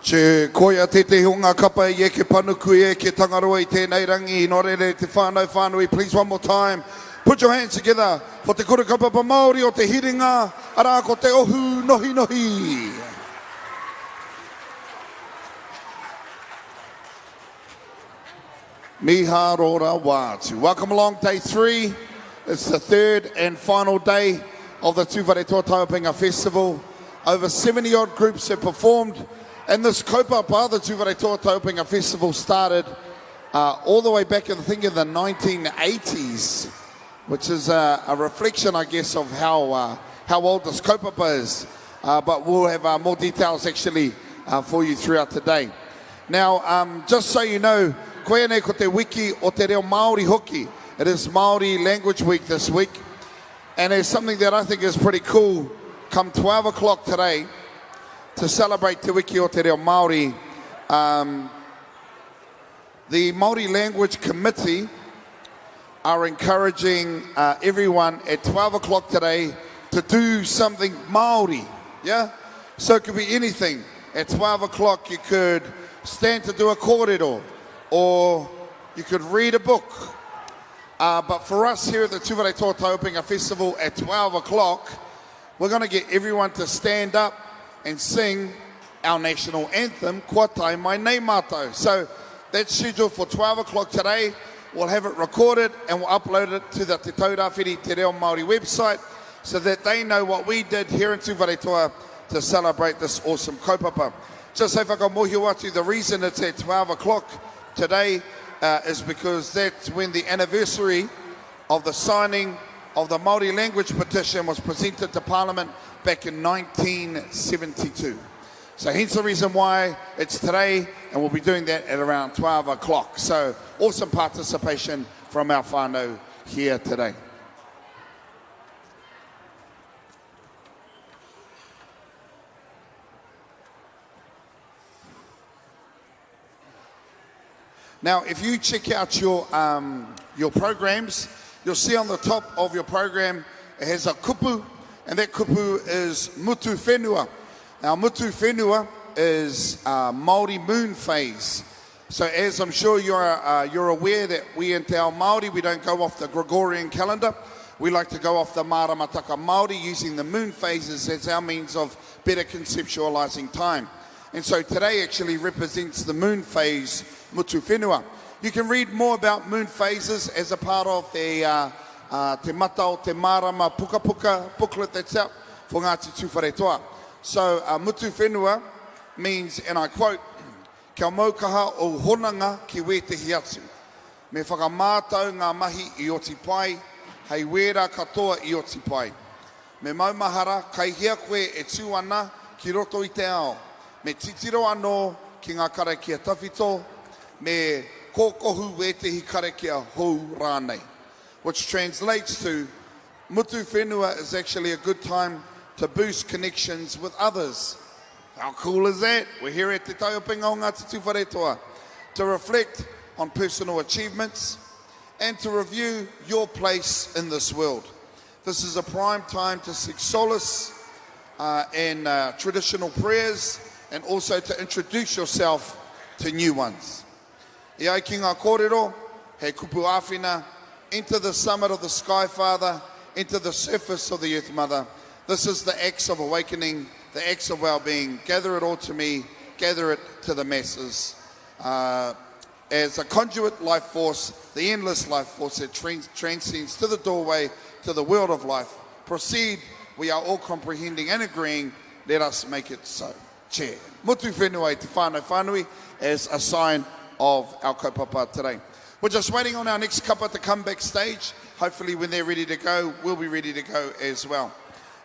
Che, koia tētehi o ngā kapa i eke panuku, i eke Tangaroa i tēnei rangi, nō reira e te whānau whānui, please one more time, put your hands together for te Kura Kaupapa Māori o Te Hiringa, arā ko Te Ohu Nohinohi. Miharo rawa atu. Welcome along day 3. It's the third and final day of the Tūwharetoa Taiapenga Festival. Over 70 odd groups have performed and this kaupapa, the Tūwharetoa Taiapenga Festival started uh, all the way back in, I think, in the 1980s, which is a, a reflection, I guess, of how, uh, how old this kaupapa is. Uh, but we'll have uh, more details actually uh, for you throughout today. Now, um, just so you know, koia nei ko te wiki o te reo Māori hoki. It is Māori Language Week this week. And it's something that I think is pretty cool. Come 12 o'clock today, to celebrate Te Wiki o Te Reo Māori, um, the Māori Language Committee are encouraging uh, everyone at 12 o'clock today to do something Māori. Yeah? So it could be anything. At 12 o'clock, you could stand to do a kōrero, or you could read a book. Uh, but for us here at the Tūwharetoa Taiopenga Festival at 12 o'clock, we're going to get everyone to stand up and sing our national anthem, Kua Tae Mai Nei Mātou. So that's scheduled for 12 o'clock today. We'll have it recorded and we'll upload it to the Te Taurāwhiri Te Reo Māori website so that they know what we did here in Tūwharetoa to celebrate this awesome kaupapa. Just hei whakamōhio atu, the reason it's at 12 o'clock today uh, is because that's when the anniversary of the signing of the Māori language petition was presented to Parliament back in 1972. So hence the reason why it's today, and we'll be doing that at around 12 o'clock. So awesome participation from our whānau here today. Now, if you check out your, um, your programs, you'll see on the top of your program it has a kupu, and that kupu is Mutu Whenua. Now, Mutu Whenua is uh, Māori moon phase. So as I'm sure you're, uh, you're aware that we in Te Ao Māori, we don't go off the Gregorian calendar. We like to go off the Maramataka Māori using the moon phases as our means of better conceptualizing time. And so today actually represents the moon phase Mutu Whenua. You can read more about moon phases as a part of the uh, uh, Te Mata o Te Marama Puka Puka booklet that's out for Ngāti Tūwharetoa. So uh, Mutu Whenua means, and I quote, Kia mau kaha ou honanga ki wētehi atu. Me whakamātau ngā mahi i oti pai, hei wērā katoa i oti pai. Me maumahara kai hea koe e tū ana ki roto i te ao. Me titiro anō ki ngā karakia tawhito, me kōkohu wētehi karakia hou rānei. Which translates to, Mutu whenua is actually a good time to boost connections with others. How cool is that? We're here at Te Taiopinga o Ngāti Tūwharetoa to reflect on personal achievements and to review your place in this world. This is a prime time to seek solace uh, in uh, traditional prayers and also to introduce yourself to new ones. E ai ki ngā kōrero, he kupu āwhina, Enter the summit of the Sky Father, enter the surface of the Earth Mother. This is the acts of awakening, the acts of well-being. Gather it all to me, gather it to the masses. Uh, as a conduit life force, the endless life force that trans- transcends to the doorway to the world of life. Proceed, we are all comprehending and agreeing, let us make it so. Chair. Mutu whenua i te whānau whānui as a sign of our kaupapa today. We're just waiting on our next kapa to come backstage. Hopefully when they're ready to go, we'll be ready to go as well.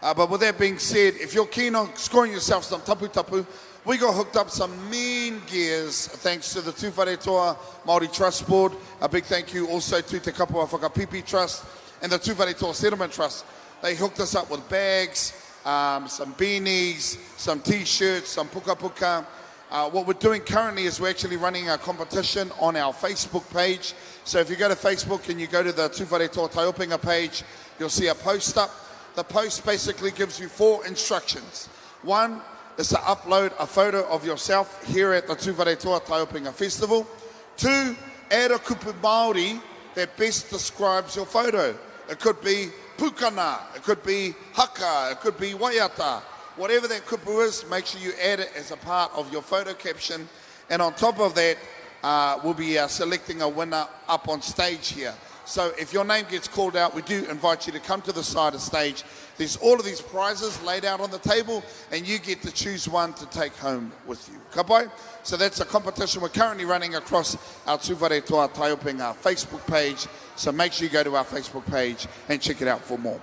Uh, but with that being said, if you're keen on scoring yourself some tapu tapu, we got hooked up some mean gears thanks to the Tūwharetoa Māori Trust Board. A big thank you also to Te Kapua Whakapipi Trust and the Tūwharetoa Settlement Trust. They hooked us up with bags, um, some beanies, some t-shirts, some puka puka. Uh, what we're doing currently is we're actually running a competition on our Facebook page. So if you go to Facebook and you go to the Tūwharetoa Taiopenga page, you'll see a post up. The post basically gives you four instructions. One is to upload a photo of yourself here at the Tūwharetoa Taiopenga Festival. Two, add a kupu Māori that best describes your photo. It could be pukana, it could be haka, it could be waiata. Whatever that kupu is, make sure you add it as a part of your photo caption. And on top of that, uh, we'll be uh, selecting a winner up on stage here. So if your name gets called out, we do invite you to come to the side of stage. There's all of these prizes laid out on the table, and you get to choose one to take home with you. Ka pai? So that's a competition we're currently running across our Tūwharetoa Taiopenga Facebook page. So make sure you go to our Facebook page and check it out for more.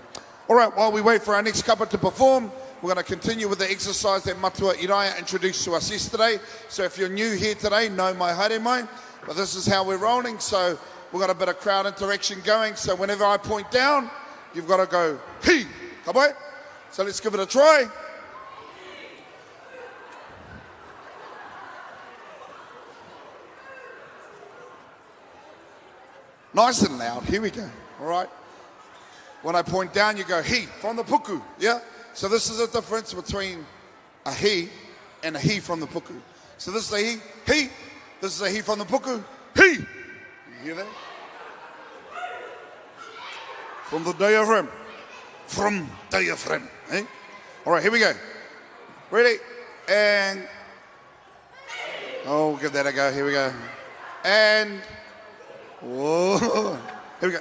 All right, while we wait for our next couple to perform, we're going to continue with the exercise that Matua Iraia introduced to us yesterday. So if you're new here today, know my haere mai. But this is how we're rolling. So we've got a bit of crowd interaction going. So whenever I point down, you've got to go, he. Ka pai? So let's give it a try. Nice and loud. Here we go. All right. When I point down, you go he from the puku. Yeah. So this is the difference between a he and a he from the puku. So this is a he, he. This is a he from the puku, he. You hear that? From the diaphragm. From diaphragm. Eh? All right, here we go. Ready? And oh, give that a go. Here we go. And whoa. Here we go.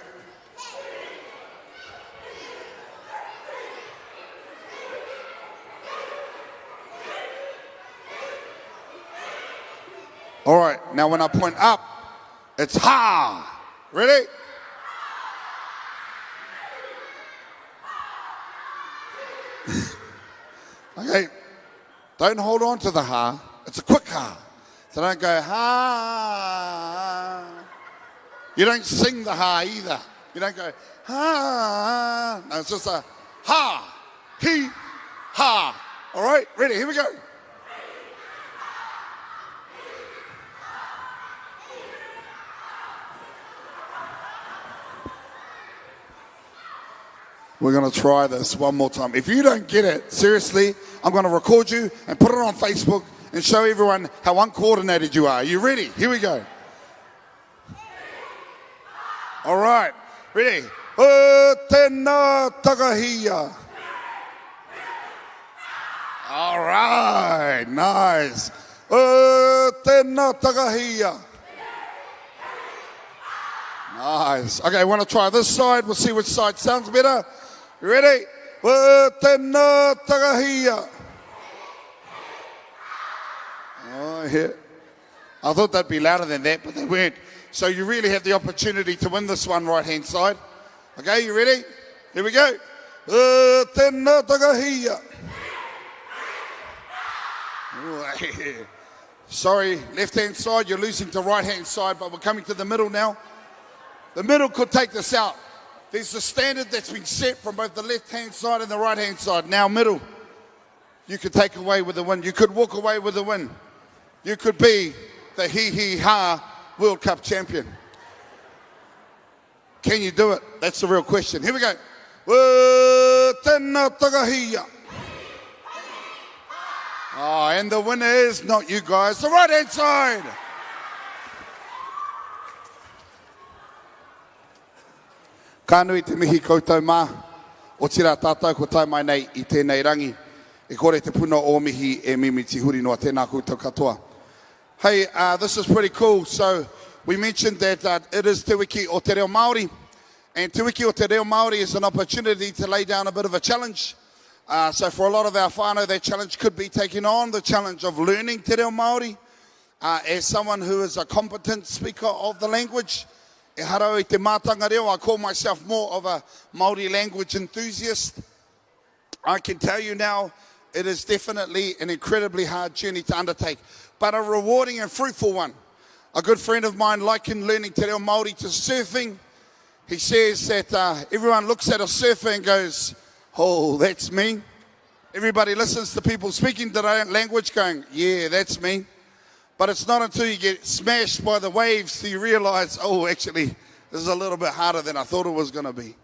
All right, now when I point up, it's ha. Ready? okay, don't hold on to the ha. It's a quick ha. So don't go ha. You don't sing the ha either. You don't go ha. No, it's just a ha, he, ha. All right, ready? Here we go. We're going to try this one more time. If you don't get it, seriously, I'm going to record you and put it on Facebook and show everyone how uncoordinated you are. Are you ready? Here we go. All right. Ready? O tēnā takahia. All right. Nice. O tēnā takahia. Nice. Okay, want to try this side? We'll see which side sounds better. You ready? O tēnā takahia. Oh, yeah. I thought they'd be louder than that, but they weren't. So you really have the opportunity to win this one right hand side. Okay, you ready? Here we go. Sorry, left hand side, you're losing to right hand side, but we're coming to the middle now. The middle could take this out. There's the standard that's been set from both the left hand side and the right hand side. Now, middle, you could take away with the win. You could walk away with the win. You could be the he he ha World Cup champion. Can you do it? That's the real question. Here we go. Oh, and the winner is not you guys, the right hand side. Ka nui te mihi koutou mā, otirā tātou ko tae mai nei i tēnei rangi. E kore te puna o mihi e mimiti huri noa. Tēnā koutou katoa. Hey, uh, this is pretty cool. So we mentioned that uh, it is Te Wiki o Te Reo Māori. And Te Wiki o Te Reo Māori is an opportunity to lay down a bit of a challenge. Uh, so for a lot of our whānau, that challenge could be taking on the challenge of learning Te Reo Māori. Uh, as someone who is a competent speaker of the language, e harau i te mātanga reo, I call myself more of a Māori language enthusiast. I can tell you now, it is definitely an incredibly hard journey to undertake, but a rewarding and fruitful one. A good friend of mine likened learning te reo Māori to surfing. He says that uh, everyone looks at a surfer and goes, oh, that's me. Everybody listens to people speaking their own language going, yeah, that's me. But it's not until you get smashed by the waves do you realize, oh, actually, this is a little bit harder than I thought it was going to be.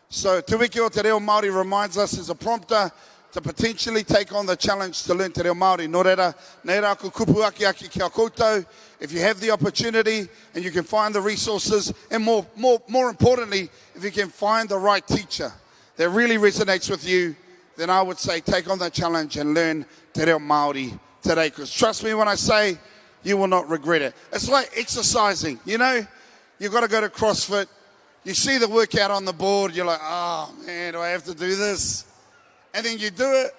So, Te Wiki o Te Reo Māori reminds us as a prompter to potentially take on the challenge to learn te reo Māori. Nō reira, nei rā aku kupu akiaki ki a koutou, if you have the opportunity and you can find the resources, and more, more, more importantly, if you can find the right teacher that really resonates with you, then I would say take on the challenge and learn te reo Māori today. Because trust me when I say, you will not regret it. It's like exercising, you know? You've got to go to CrossFit. You see the workout on the board, you're like, oh man, do I have to do this? And then you do it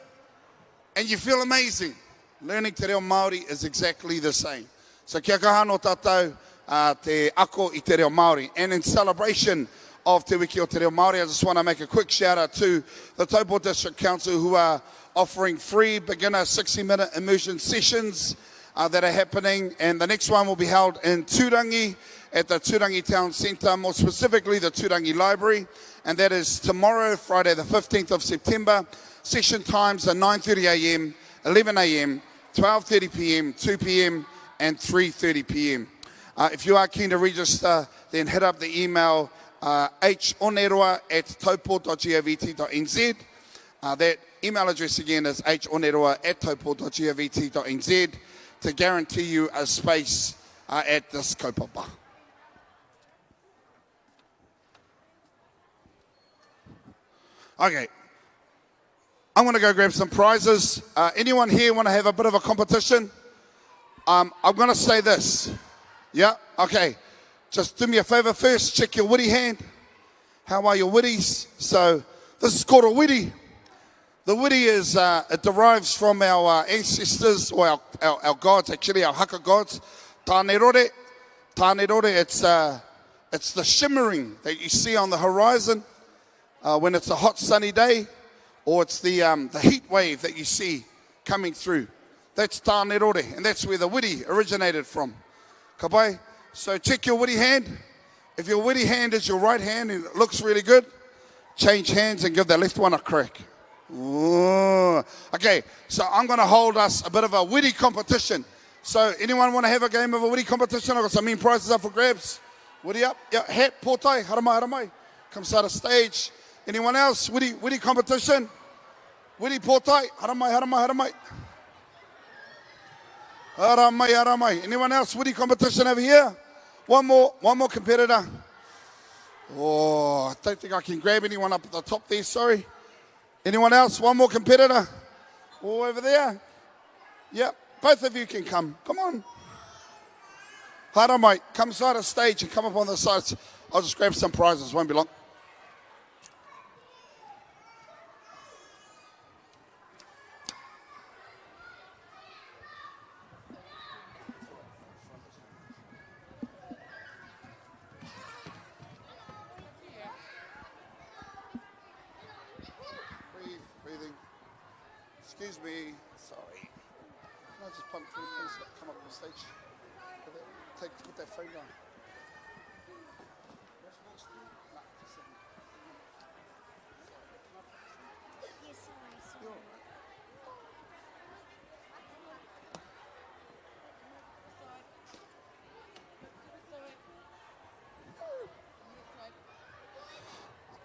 and you feel amazing. Learning te reo Māori is exactly the same. So kia kaha anō tātou uh, te ako i te reo Māori. And in celebration of Te Wiki o Te Reo Māori, I just want to make a quick shout out to the Taupo District Council who are offering free beginner 60-minute immersion sessions uh, that are happening. And the next one will be held in Turangi at the Turangi Town Centre, more specifically the Turangi Library. And that is tomorrow, Friday the 15th of September. Session times are 9.30am, 11am, 12.30pm, 2pm and 3.30pm. Uh, if you are keen to register, then hit up the email uh, honeroa at taupo.govt.nz. Uh, that email address again is honeroa at taupo.govt.nz to guarantee you a space uh, at this kaupapa. Okay. I'm going to go grab some prizes. Uh, anyone here want to have a bit of a competition? Um, I'm going to say this. Yeah? Okay. Just do me a favor first. Check your witty hand. How are your witties? So this is called a witty. The witty is, uh, it derives from our uh, ancestors, or our, our, our gods, actually, our haka gods. Tānerore. Tānerore, it's, uh, it's the shimmering that you see on the horizon uh, when it's a hot sunny day, or it's the, um, the heat wave that you see coming through. That's Tānerore, and that's where the witty originated from. Ka pai? So check your witty hand. If your witty hand is your right hand and it looks really good, change hands and give the left one a crack. Ooh. Okay, so I'm going to hold us a bit of a witty competition. So anyone want to have a game of a witty competition? I've got some mean prizes up for grabs. Witty up, yeah, hat, pōtae, haramai, haramai. Come start a stage. Anyone else? Witty, witty competition? Witty pōtae, haramai, haramai, haramai. Haramai, haramai. Anyone else? Witty competition over here? One more, one more competitor. Oh, I don't think I can grab anyone up at the top there, sorry. Anyone else? One more competitor? All over there? Yep, both of you can come. Come on. Haramai, come side of stage and come up on the sides. I'll just grab some prizes, won't be long. Breathe, breathing. Excuse me, sorry. Can I just pump through, please? Come up on stage. Take, put that phone down.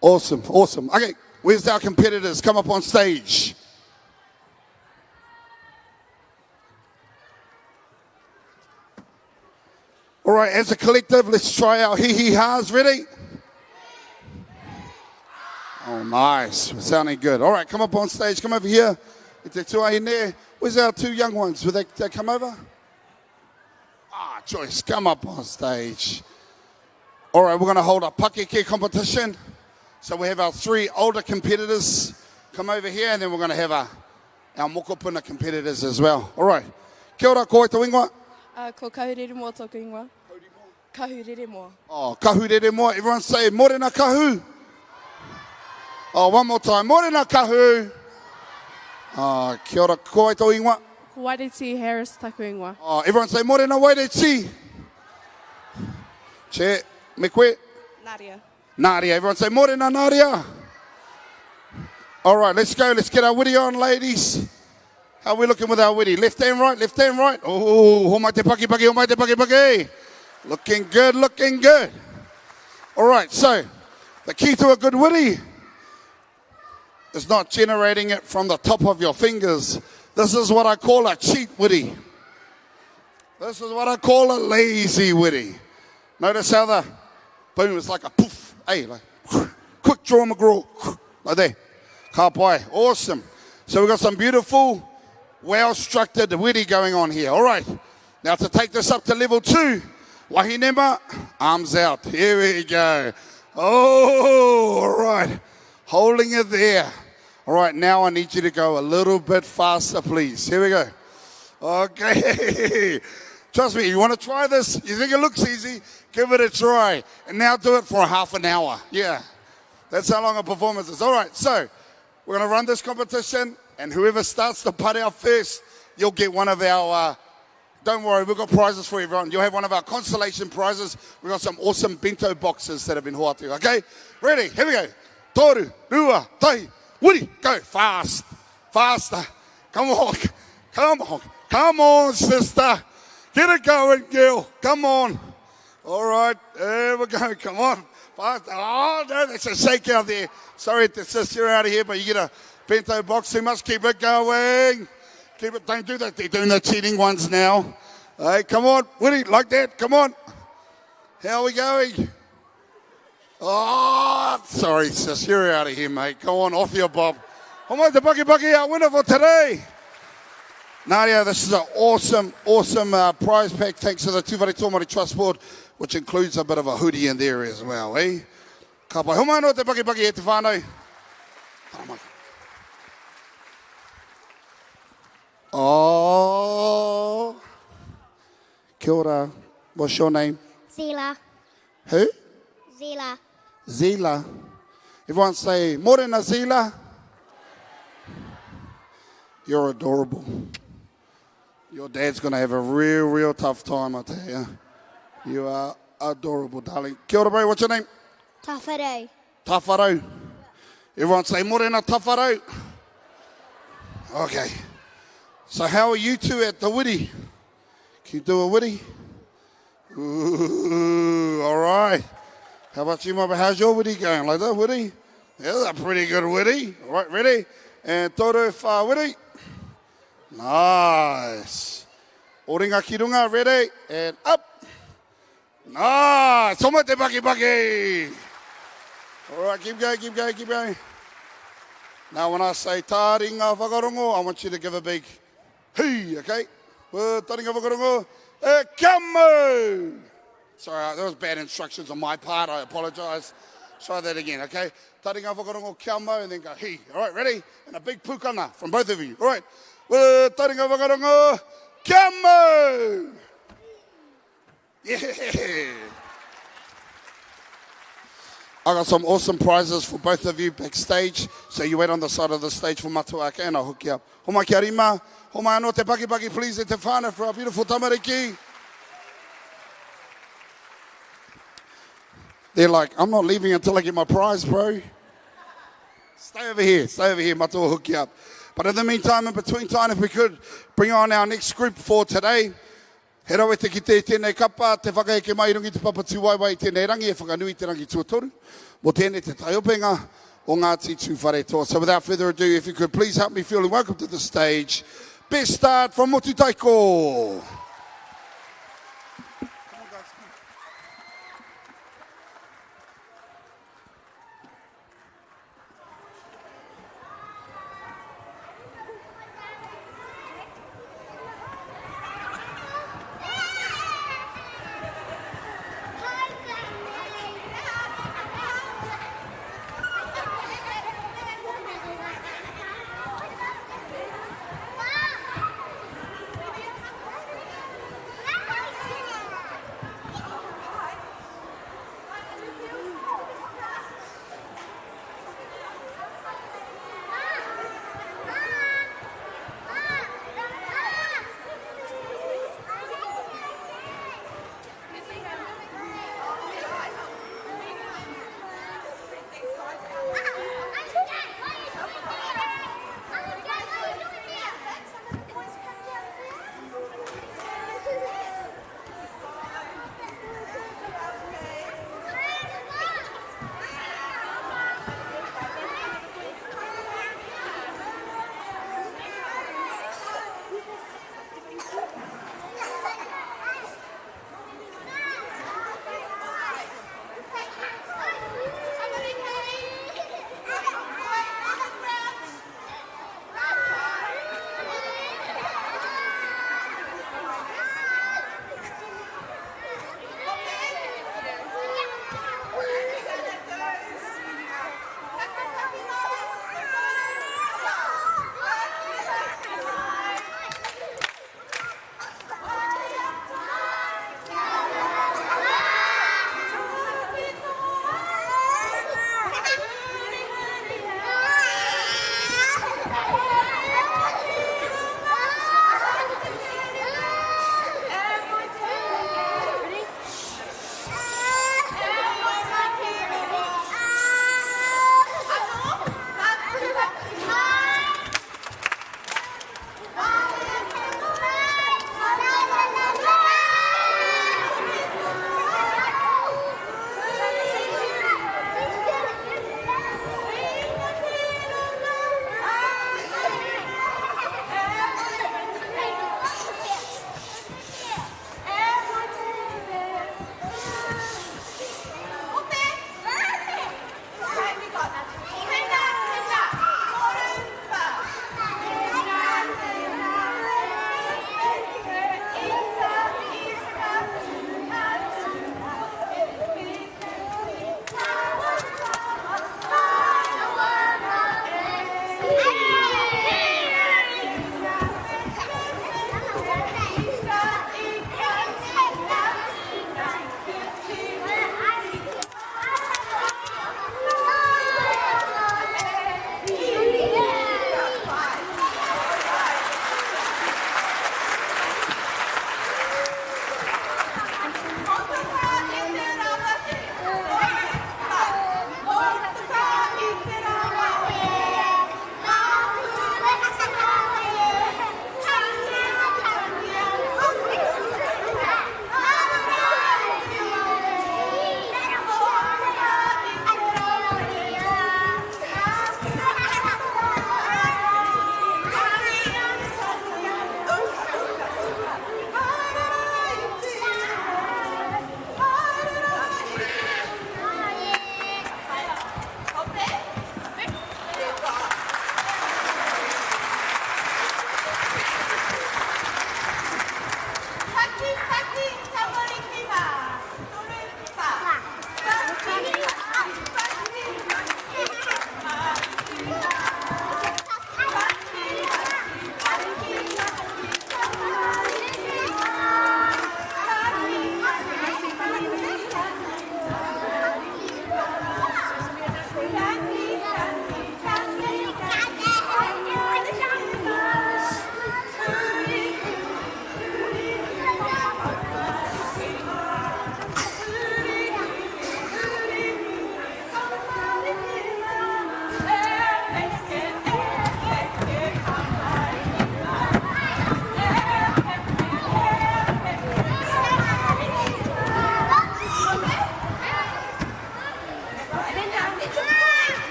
Awesome, awesome. Okay, where's our competitors? Come up on stage. All right, as a collective, let's try our hee hee ha's. Ready? Oh, nice. Sounding good. All right, come up on stage. Come over here. Te tuahine. Where's our two young ones? Will they, they come over? Ah, Joyce, come up on stage. All right, we're going to hold a pakeke competition. So we have our three older competitors come over here, and then we're going to have our, our mokopuna competitors as well. All right. Kia ora, ko tō ingoa? Uh, ko Kahureremoa tōku ingoa. Kahureremoa. Oh, Kahureremoa. Everyone say, Morena Kahu. Oh, one more time. Morena Kahu. Oh, kia ora, ko tō ingoa? Ko Waireti Harris taku ingoa. Oh, everyone say, Morena Waireti. Che, me koe? Nadia. Nadia. Everyone say, Morena Nadia. All right, let's go. Let's get our witty on, ladies. How are we looking with our witty? Left and right, left and right. Oh, homai te paki paki, homai te paki paki. Looking good, looking good. All right, so the key to a good witty. is not generating it from the top of your fingers. This is what I call a cheat witty. This is what I call a lazy witty. Notice how the boom is like a poof. Hey, like quick draw McGraw. Like that. Ka pai. Awesome. So we've got some beautiful, well-structured witty going on here. All right. Now to take this up to level two, Wahinema, arms out. Here we go. Oh, all right. Holding it there. All right, now I need you to go a little bit faster, please. Here we go. Okay. Trust me, you want to try this? You think it looks easy? Give it a try. And now do it for half an hour. Yeah. That's how long a performance is. All right, so we're going to run this competition, and whoever starts the putt out first, you'll get one of our. Uh, don't worry, we've got prizes for everyone. You'll have one of our consolation prizes. We've got some awesome bento boxes that have been hoatu. Okay, ready? Here we go. Toru, rua, tai, wuri. Go fast, faster. Come on, come on, come on, sister. Get it going, girl. Come on. All right, there we go. Come on. Fast. Oh, no, that's a shake out there. Sorry to sis, you're out of here, but you get a bento box. You must keep it going. Keep it. Don't do that. They're doing the cheating ones now. Hey, come on. Woody, like that. Come on. How are we going? Oh, sorry, sis. You're out of here, mate. Go on, off your bob. I'm on the Bucky Bucky, our winner for today. Nadia, this is an awesome, awesome uh, prize pack thanks to the Tūwharetoa Māori Trust Board, which includes a bit of a hoodie in there as well, eh? Ka pai. Homai anō te pakipaki e te whānau. Oh. Kia ora. What's your name? Zila. Who? Zila. Zila. Everyone say, Morena Zila. You're adorable. Your dad's going to have a real, real tough time, I tell you. You are adorable, darling. Kia ora, bro. What's your name? Tawharau. Tawharau. Everyone say, Morena Tawharau. Okay. So how are you two at the witty? Can you do a witty? Ooh, all right. How about you, Mama? How's your witty going? Like that, witty? Yeah, that's a pretty good witty. All right, ready? And toru wha witty. Nice. Oringa ki runga, ready? And up. Nice. Toma te paki paki. All right, keep going, keep going, keep going. Now, when I say taringa whakarongo, I want you to give a big hee, okay? Taringa whakarongo, e kia mau! Sorry, that was bad instructions on my part. I apologise. Try that again, okay? Taringa whakarongo, kia mau, and then go hee. All right, ready? And a big pukana from both of you. All right. Taringa whakarongo, kia mau! Yeah! I got some awesome prizes for both of you backstage. So you wait on the side of the stage for Matuaka and I'll hook you up. Homai kia rima, homai anō te pakipaki, please, e te whānau for our beautiful tamariki. They're like, I'm not leaving until I get my prize, bro. Stay over here, stay over here, Matua will hook you up. But in the meantime, in between time, if we could bring on our next group for today. He rawe te kite i tēnei kapa, te whakaeke mai i runga i te papa tūwaewae i tēnei rangi e whakanui i te rangi tuatoru. Mō tēnei te taiopenga o Ngāti Tūwharetoa. So without further ado, if you could please help me feel welcome to the stage, Best Start from Motutaiko.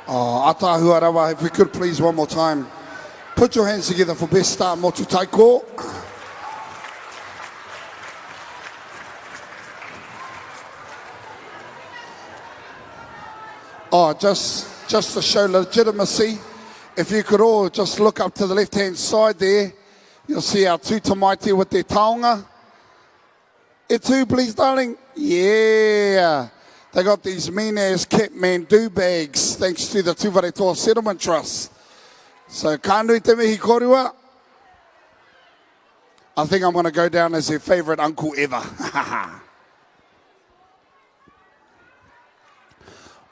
Oh, ataahua rawa, if we could please one more time. Put your hands together for Best Star Motutaiko. Oh, just, just to show legitimacy, if you could all just look up to the left-hand side there, you'll see our two tamaiti with their taonga. E tū, please, darling. Yeah. They got these mean-ass Kathmandu bags, thanks to the Tūwharetoa Settlement Trust. So, ka nui te mihi korua. I think I'm going to go down as their favourite uncle ever.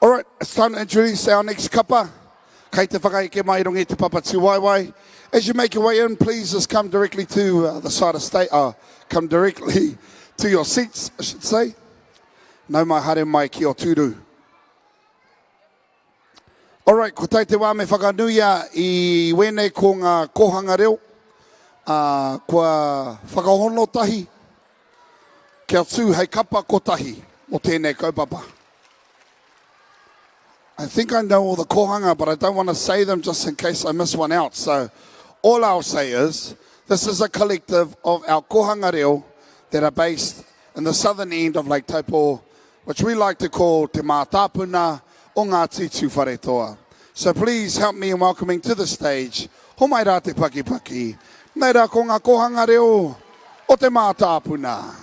All right, it's time to introduce our next kapa. Kei te whakaeke mai runga i te papa tūwaewae. As you make your way in, please just come directly to uh, the side of state, uh, come directly to your seats, I should say. Nau mai haere mai ki o tūru. All right, ko tai te wā me whakanuia i wēnei ko ngā kōhanga reo, uh, kua whakahono tahi kia tū hei kapa kotahi o tēnei kaupapa. I think I know all the kōhanga, but I don't want to say them just in case I miss one out. So all I'll say is, this is a collective of our kōhanga reo that are based in the southern end of Lake Taupo, which we like to call Te Mātāpuna o Ngāti Tūwharetoa. So please help me in welcoming to the stage, homai rā te pakipaki, nei rā ko ngā kōhanga reo o Te Mātāpuna.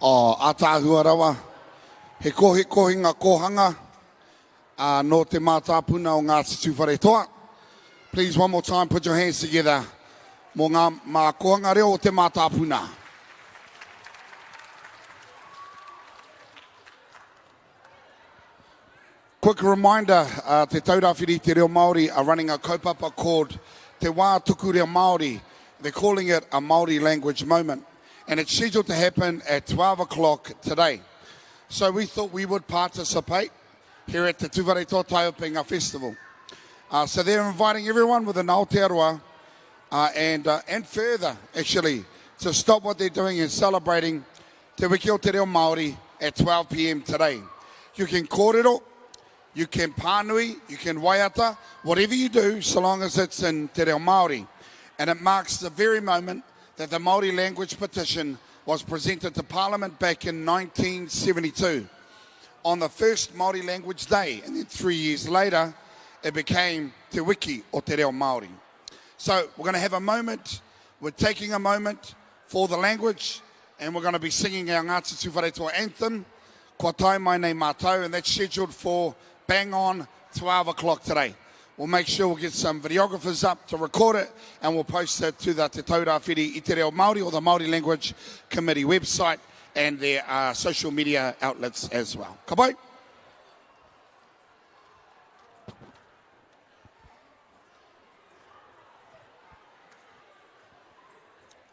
Oh, ātaahua rawa. He kohikohinga kōhanga uh, nō te mātāpuna o Ngāti Tūwharetoa. Please, one more time, put your hands together mō ngā mā kōhanga reo o te mātāpuna. Quick reminder, uh, Te Taurāwhiri Te Reo Māori are running a kaupapa called Te Wā Tuku Reo Māori. They're calling it a Māori language moment. And it's scheduled to happen at 12 o'clock today. So we thought we would participate here at the Tūwharetoa Taiopenga Festival. Uh, so they're inviting everyone within Aotearoa uh, and, uh, and further, actually, to stop what they're doing and celebrating Te Wiki o Te Reo Māori at 12 p.m. today. You can kōrero, you can pānui, you can waiata, whatever you do, so long as it's in Te Reo Māori. And it marks the very moment that the Māori language petition was presented to Parliament back in 1972 on the first Māori Language Day. And then three years later, it became Te Wiki o Te Reo Māori. So we're going to have a moment. We're taking a moment for the language and we're going to be singing our Ngāti Tūwharetoa anthem, Kua tae mai nei mātou, and that's scheduled for bang on 12 o'clock today. We'll make sure we'll get some videographers up to record it and we'll post it to the Te Taurāwhiri i Te Reo Māori or the Māori Language Committee website and their uh, social media outlets as well. Ka pai?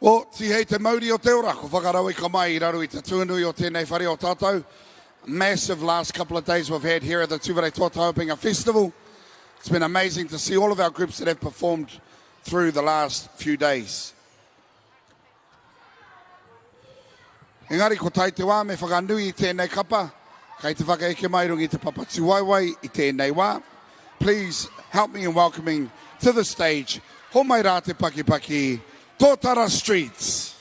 O, tihei te mauri o te ora, ko whakarauika mai i raro i te tuanui o tēnei whare o tātou. Massive last couple of days we've had here at the Tūwharetoa Taiopenga Festival. It's been amazing to see all of our groups that have performed through the last few days. Engari ko tai te wā me whakanui i tēnei kapa, kei te whakaeke mai runga i te papa tūwaewae i tēnei wā. Please help me in welcoming to the stage, homai rā te pakipaki, Tōtara Streets.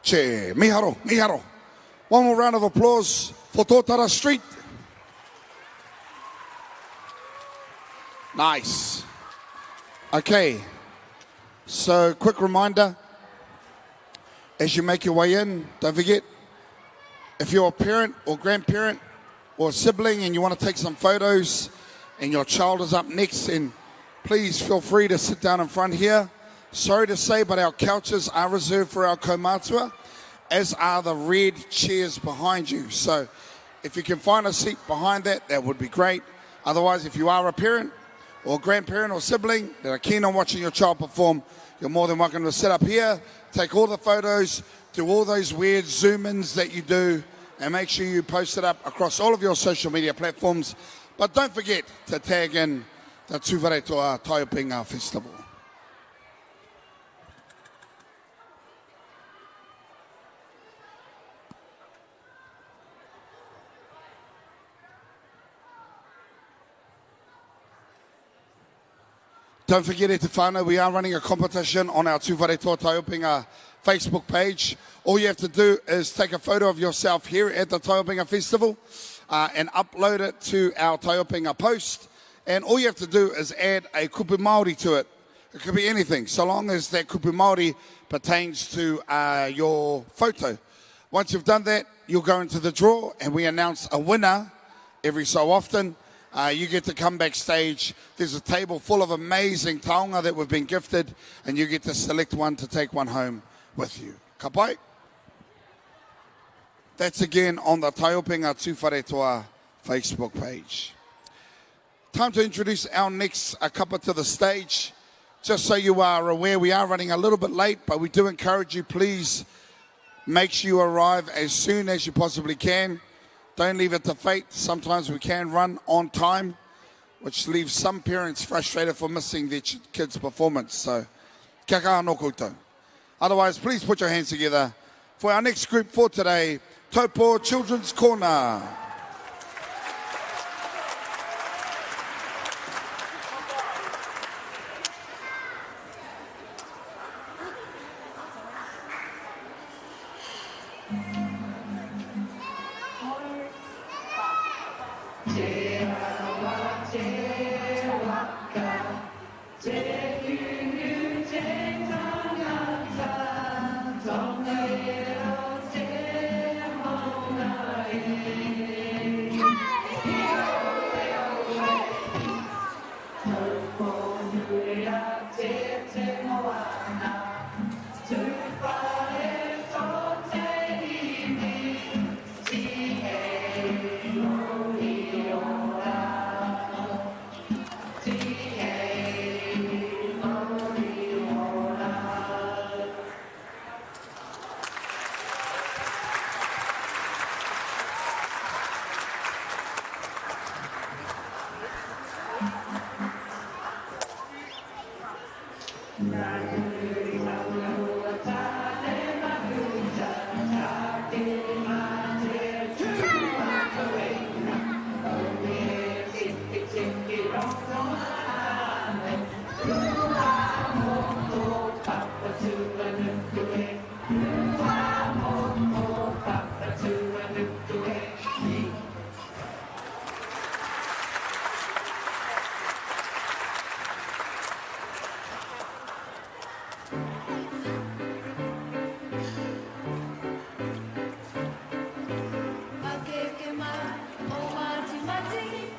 Che, miharo, miharo. One more round of applause for Totara Street. Nice. Okay. So, quick reminder as you make your way in, don't forget if you're a parent or grandparent or sibling and you want to take some photos and your child is up next, then please feel free to sit down in front here. Sorry to say, but our couches are reserved for our kaumatua, as are the red chairs behind you. So if you can find a seat behind that, that would be great. Otherwise, if you are a parent or grandparent or sibling that are keen on watching your child perform, you're more than welcome to sit up here, take all the photos, do all those weird zoom-ins that you do, and make sure you post it up across all of your social media platforms. But don't forget to tag in the Tūwharetoa Taiopenga Festival. Don't forget, e te whānau, we are running a competition on our Tūwharetoa Taiopenga Facebook page. All you have to do is take a photo of yourself here at the Taiopenga Festival and upload it to our Taiopenga post. And all you have to do is add a kupu Māori to it. It could be anything, so long as that kupu Māori pertains to your photo. Once you've done that, you'll go into the draw and we announce a winner every so often. You get to come backstage. There's a table full of amazing taonga that we've been gifted, and you get to select one to take one home with you. Ka pai? That's again on the Taiopenga Tūwharetoa Facebook page. Time to introduce our next kapa to the stage. Just so you are aware, we are running a little bit late, but we do encourage you, please make sure you arrive as soon as you possibly can. Don't leave it to fate. Sometimes we can run on time, which leaves some parents frustrated for missing their kids' performance. So, kia kaha nō koutou. Otherwise, please put your hands together for our next group for today, Taupō Children's Corner.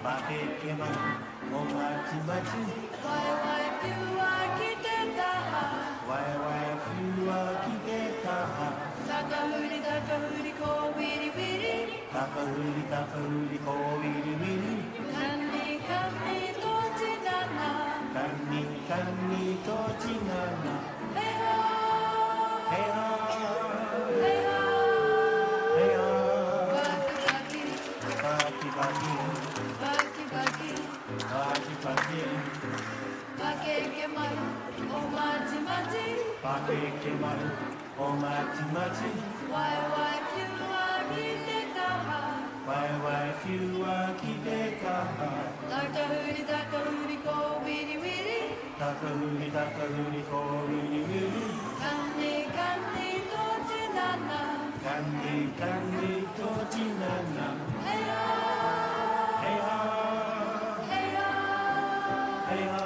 Pakeke mai o Matimati. Waewae whiua ki te taha. Waewae whiua ki te taha. Takahuri, takahuri, ko wiriwiri. Takahuri, takahuri, ko wiriwiri. Kani, kani tō tinana. Kani, kani tō tinana. Hei hā. Hei hā. Hei hā. Hei hā. Paki, paki. Paki, paki. Paki, paki. Paki, paki. Pakeke mai o Matimati. Pakeke mai o Matimati. Waewae whiua ki te taha. Waewae whiua ki te taha. Takahuri, takahuri, ko wiriwiri. Takahuri, takahuri, ko wiriwiri. Kani, kani tō tinana. Kani, kani tō tinana. Hei hā. Hei hā. Hei hā. Hei hā.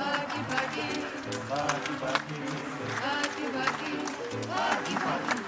Paki, paki. Paki, paki. Paki, paki. Paki, paki.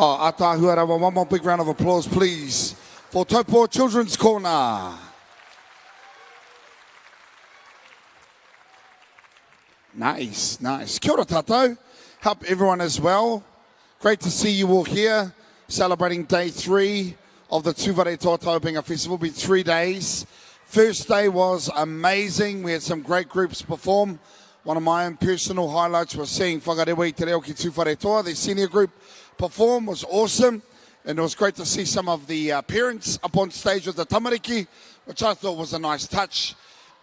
Oh, Ataahua rawa. One more big round of applause, please, for Taupo Children's Corner. Nice, nice. Kia ora tātou. Hope everyone is well. Great to see you all here, celebrating day three of the Tūwharetoa Taiopenga Festival. It'll be 3 days. First day was amazing. We had some great groups perform. One of my own personal highlights was seeing Whakarewa i Te Reo Ki Tūwharetoa, the senior group, perform. It was awesome. And it was great to see some of the parents up on stage with the tamariki, which I thought was a nice touch.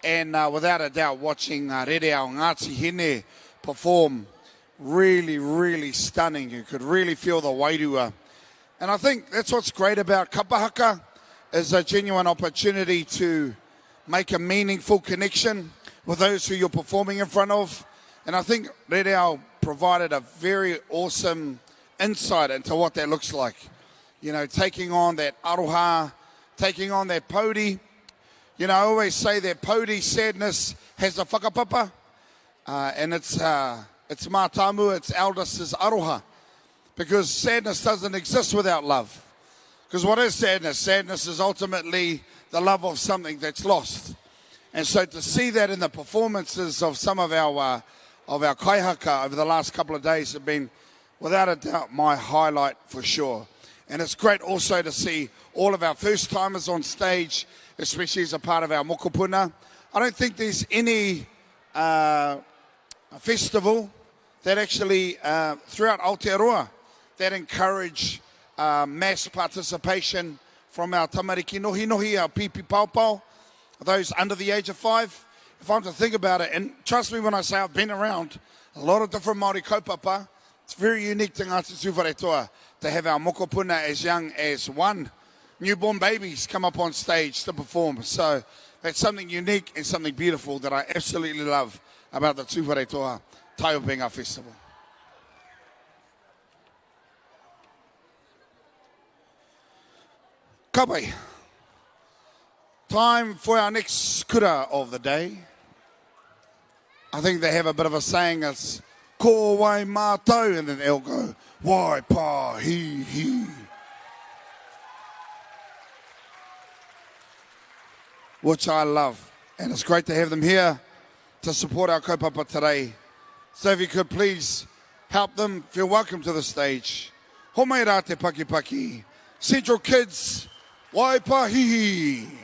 And without a doubt, watching Rereao Ngāti Hine perform, really, really stunning. You could really feel the wairua. And I think that's what's great about kapahaka, is a genuine opportunity to make a meaningful connection with those who you're performing in front of. And I think Rereao provided a very awesome insight into what that looks like. You know, taking on that aroha, taking on that podi. You know, I always say that podi sadness has a whakapapa, and it's mātāmua, it's eldest is aroha, because sadness doesn't exist without love. Because what is sadness? Sadness is ultimately the love of something that's lost. And so to see that in the performances of some of our kaihaka over the last couple of days have been, without a doubt, my highlight for sure. And it's great also to see all of our first-timers on stage, especially as a part of our mokopuna. I don't think there's any festival that actually, throughout Aotearoa, that encourage mass participation from our tamariki nohi nohi, our pipi pau pau, those under the age of 5. If I'm to think about it, and trust me when I say I've been around a lot of different Māori kaupapa, it's very unique to Ngāti Tūwharetoa to have our mokopuna as young as 1, newborn babies come up on stage to perform. So that's something unique and something beautiful that I absolutely love about the Tūwharetoa Taiopenga Festival. Ka pai. Time for our next kura of the day. I think they have a bit of a saying, it's ko wai mātou, and then they'll go, wai pā hi hi. Which I love. And it's great to have them here to support our kaupapa today. So if you could please help them feel welcome to the stage. Homai rā te pakipaki. Central Kids, Waipahihi.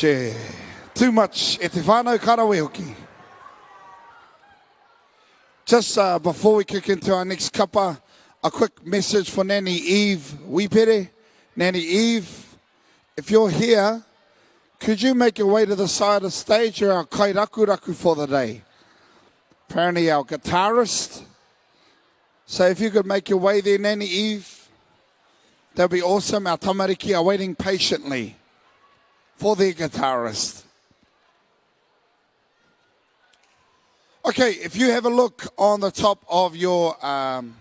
Che, too much. E te whānau ka rawe hoki. Just uh, before we kick into our next kapa, a quick message for Nanny Eve Wipere. Nanny Eve, if you're here, could you make your way to the side of the stage? You're our kairakuraku for the day. Apparently our guitarist. So if you could make your way there, Nanny Eve, that'd be awesome. Our tamariki are waiting patiently for their guitarist. Okay, if you have a look on the top of your um,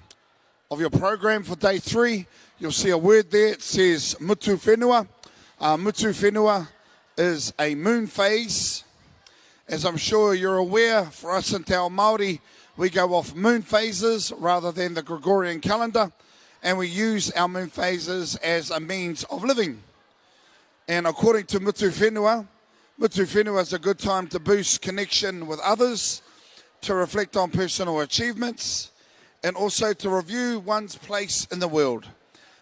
of your program for day three, you'll see a word there. It says Mutu Whenua. Uh, Mutu Whenua is a moon phase. As I'm sure you're aware, for us in Te Ao Māori, we go off moon phases rather than the Gregorian calendar, and we use our moon phases as a means of living. And according to Mutu Whenua, Mutu Whenua is a good time to boost connection with others, to reflect on personal achievements, and also to review one's place in the world.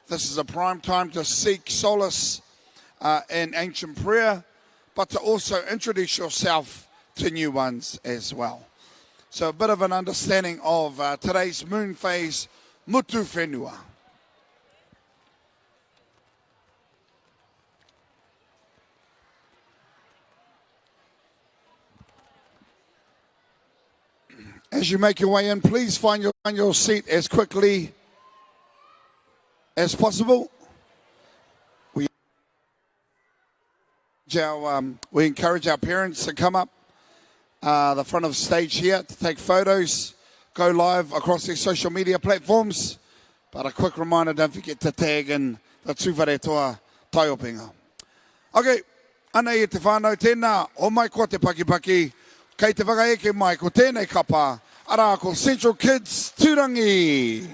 This is a prime time to seek solace uh, in ancient prayer, but to also introduce yourself to new ones as well. So a bit of an understanding of uh, today's moon phase, Mutu Whenua. As you make your way in, please find your, find your seat as quickly as possible. We, our, um, we encourage our parents to come up uh, the front of stage here to take photos, go live across their social media platforms. But a quick reminder, don't forget to tag in the Tūwharetoa Taiopenga. Okay, anei e te whānau, tēnā, o mai koa te pakipaki, kei te whakaeke mai ko tēnei kapa, arā ko Central Kids Tūrangi.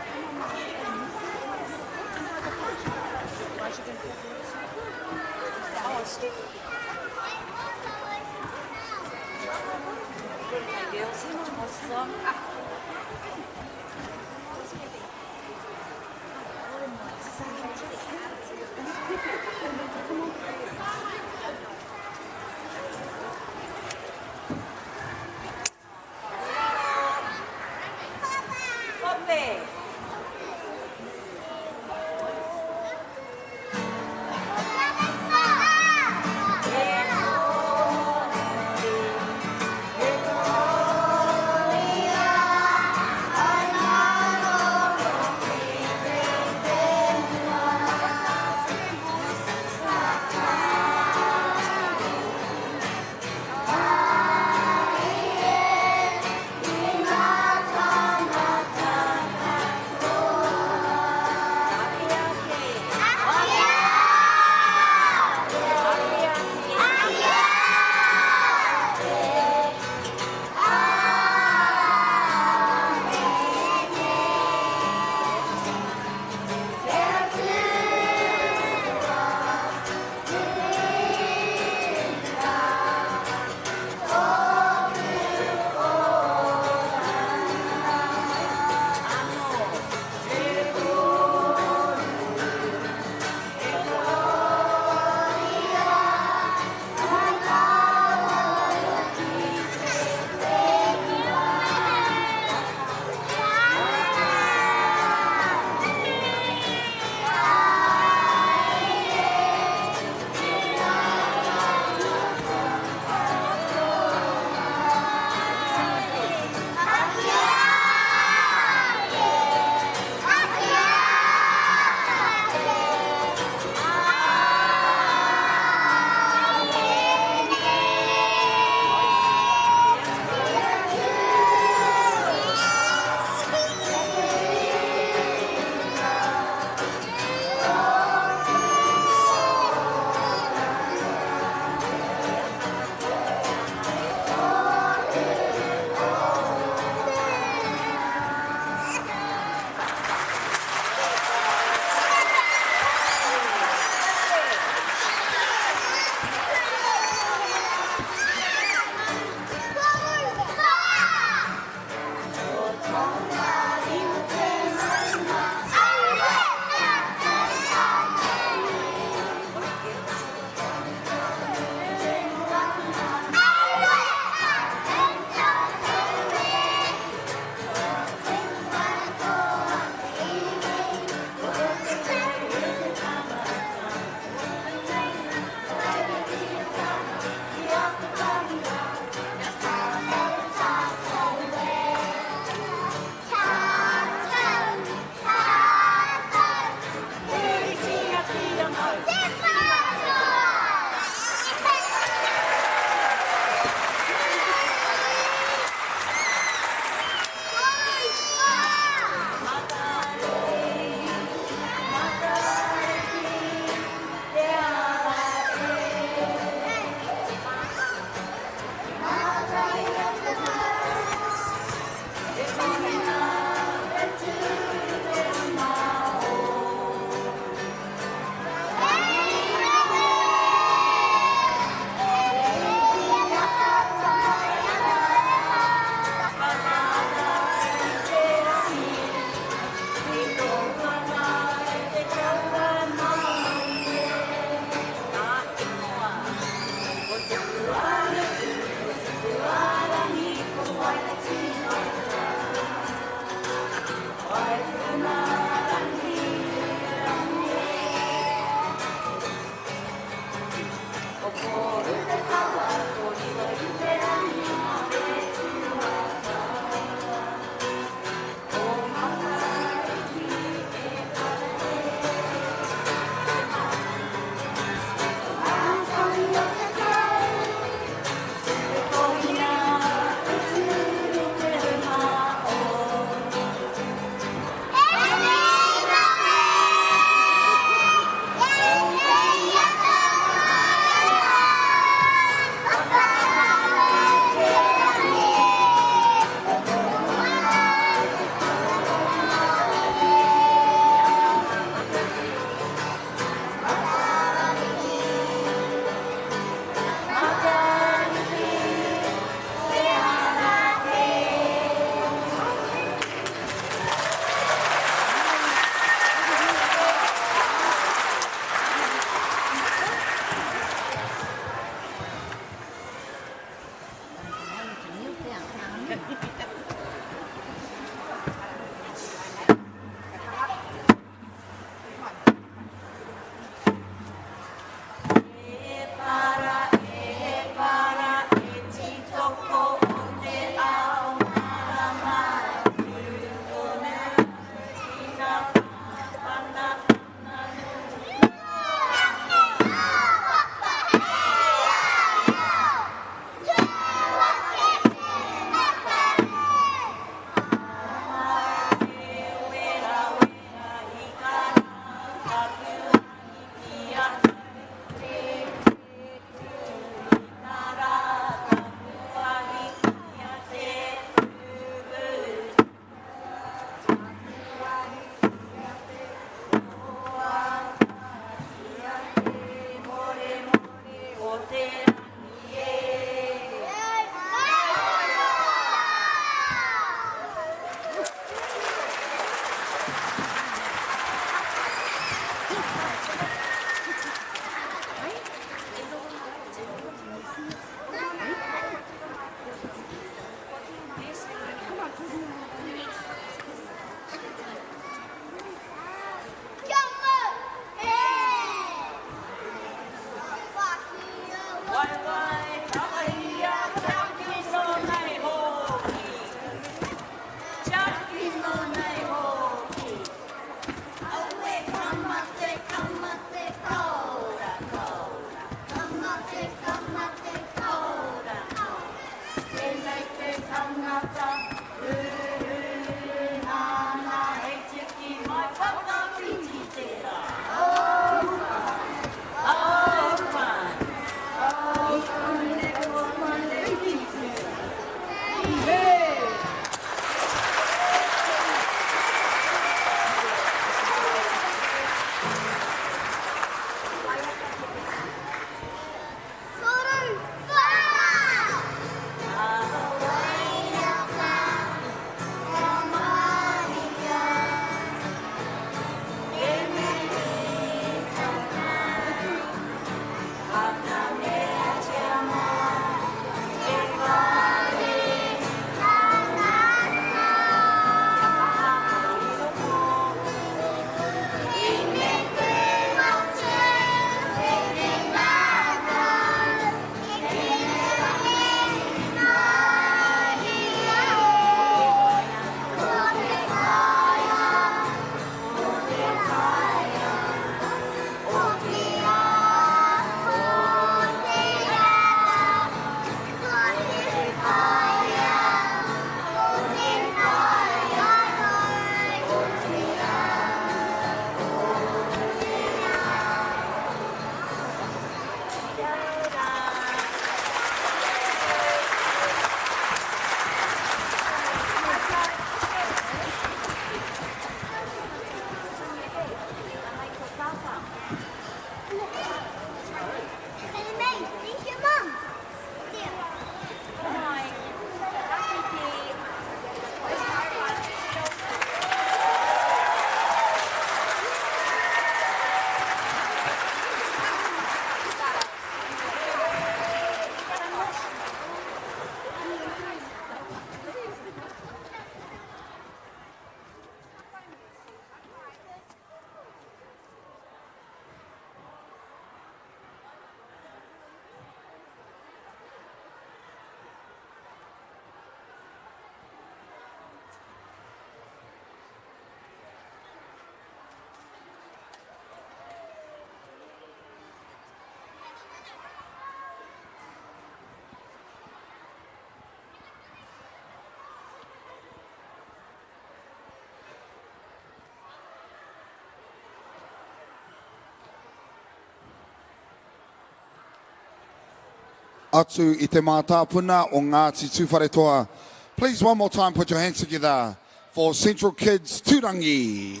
atu i te mātāpuna o Ngāti Tūwharetoa. Please one more time put your hands together for Central Kids Turangi.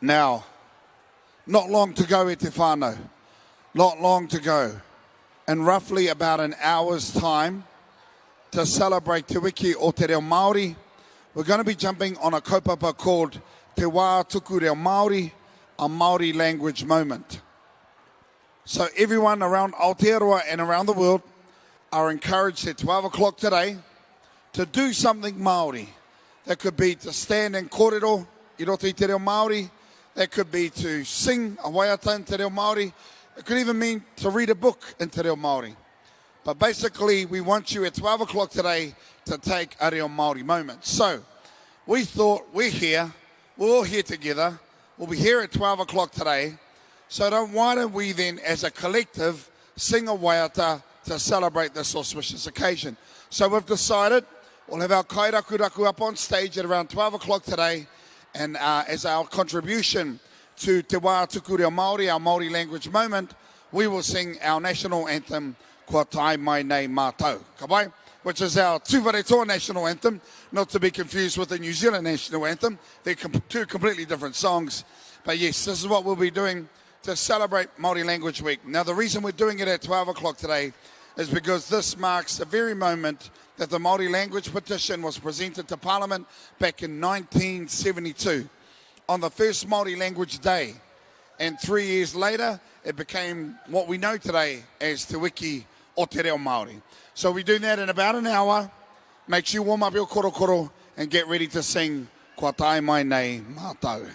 Now, not long to go e te whānau. Not long to go. In roughly about an hour's time, to celebrate Te Wiki o Te Reo Māori, we're going to be jumping on a kaupapa called Te Wā Tuku Reo Māori, a Māori language moment. So everyone around Aotearoa and around the world are encouraged at 12 o'clock today to do something Māori. That could be to stand and kōrero i roto i te reo Māori. That could be to sing a waiata in te reo Māori. It could even mean to read a book in te reo Māori. But basically, we want you at 12 o'clock today to take a reo Māori moment. So, we thought we're here, we're all here together, we'll be here at 12 o'clock today. So don't, why don't we then, as a collective, sing a waiata to celebrate this auspicious occasion? So we've decided we'll have our kairakuraku up on stage at around 12 o'clock today, and uh, as our contribution to Te Wā Tuku Reo Māori, our Māori language moment, we will sing our national anthem, Kua Tae Mai Nei Mātou. Ka pai? Which is our Tūwharetoa national anthem, not to be confused with the New Zealand national anthem. They're com two completely different songs. But yes, this is what we'll be doing to celebrate Māori Language Week. Now, the reason we're doing it at 12 o'clock today is because this marks the very moment that the Māori language petition was presented to Parliament back in 1972 on the first Māori Language Day. And three years later, it became what we know today as Te Wiki o Te Reo Māori. So we do that in about an hour. Make sure you warm up your korokoro and get ready to sing Kua tae mai nei mātou.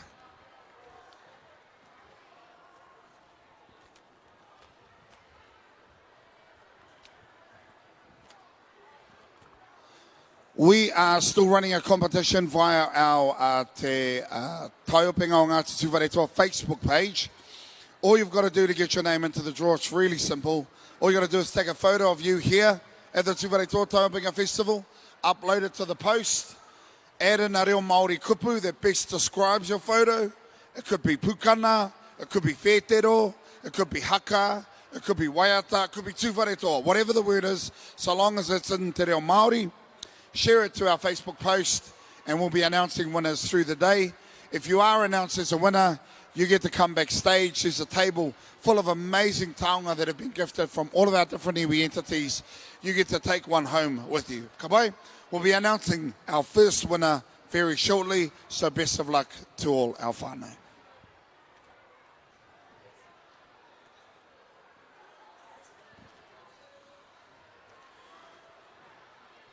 We are still running a competition via our uh, Te uh, Taiopenga o Ngāti Tūwharetoa Facebook page. All you've got to do to get your name into the draw, it's really simple. All you got to do is take a photo of you here at the Tūwharetoa Taiopenga Festival, upload it to the post, add in a reo Māori kupu that best describes your photo. It could be pukana, it could be whētero, it could be haka, it could be waiata, it could be tūwharetoa, whatever the word is, so long as it's in te reo Māori. Share it to our Facebook post and we'll be announcing winners through the day. If you are announced as a winner, you get to come backstage. There's a table full of amazing taonga that have been gifted from all of our different iwi entities. You get to take one home with you. Ka pai? We'll be announcing our first winner very shortly, so best of luck to all our whānau.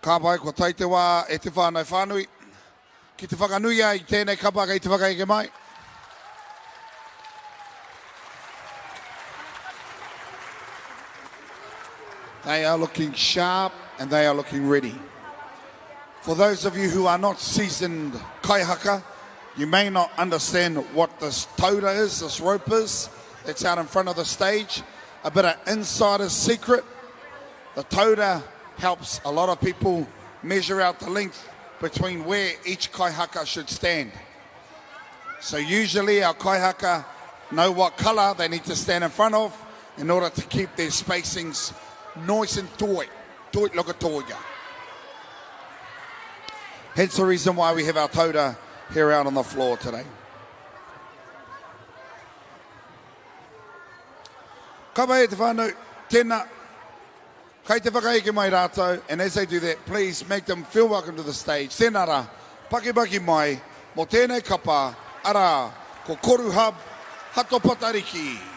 Ka pai, kua tae te wā e te whānau whānui ki te whakanuia i tēnei kapa kei te whakaeke mai. They are looking sharp and they are looking ready. For those of you who are not seasoned kaihaka, you may not understand what this taura is, this rope is, that's out in front of the stage. A bit of insider's secret. The taura helps a lot of people measure out the length between where each kaihaka should stand. So usually our kaihaka know what colour they need to stand in front of in order to keep their spacings nice and tight. Tight like a tiger. Hence the reason why we have our taura here out on the floor today. Ka pai e te whānau, tēnā, kei te whakaeke mai rātou, and as they do that, please make them feel welcome to the stage. Tēnā rā, pakipaki mai, mō tēnei kapa, arā, ko Koru Hub, Hato Patariki.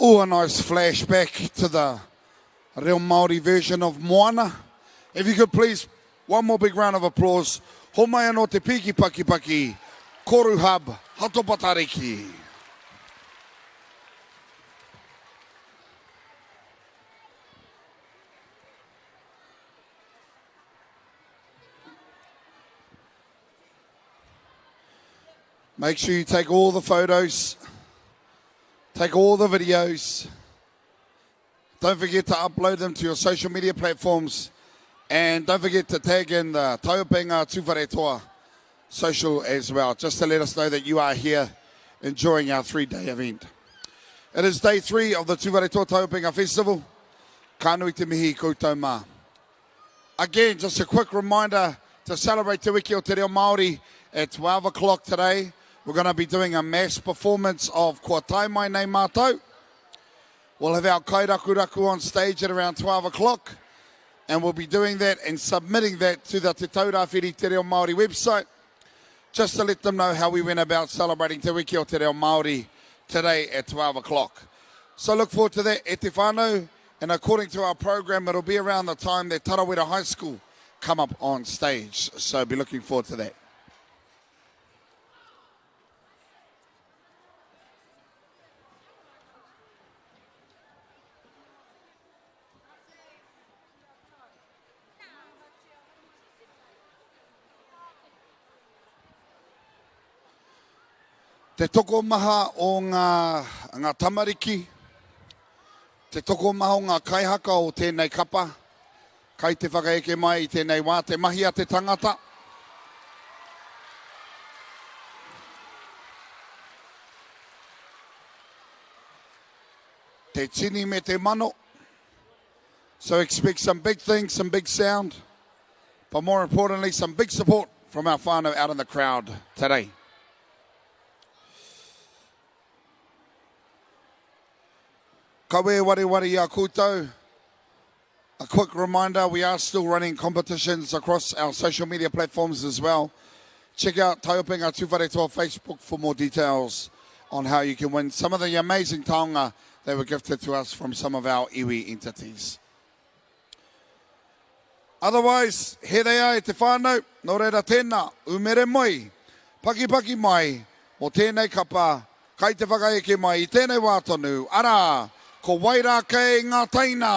Oh, a nice flashback to the Reo Māori version of Moana. If you could please, one more big round of applause. Homai anō te piki paki paki, Koru Hub, Hato Patariki. Make sure you take all the photos, take all the videos. Don't forget to upload them to your social media platforms. And don't forget to tag in the Taiopenga Tūwharetoa social as well, just to let us know that you are here enjoying our three-day event. It is day three of the Tūwharetoa Taiopenga Festival. Ka nui te mihi koutou mā. Again, just a quick reminder to celebrate Te Wiki o Te Reo Māori at 12 o'clock today. We're going to be doing a mass performance of Kua Tae Mai Nei Mātou. We'll have our kairakuraku on stage at around 12 o'clock and we'll be doing that and submitting that to the Te Taura Whiri Te Reo Māori website just to let them know how we went about celebrating Te Wiki o Te Reo Māori today at 12 o'clock. So look forward to that e te whānau, and according to our program, it'll be around the time that Tarawera High School come up on stage. So be looking forward to that. Te tokomaha o ngā, ngā tamariki, te tokomaha o ngā kaihaka o tēnei kapa, kai te whakaeke mai i tēnei wā, te mahi a te tangata. Te tini me te mano. So expect some big things, some big sound, but more importantly, some big support from our whānau out in the crowd today. Kawe wareware i a koutou. A quick reminder, we are still running competitions across our social media platforms as well. Check out Taiopenga Tūwharetoa Facebook for more details on how you can win some of the amazing taonga that were gifted to us from some of our iwi entities. Otherwise, here they are e te whānau, nō reira tēnā, umere mai, pakipaki mai mō tēnei kapa, kai te whakaeke mai i tēnei wā tonu, arā, ko Wairākei ngā teina!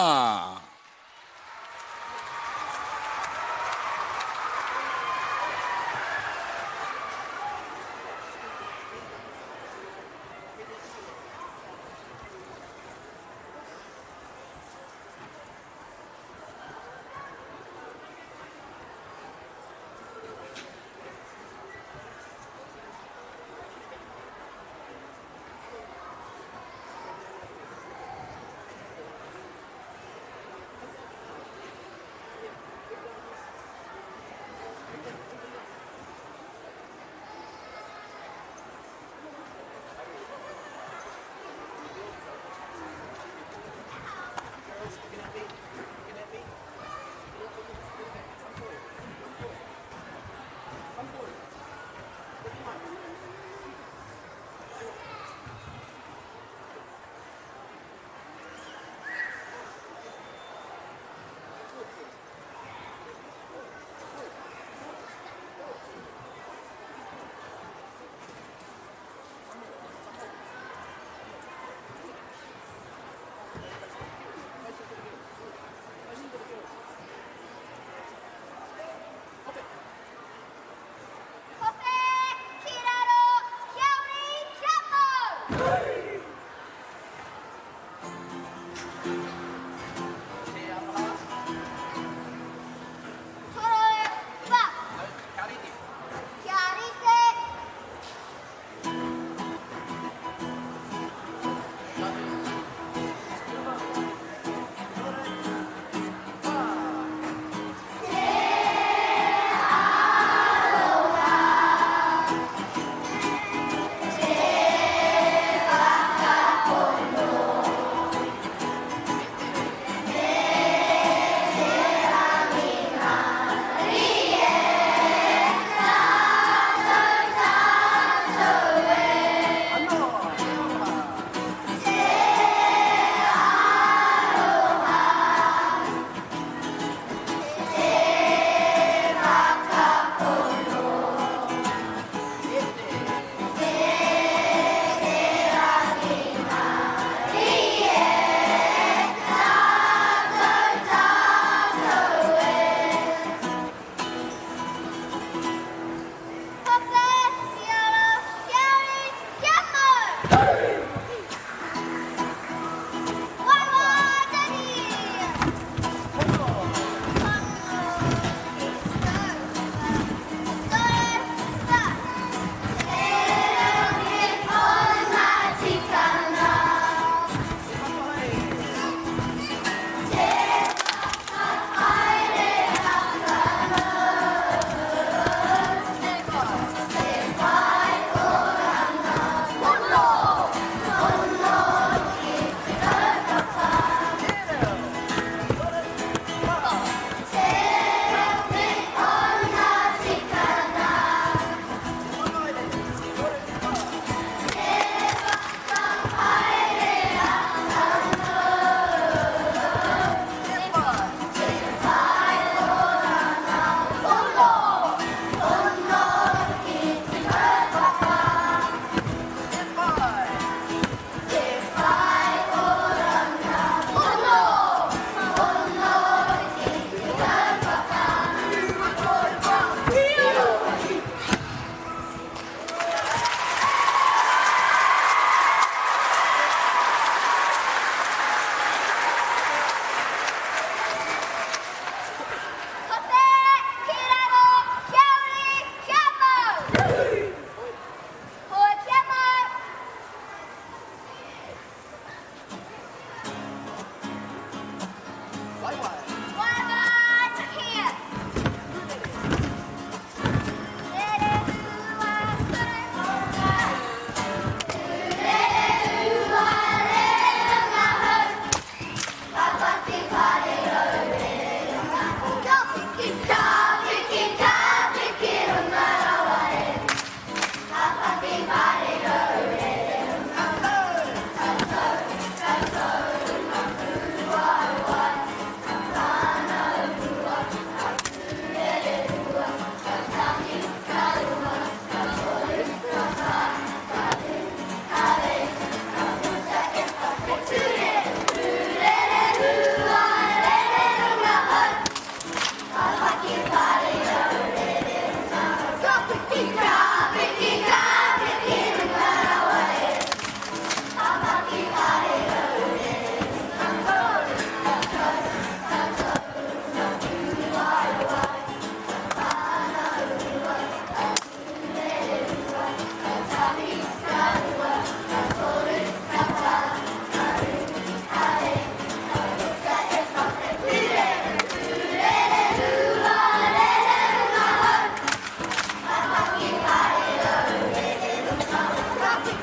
Hope ki raro, kia uri, kia mau! Toro wha. Kia rite. Te aroha.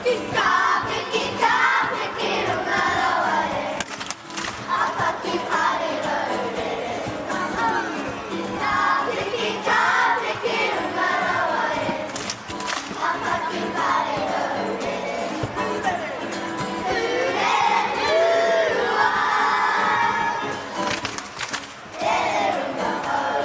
Ka piki, ka piki runga rawa e. A paki parirau rere runga hau. Ka piki, ka piki runga rawa e. A paki parirau rere runga Purerurua. Rere runga hau.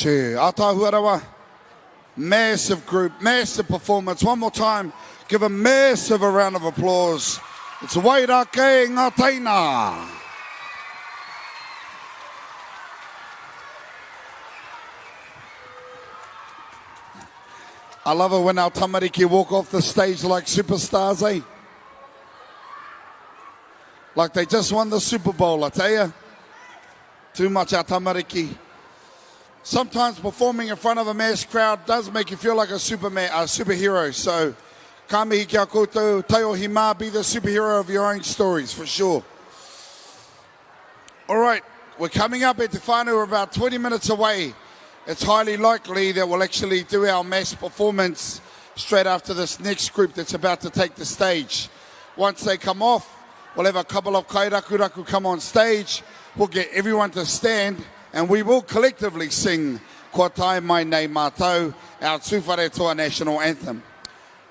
Che, ataahua rawa. Massive group, massive performance. One more time, give a massive a round of applause. It's Wairake Ngā Teina. I love it when our tamariki walk off the stage like superstars, eh? Like they just won the Super Bowl, I tell you. Too much our tamariki. Sometimes performing in front of a mass crowd does make you feel like a superman, a superhero. So, ka mihi ki a koutou, taiohi mā, be the superhero of your own stories, for sure. All right, we're coming up at Te Whānau, we're about 20 minutes away. It's highly likely that we'll actually do our mass performance straight after this next group that's about to take the stage. Once they come off, we'll have a couple of kairakuraku come on stage. We'll get everyone to stand and we will collectively sing Kua tae mai nei mātou, our Tūwharetoa national anthem.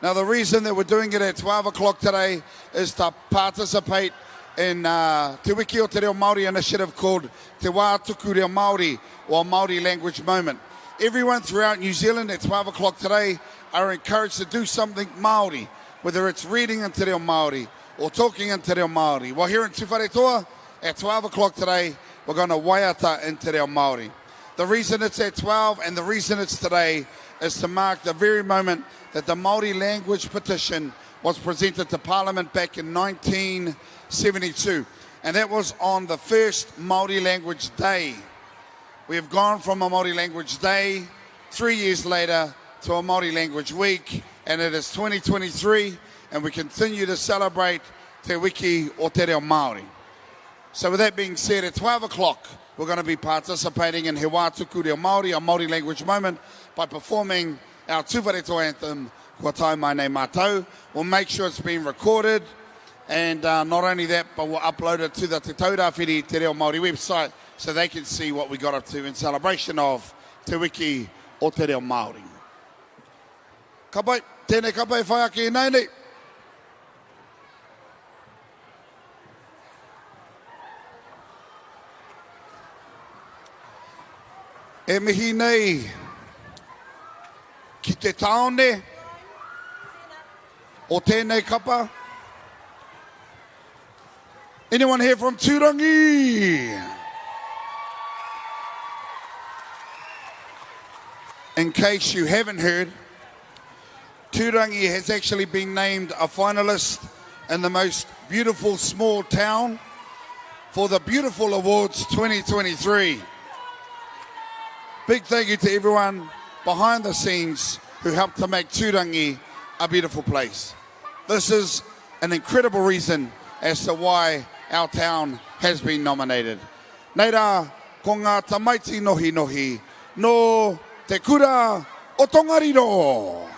Now, the reason that we're doing it at 12 o'clock today is to participate in uh, Te Wiki o Te Reo Māori initiative called Te Wā Tuku Reo Māori or Māori Language Moment. Everyone throughout New Zealand at 12 o'clock today are encouraged to do something Māori, whether it's reading in Te Reo Māori or talking in Te Reo Māori. Well, here in Tūwharetoa, at 12 o'clock today, we're going to waiata in Te Reo Māori. The reason it's at 12 and the reason it's today is to mark the very moment that the Māori language petition was presented to Parliament back in 1972. And that was on the first Māori language day. We have gone from a Māori language day three years later to a Māori language week, and it is 2023, and we continue to celebrate Te Wiki o Te Reo Māori. So with that being said, at 12 o'clock, we're going to be participating in He Wā Tuku Reo Māori, a Māori language moment, by performing our Tūwharetoa anthem, Kua tae mai nei mātou. We'll make sure it's been recorded, and uh, not only that, but we'll upload it to the Te Taurāwhiri Te Reo Māori website so they can see what we got up to in celebration of Te Wiki o Te Reo Māori. Ka pai, tēnei ka pai whai ake i nei nei. E mihi nei ki te tāone o tēnei kapa. Anyone here from Tūrangi? In case you haven't heard, Tūrangi has actually been named a finalist in the most beautiful small town for the Beautiful Awards 2023. Big thank you to everyone behind the scenes who helped to make Tūrangi a beautiful place. This is an incredible reason as to why our town has been nominated. Nei rā, ko ngā tamaiti nohinohi nō Te Kura o Tongariro!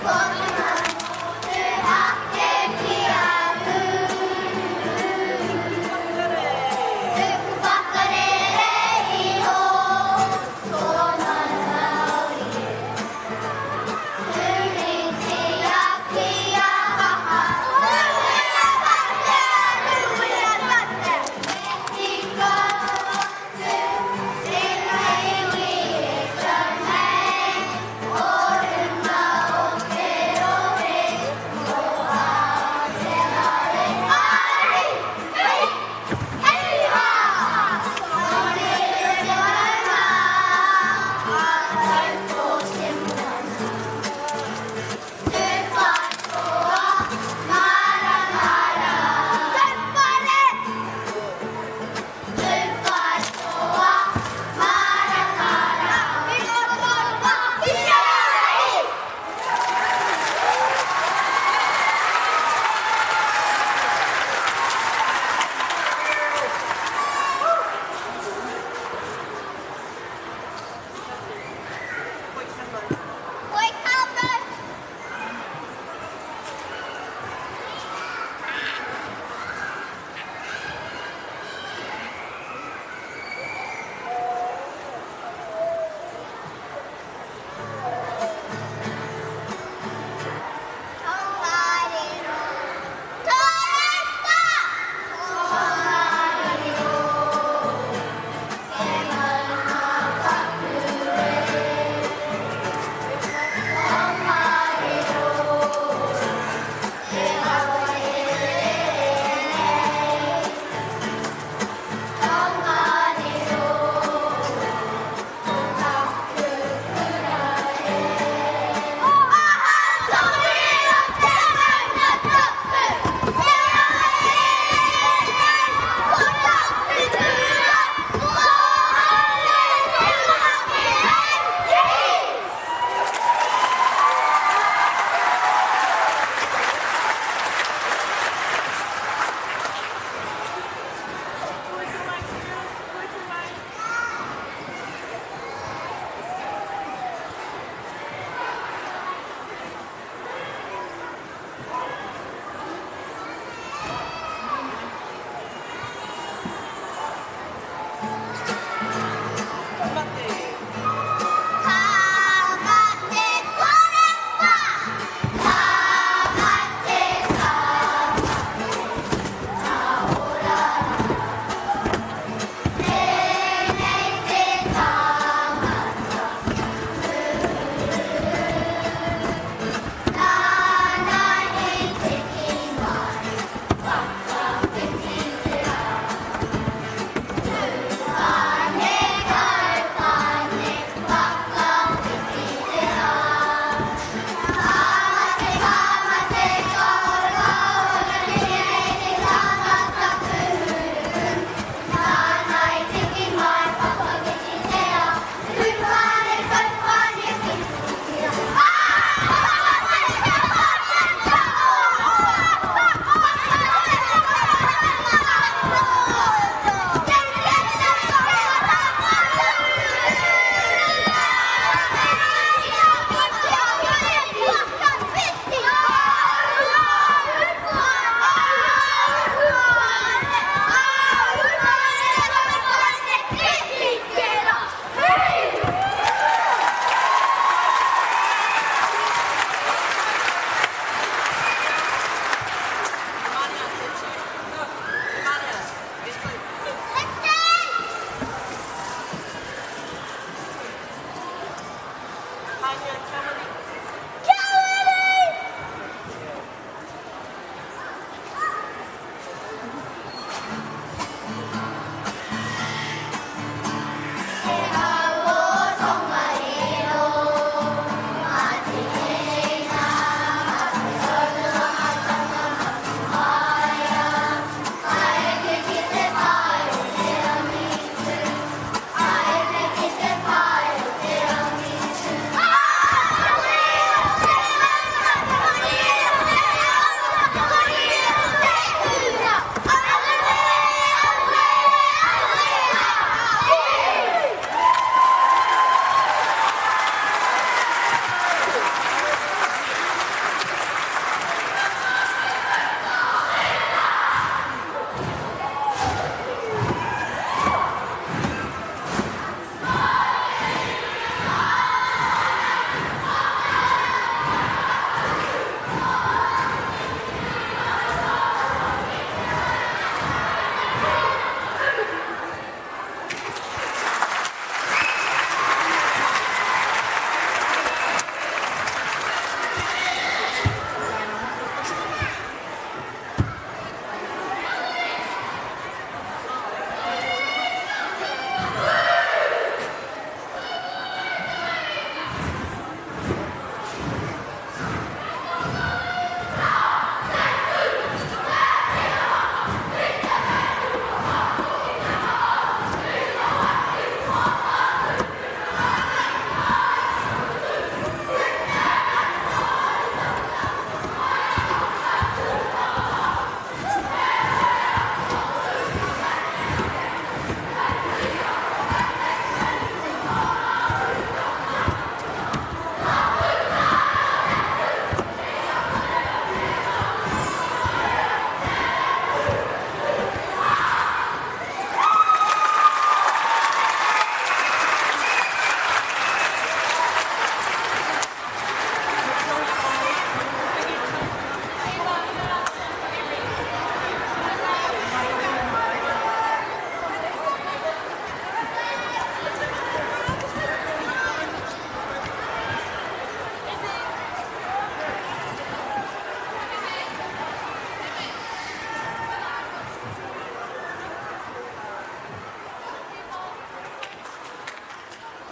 Ko te mana motuhake ki a Tuku whakarere iho tōna mauri. Puritia kia kaha. Ruia pate, ruia pate. E tika atu tēnei iwi e tau nei. O runga o te rohe.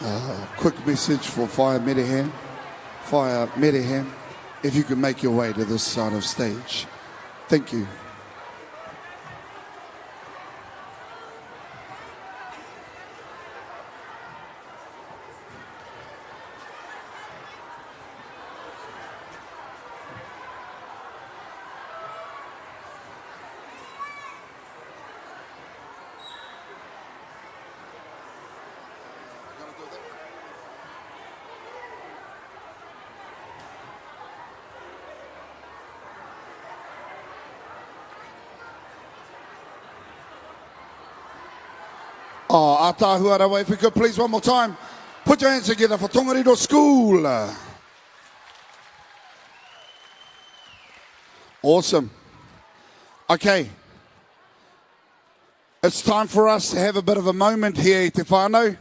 Uh, quick message for Whaea Mereham. Whaea Mereham, if you could make your way to this side of stage. Thank you. Oh, Ataahua rawa, if we could please one more time, put your hands together for Tongariro School. Awesome. Okay. It's time for us to have a bit of a moment here, te whānau.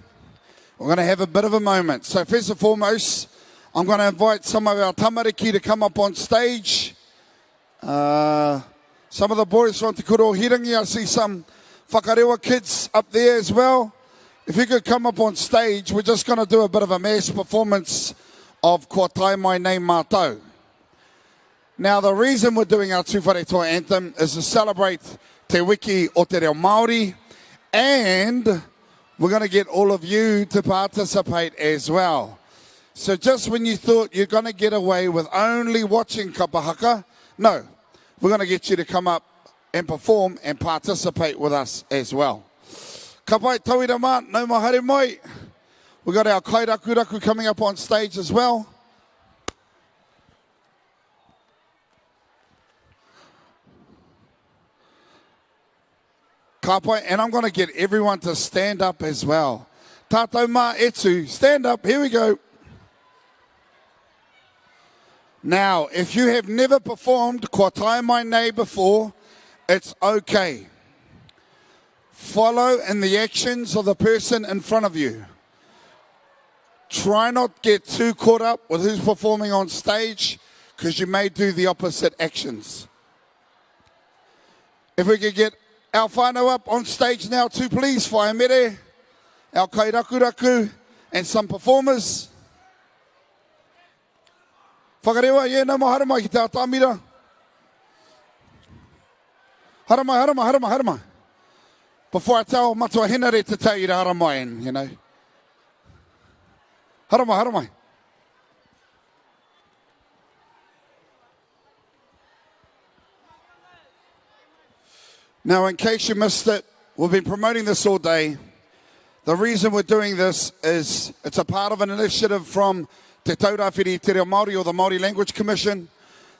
We're going to have a bit of a moment. So first and foremost, I'm going to invite some of our tamariki to come up on stage. Uh, some of the boys from Te Kura o Hirangi, I see some whakarewa kids up there as well. If you could come up on stage, we're just going to do a bit of a mass performance of Kua Tae Mai Nei Mātou. Now, the reason we're doing our Tūwharetoa anthem is to celebrate Te Wiki o Te Reo Māori, and we're going to get all of you to participate as well. So just when you thought you're going to get away with only watching kapahaka, no, we're going to get you to come up and perform and participate with us as well. Ka pai, tauira mā, nau mai haere mai. We got our kairakuraku coming up on stage as well. Ka pai, and I'm going to get everyone to stand up as well. Tātou mā e tū, stand up, here we go. Now, if you have never performed Kua Tae Mai Nei before, it's okay. Follow in the actions of the person in front of you. Try not get too caught up with who's performing on stage because you may do the opposite actions. If we could get our whānau up on stage now too, please, Whaea Mere, our kairakuraku, and some performers. Whakarewa, yeah, no mai, haere mai ki te atamira. Haere mai, haere mai, haere mai, haere mai. Before I tell Matua Henare to tell you to haere mai, and, you know. Haere mai, haere mai. Now, in case you missed it, we've been promoting this all day. The reason we're doing this is it's a part of an initiative from Te Taurāwhiri Te Reo Māori or the Māori Language Commission.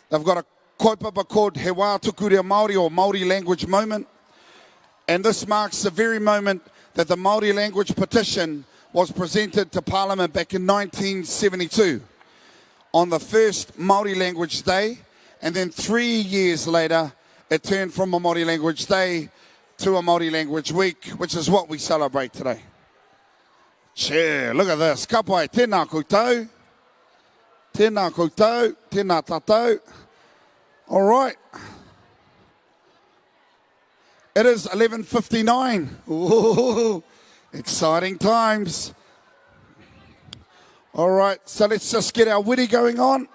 They've got a kaupapa called He Wā Tuku Reo Māori or Māori Language Moment. And this marks the very moment that the Māori language petition was presented to Parliament back in 1972 on the first Māori Language Day. And then three years later, it turned from a Māori Language Day to a Māori Language Week, which is what we celebrate today. Che, look at this. Ka pai, tēnā koutou. Tēnā koutou, tēnā tātou. All right. It is 11.59. Ooh, exciting times. All right, so let's just get our witty going on.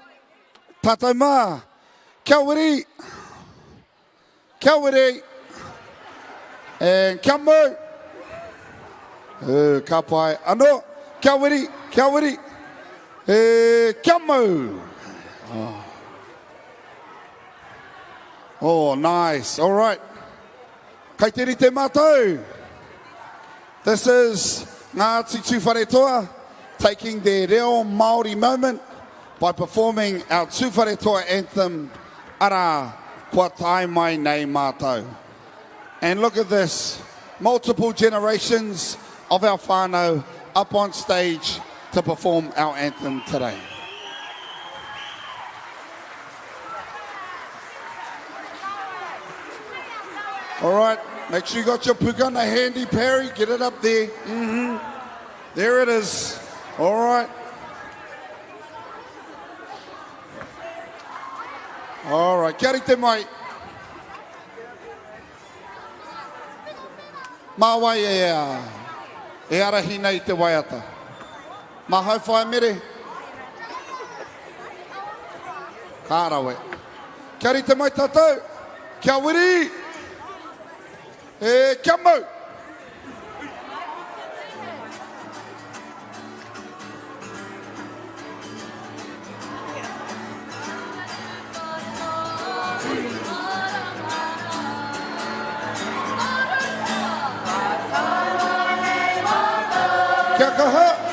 Tātou mā. Kia wiri. Kia wiri. And kia mau. Uh, ka pai. Anō. Kia wiri. Kia wiri. E, kia mau. Oh. Oh, nice. All right. Kai te rite mātou. This is Ngāti Tūwharetoa taking their reo Māori moment by performing our Tūwharetoa anthem, Ara, kua tae mai nei mātou. And look at this, multiple generations of our whānau up on stage to perform our anthem today. All right, make sure you got your pukana handy, Perry. Get it up there. Mm-hmm. There it is. All right. All right, kia rite mai. Mā wai e, e arahi nei te waiata? Mahau whaea Mere. Ka rawe. Kia rite mai tātou. Kia wiri! E, kia mau! Kia kaha!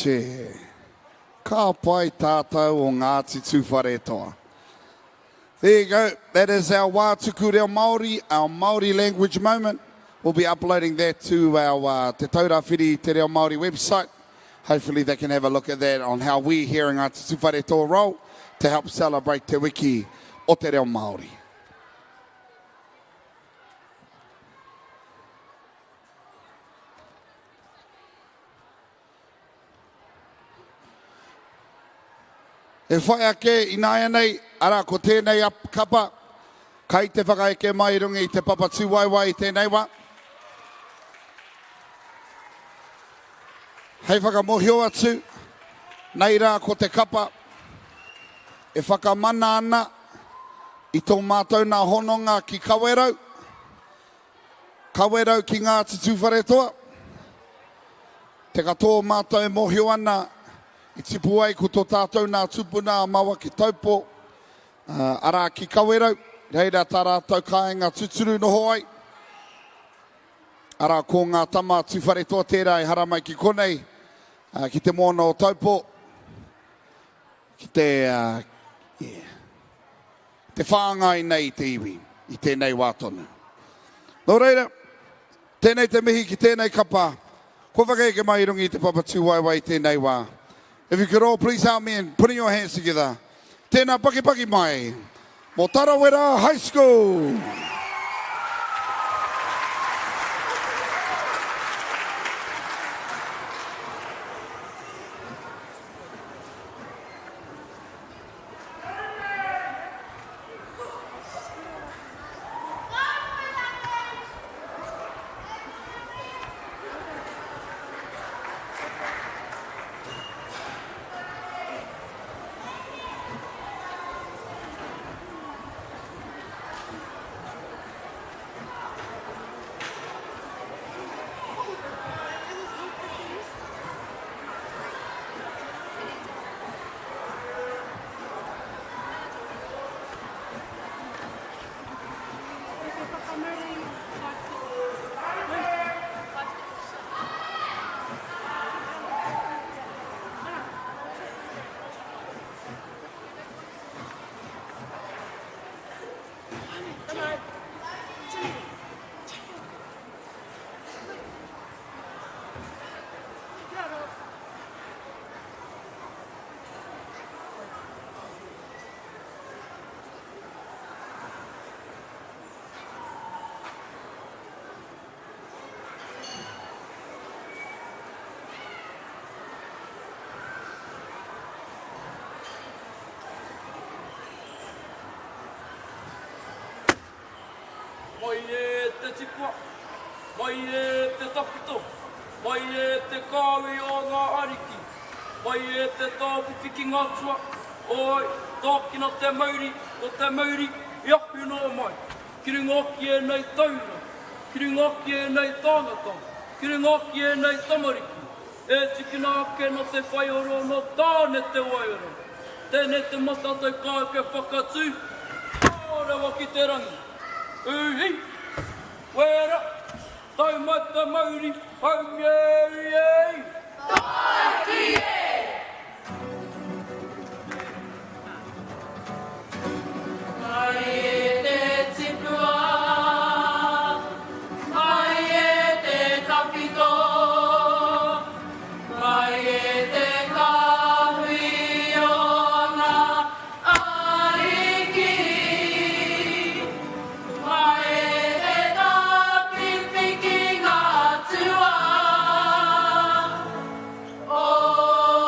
Che. Ka pai tātou o Ngāti Tūwharetoa. There you go. That is our wā tuku reo Māori, our Māori language moment. We'll be uploading that to our uh, Te Taura Whiri Te Reo Māori website. Hopefully they can have a look at that on how we here in Ngāti Tūwharetoa roll to help celebrate Te Wiki o Te Reo Māori. E whai ake ināianei, arā, ko tēnei kapa, kai te whakaeke mai i runga i te papa tūwaewae i tēnei wā. Hei whakamōhio atu, nei rā ko te kapa e whakamana ana i tō mātou nā hononga ki Kawerau, Kawerau ki Ngāti Tūwharetoa. Te katoa o mātou e mōhio ana, i tipu ai ko tō tātou nā tupuna a Mawa ki Taupō, arā ki Kawerau, reira tā rātou kāinga tuturu noho ai. Arā ko ngā tama a Tūwharetoa tērā i haramai ki konei, ki te moana o Taupō, ki te, yeah. Te whāngai nei i te iwi i tēnei wā tonu. Nō reira, tēnei te mihi ki tēnei kapa, kua whakaeke mai i runga i te papa tūwaewae i tēnei wā. If you could all please help me in putting your hands together. Tēnā pakipaki mai mō Tarawera High School! Mai e te tipua, mai e te tawhito, mai e te kāhui o ngā ariki, mai e te tāwhiwhi ki ngā atua, oi, tākina te mauri, ko te mauri i ahu noa mai, ki runga ki ēnei taura, ki runga ki ēnei tāngata, ki runga ki ēnei tamariki, e tikina ake nō te whaioro nō Tāne te wairua. Tēnei te matatau kāeke whakatū, ōrewa ki te rangi. Uhi! Wera! Tau mai te mauri, haumi e ui e! Tāiki e! Mai e te tipua, mai e te tawhito, mai e te kāhui o ngā ariki, mai e te tāwhiwhi ki ngā atua. Oi!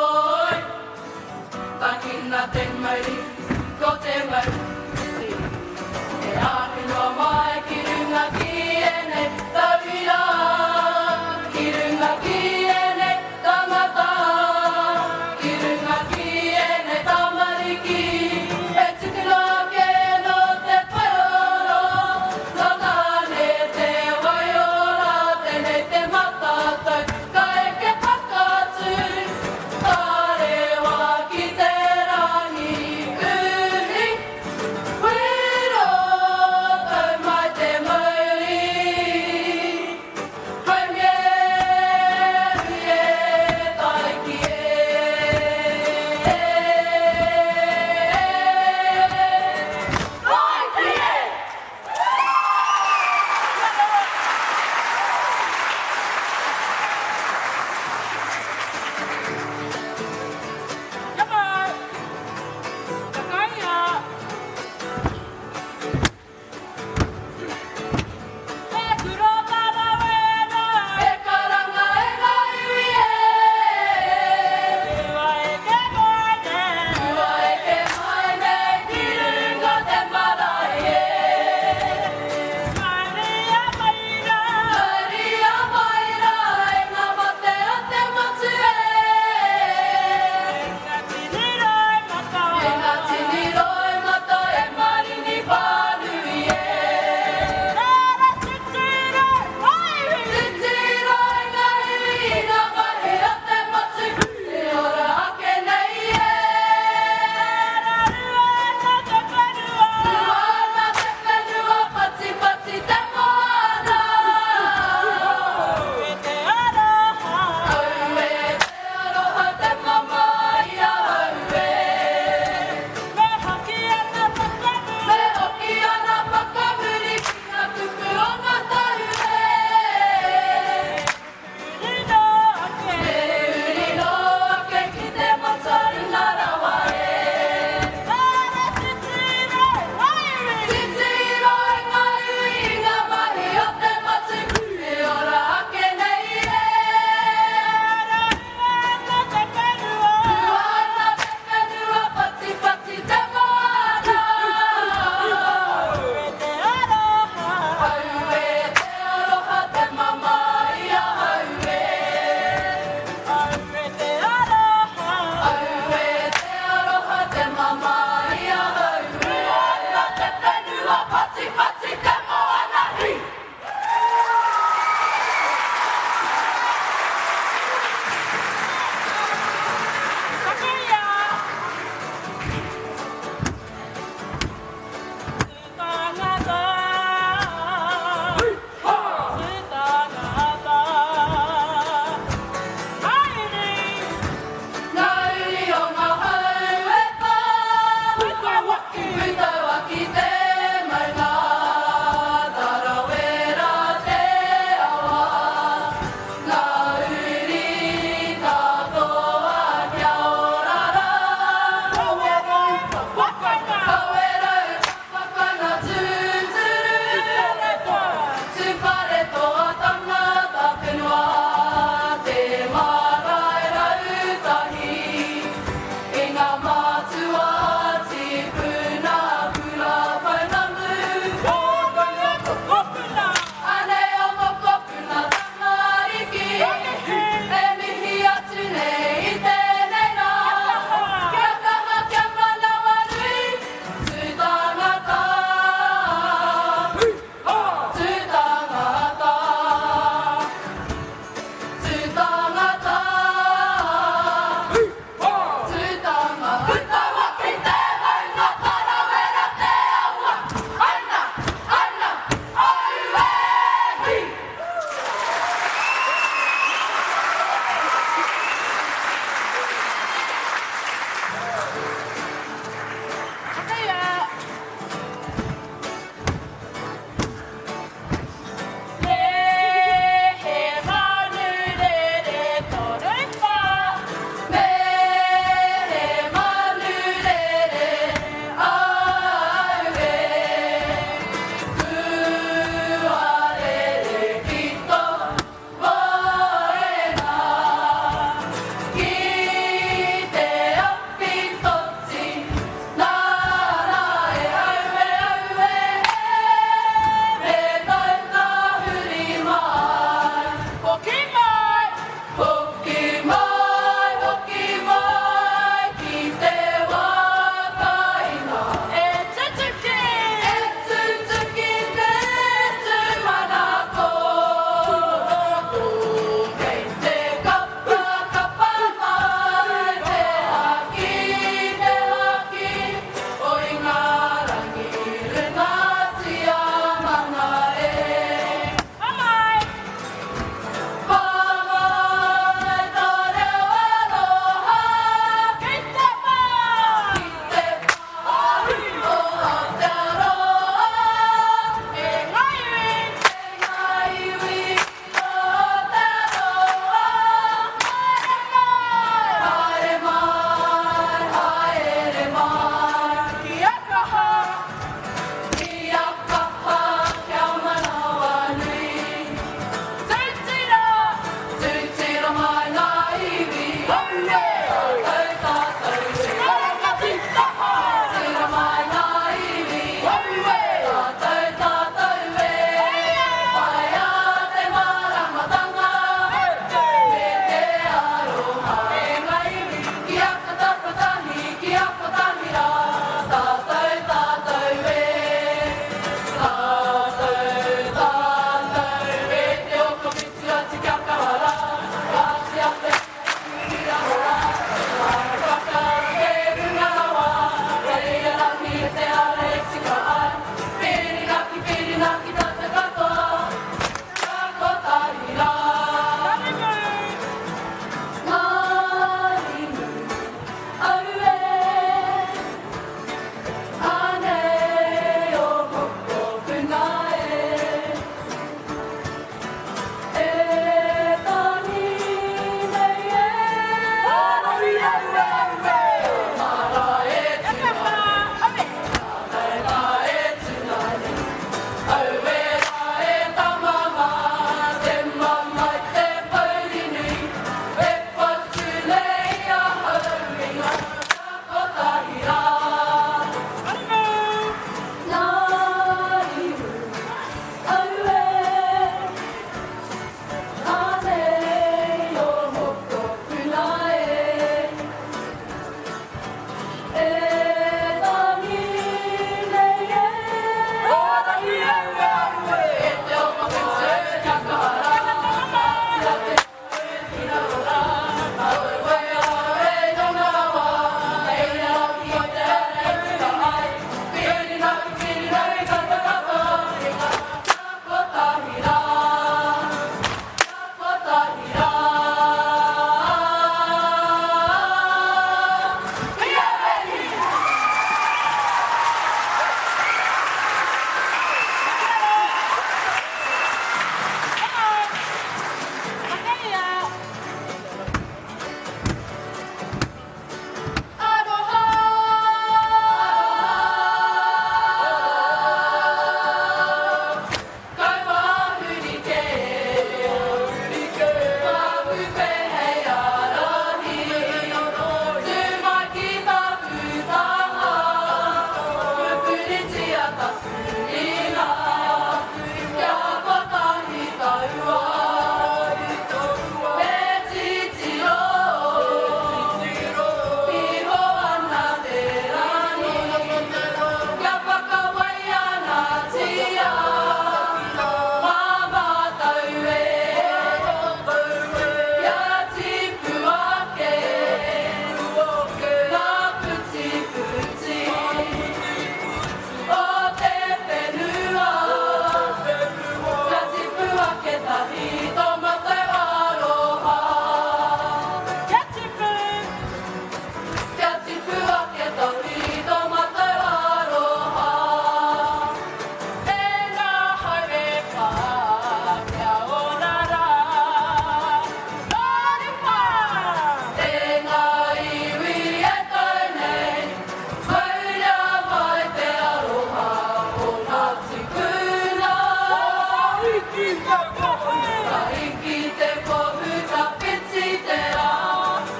te kohu. Ka hiki te kohu, ka whiti te rā,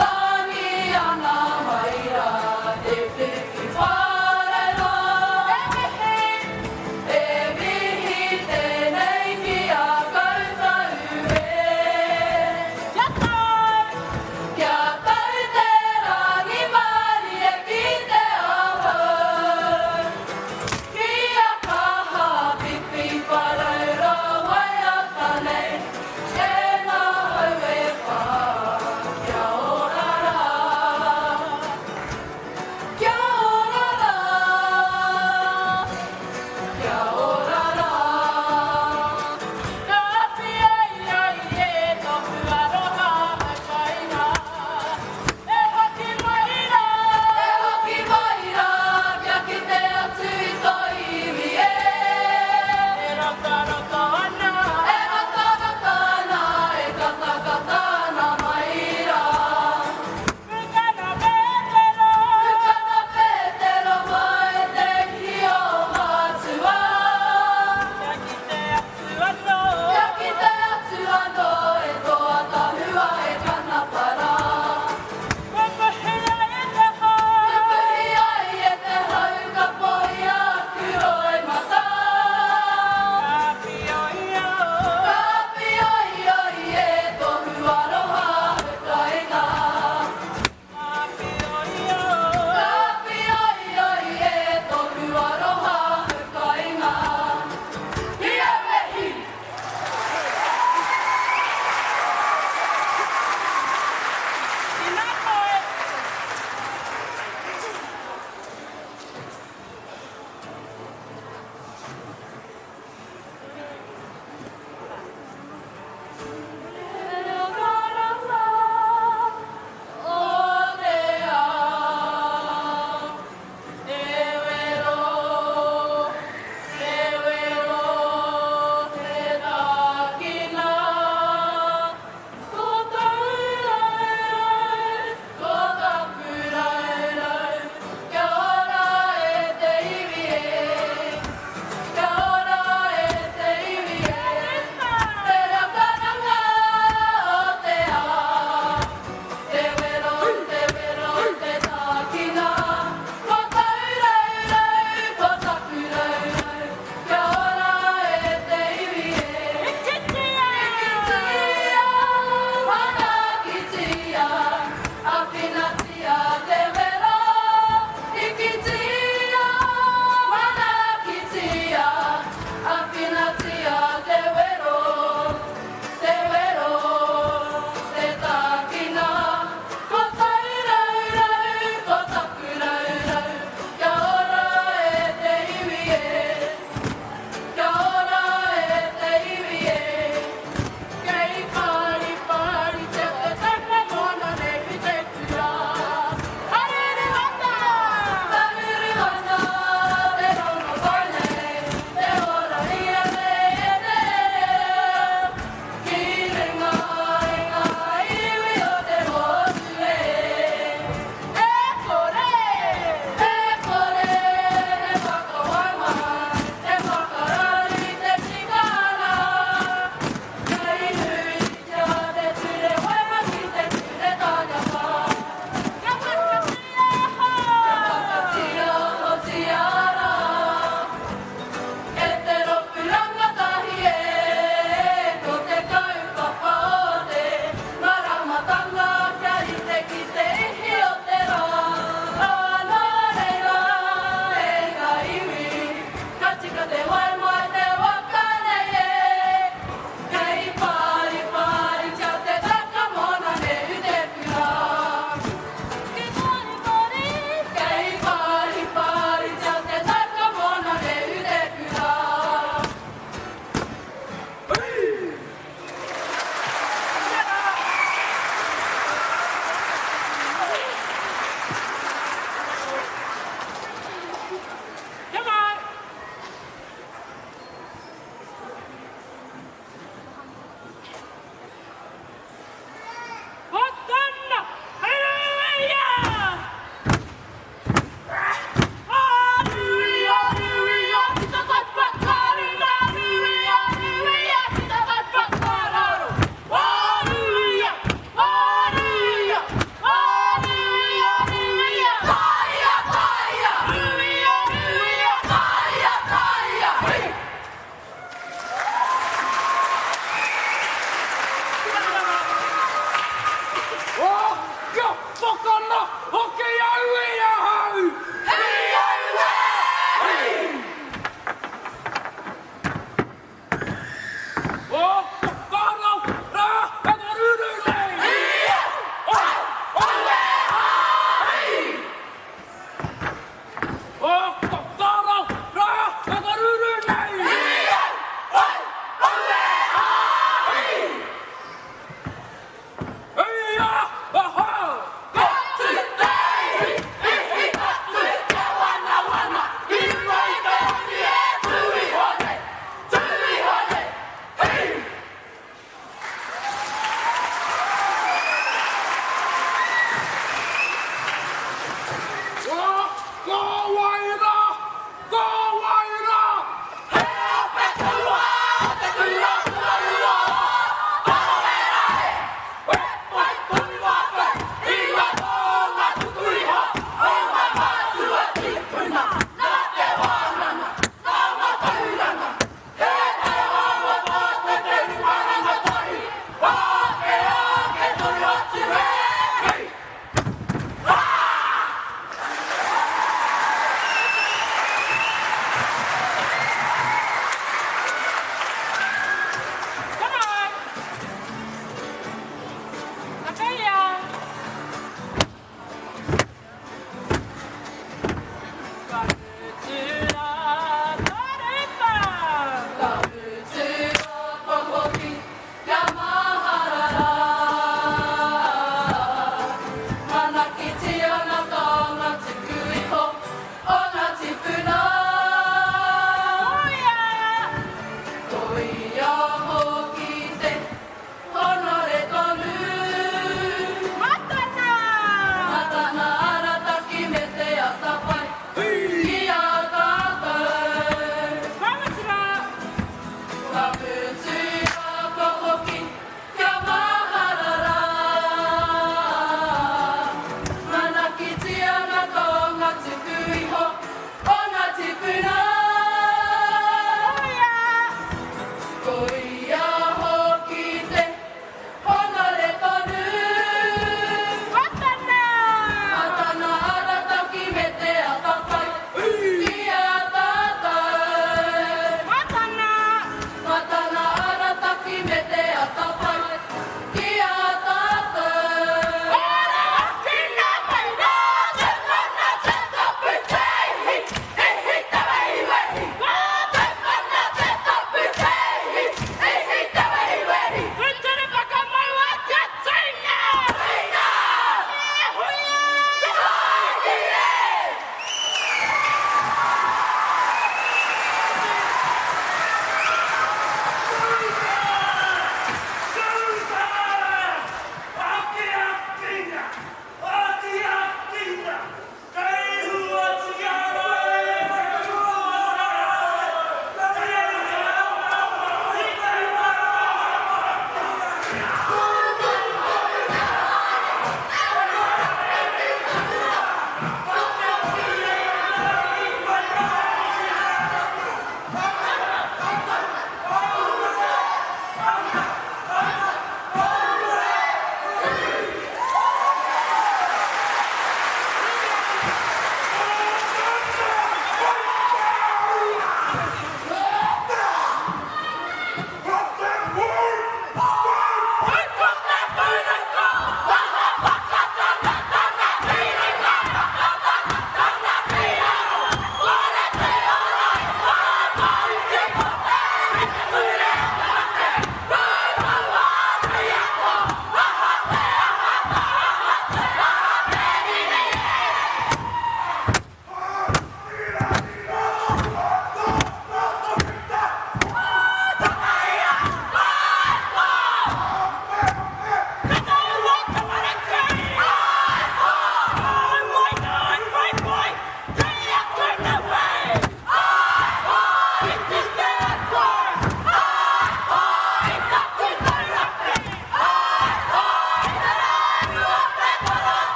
tangi ana mai rā, te whiwhi whare rā. E mihi, e mihi tēnei ki a koutou e. Kia tau! Kia tau te rangimārie ki te ao. Kia kaha whiwhi wharau rā waiata nei.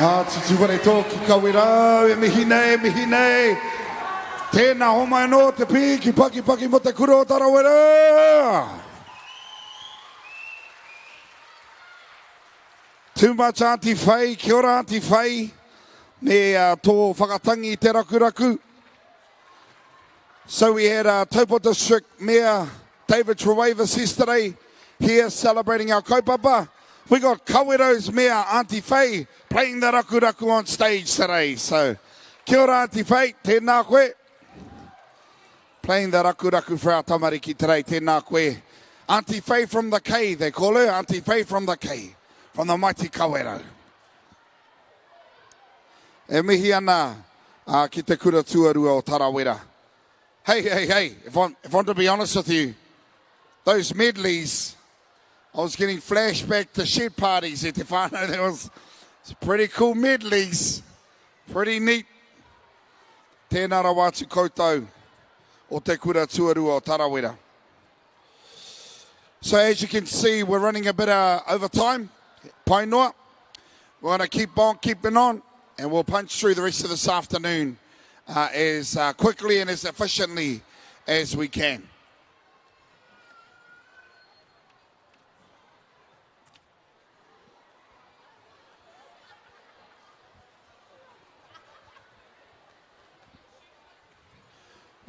Ngāti Tūwharetoa ki Kawerau, e mihi nei, e mihi nei. Tēnā, homai anō te pī ki Pakipaki mo te kura o Tarawera. Too much Auntie Faye, kia ora Auntie Faye, me uh, tō whakatangi i te rakuraku. So we had uh, Taupo District Mayor David Trewavas yesterday here celebrating our kaupapa. We got Kawerau's Mayor Auntie Faye playing the rakuraku on stage today. So kia ora Auntie Faye, tēnā koe. Playing the rakuraku for our tamariki today, tēnā koe. Auntie Faye from the K, they call her, Auntie Faye from the K, from the mighty Kawerau. E mihi ana uh, ki te kura tuarua o Tarawera. Hey, hey, hey, if I'm, if I'm to be honest with you, those medleys, I was getting flashback to shed parties at te whānau. There was some pretty cool medleys. Pretty neat. Tēnā rawa atu koutou o te kura tuarua o Tarawera. So as you can see, we're running a bit uh, over time. Pai noa. We're going to keep on keeping on, and we'll punch through the rest of this afternoon uh, as uh, quickly and as efficiently as we can.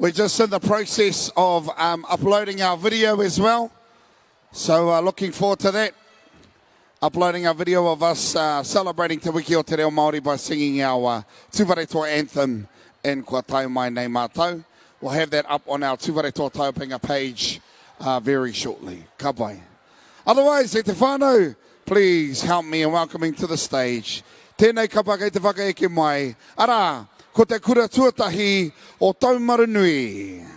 We're just in the process of um, uploading our video as well. So uh, looking forward to that. Uploading our video of us uh, celebrating Te Wiki o Te Reo Māori by singing our uh, Tūwharetoa anthem in Kua Tae Mai Nei Mātou. We'll have that up on our Tūwharetoa Taiopenga page uh, very shortly. Ka pai. Otherwise, e te whānau, please help me in welcoming to the stage tēnei kapa kei te whakaeke mai, arā, ko te kura tuatahi o Taumarunui.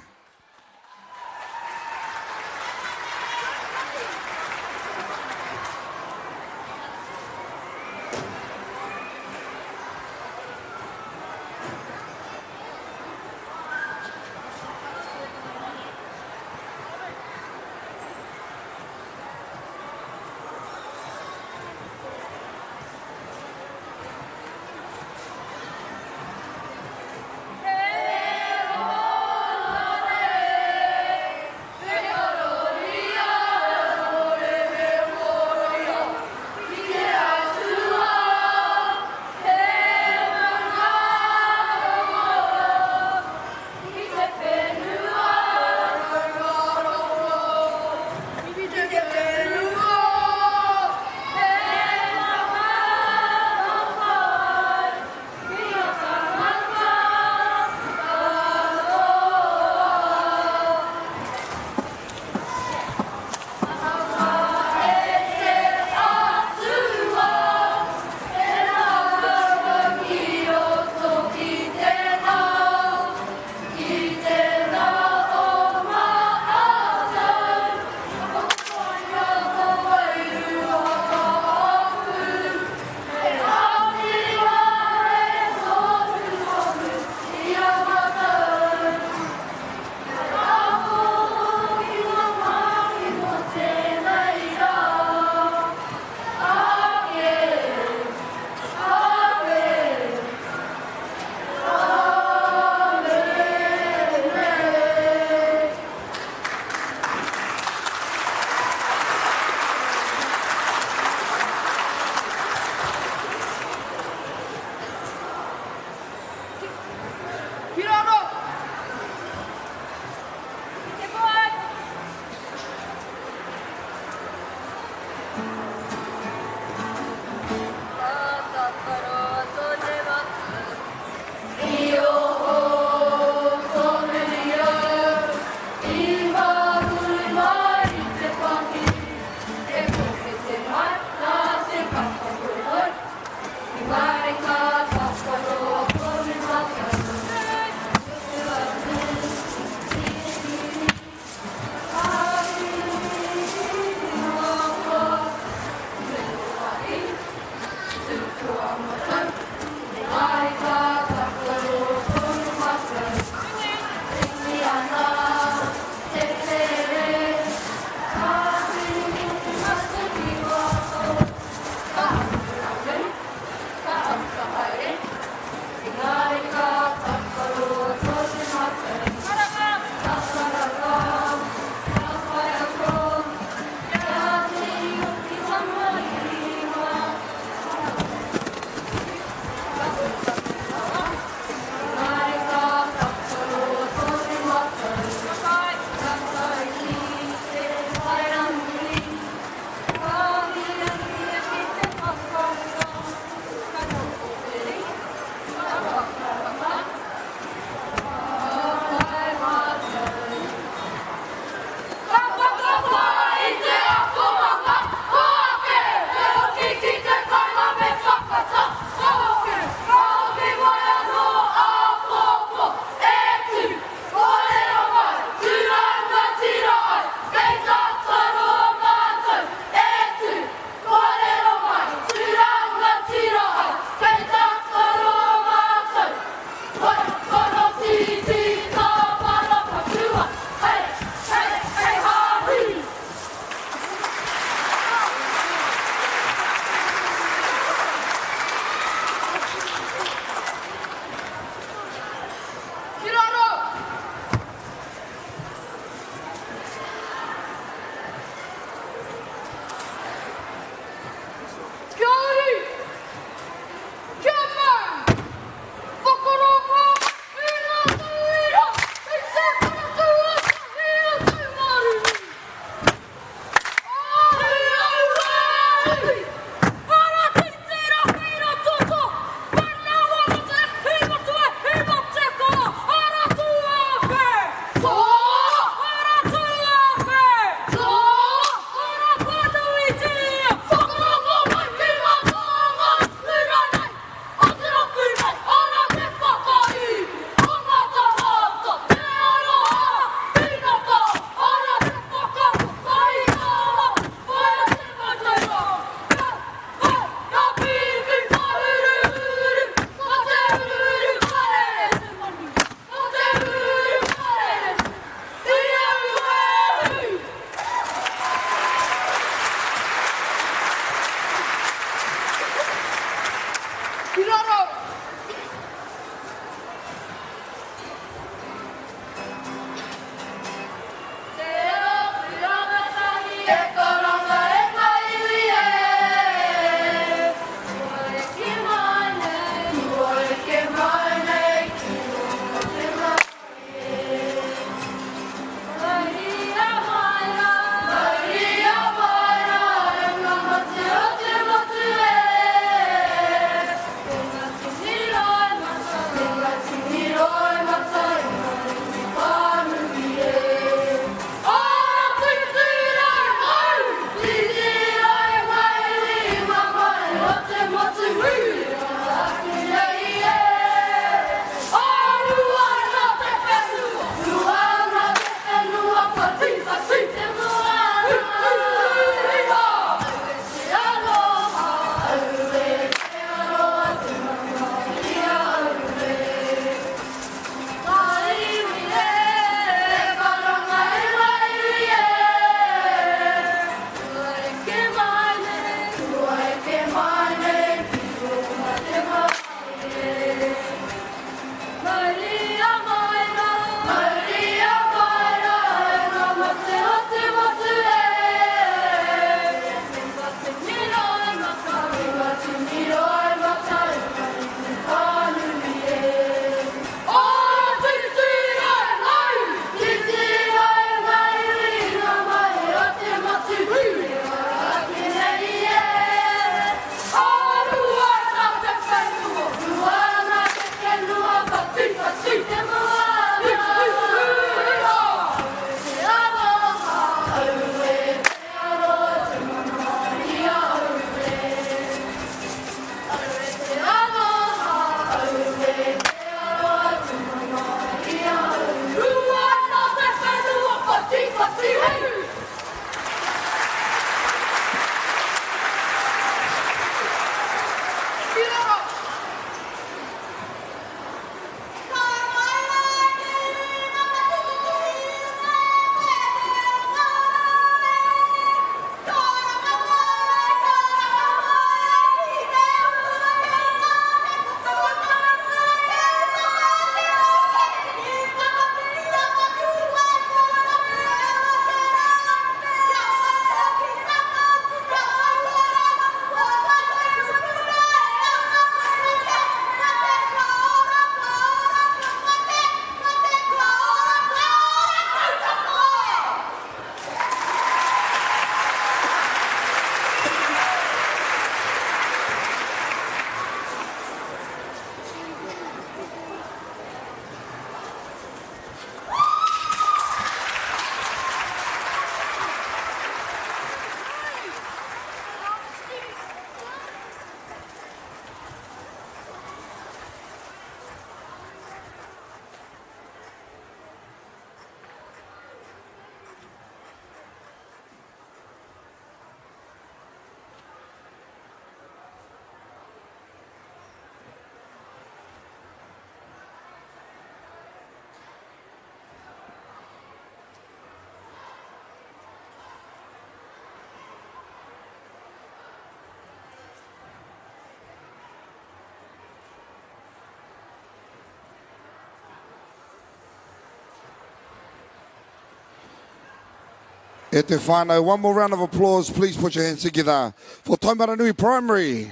E te whānau, one more round of applause. Please put your hands together for Taumaranui Primary.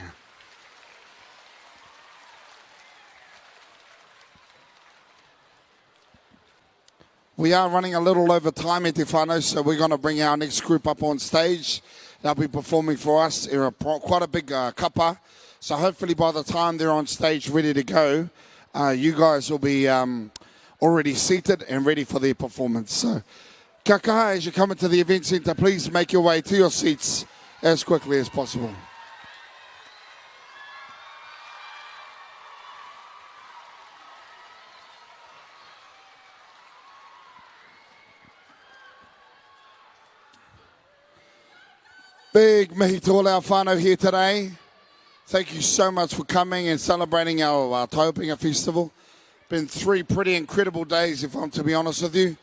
We are running a little over time, e te whānau, so we're going to bring our next group up on stage. They'll be performing for us. They're a, quite a big kapa. So hopefully by the time they're on stage ready to go, you guys will be already seated and ready for their performance. So, kia kaha, as you come into the event centre, please make your way to your seats as quickly as possible. Big mihi to all our whānau here today. Thank you so much for coming and celebrating our Taiopenga Festival. Been 3 pretty incredible days, if I'm to be honest with you.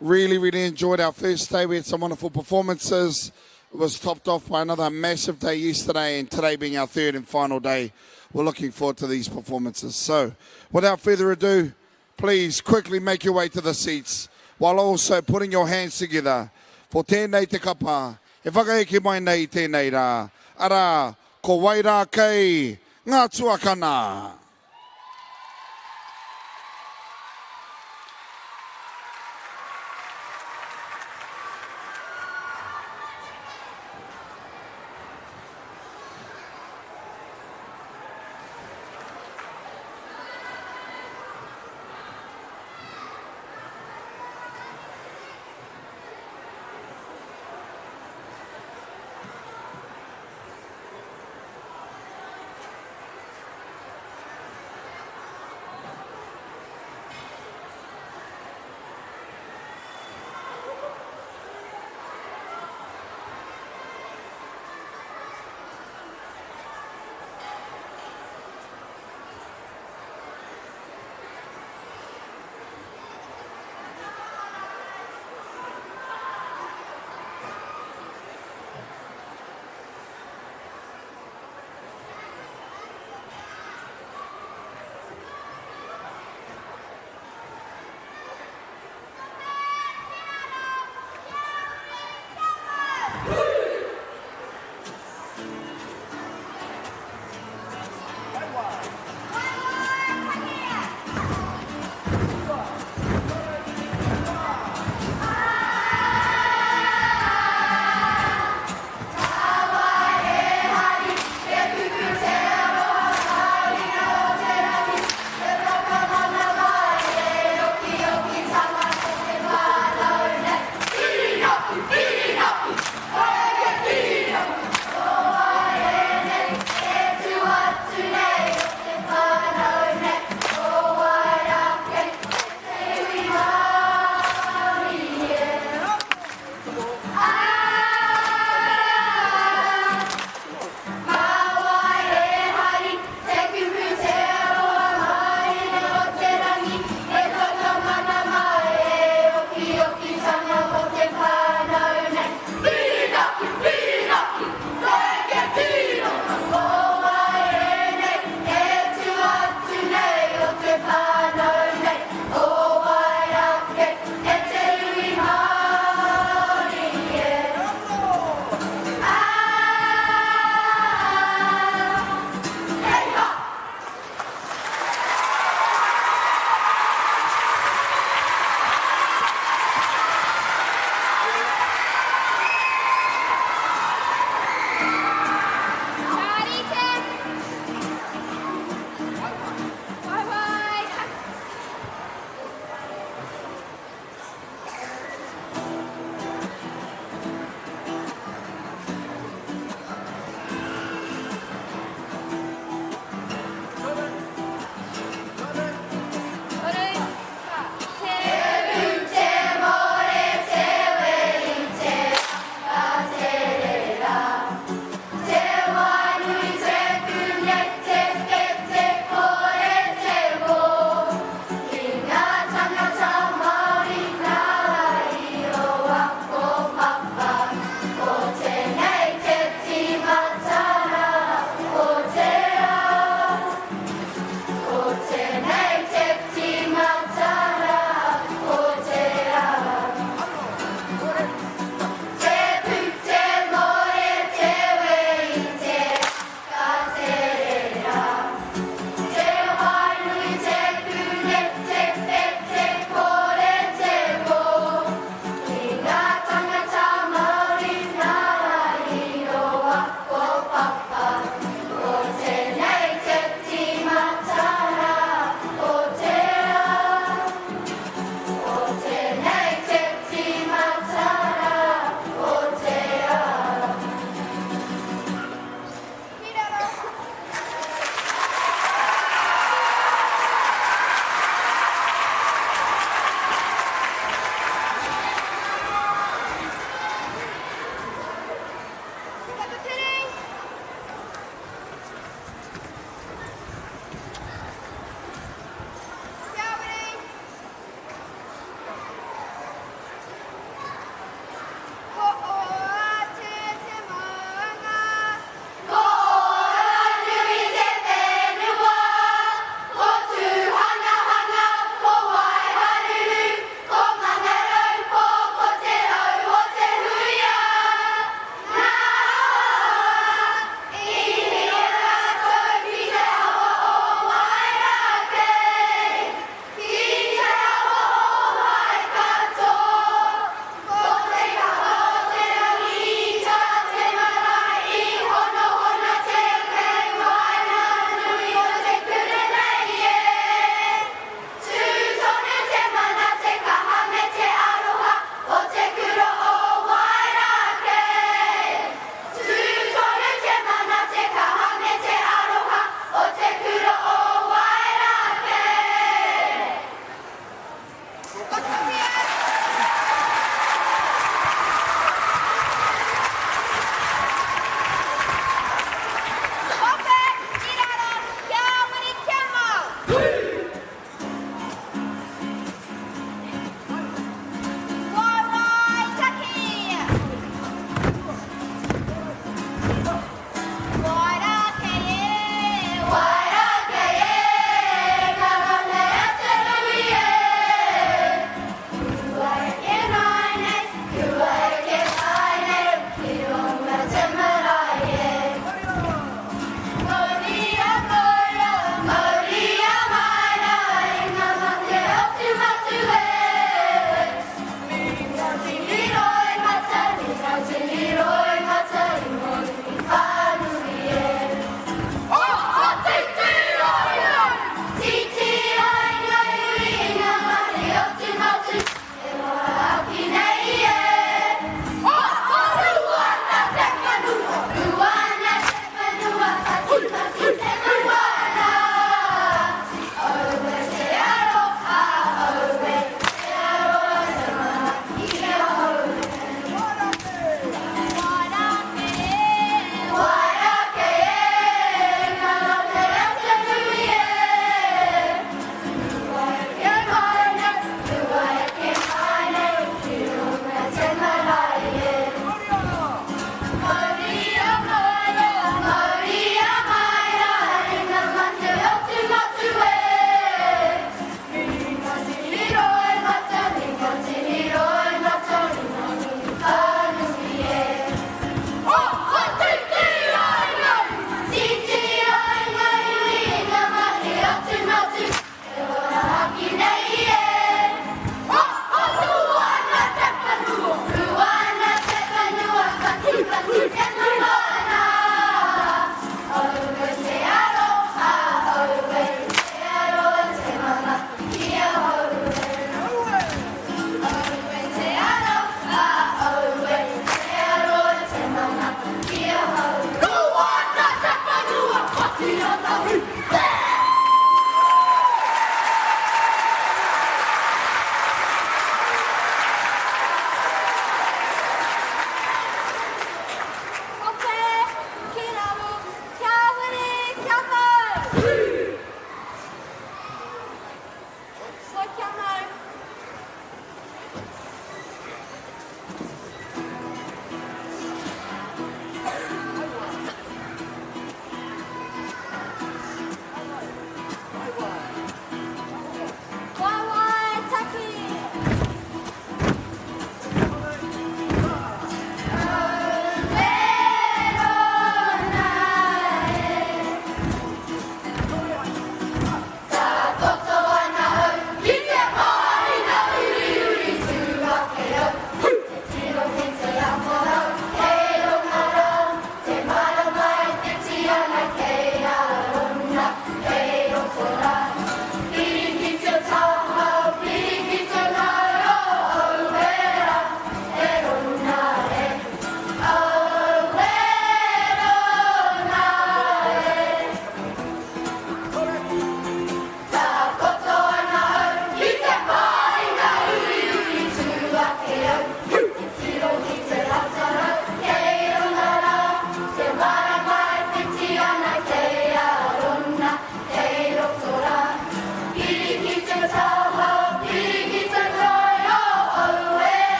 Really, really enjoyed our first day. We had some wonderful performances. It was topped off by another massive day yesterday, and today being our third and final day. We're looking forward to these performances. So, without further ado, please quickly make your way to the seats while also putting your hands together for tēnei te kapa e whakaeke mai nei i tēnei rā, arā, ko wai rā kei ngā tuakana.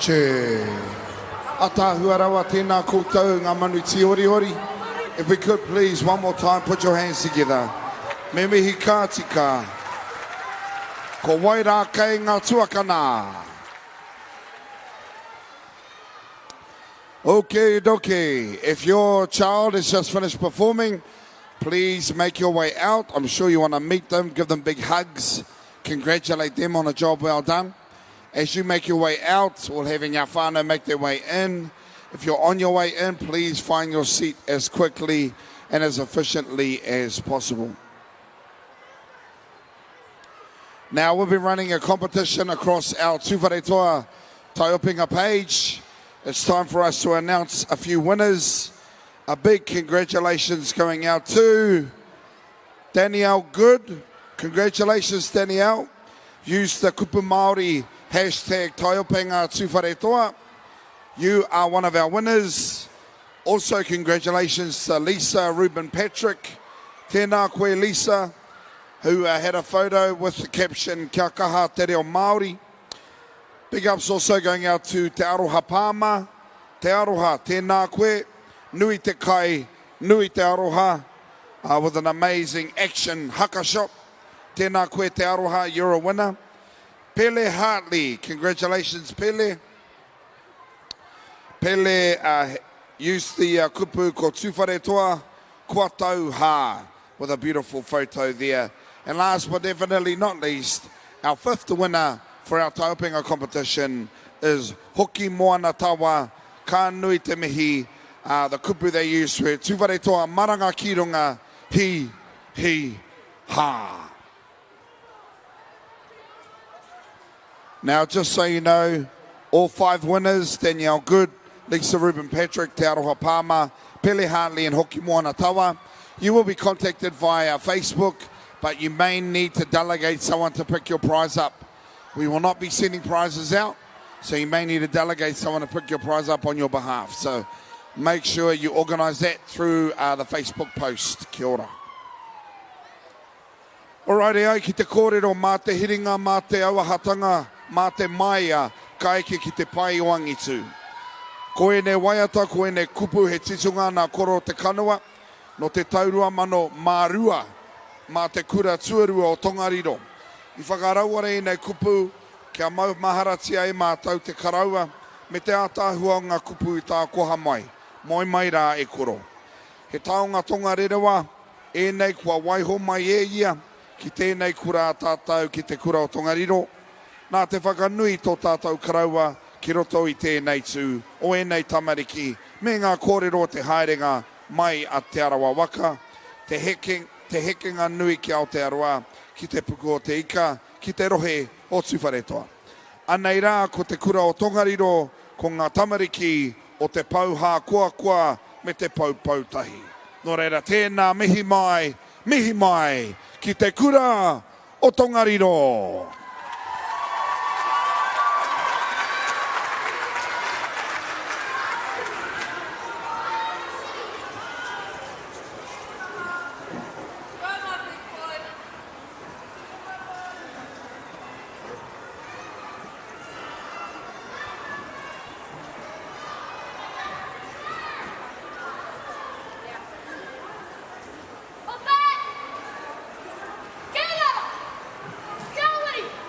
Che. Ataahua rawa, tēnā koutou ngā manu tīoriori. If we could please one more time put your hands together. Me mihi ka tika. Ko wai rā kei ngā tuakana? Okie dokie. If your child has just finished performing, please make your way out. I'm sure you want to meet them, give them big hugs, congratulate them on a job well done. As you make your way out, we'll having our whānau make their way in. If you're on your way in, please find your seat as quickly and as efficiently as possible. Now, we'll be running a competition across our Tūwharetoa Taiopenga page. It's time for us to announce a few winners. A big congratulations going out to Danielle Good. Congratulations, Danielle. Use the Kupu Māori hashtag Taiopenga Tūwharetoa. You are one of our winners. Also, congratulations to Lisa Ruben Patrick. Tēnā koe, Lisa, who uh, had a photo with the caption Kia kaha te reo Māori. Big ups also going out to Te Aroha Pāma. Te Aroha, tēnā koe. Nui te kai, nui te aroha. Uh, with an amazing action haka shop. Tēnā koe Te Aroha, you're a winner. Pele Hartley, congratulations Pele. Pele uh, used the uh, kupu ko Tūwharetoa, kua tau hā, with a beautiful photo there. And last but definitely not least, our fifth winner for our taiopenga competition is Hoki Moana Tawa, ka nui te mihi, uh, the kupu they used were Tūwharetoa maranga ki runga, hi, hi, ha. Now, just so you know, all five winners, Danielle Good, Lisa Ruben Patrick, Te Aroha Palmer, Pele Hartley and Hoki Moana Tawa, you will be contacted via Facebook, but you may need to delegate someone to pick your prize up. We will not be sending prizes out, so you may need to delegate someone to pick your prize up on your behalf. So make sure you organise that through uh, the Facebook post. Kia ora. Alright, e ai ki te kōrero, mā te hiringa, mā te auahatanga, mā te māia, ka eke ki te pae o angitu. Ko ēnei waiata, ko ēnei kupu he titunga nā Koro Te Kanawa, nō te tau 2002, mā te kura tuarua o Tongariro. I whakarauora ēnei kupu kia maumaharatia e mātou te karaua me te ātaahua o ngā kupu i tākoha mai. Moe mai rā e Koro. He taonga Tongarerewa Ēnei kua waiho mai e ia ki tēnei kura a tātou ki te kura o Tongariro, nā te whakanui tō tātou karaua ki roto i tēnei tū o ēnei tamariki me ngā kōrero o te haerenga mai a Te Arawa waka, te heke, te hekenga nui ki Aotearoa, ki te puku o te ika, ki te rohe o Tuwharetoa. Anei rā ko te kura o Tongariro, ko ngā tamariki o te pou hākoakoa me te pou poutahi. Nō reira tēnā mihi mai, mihi mai ki te kura o Tongariro. Go my big boy.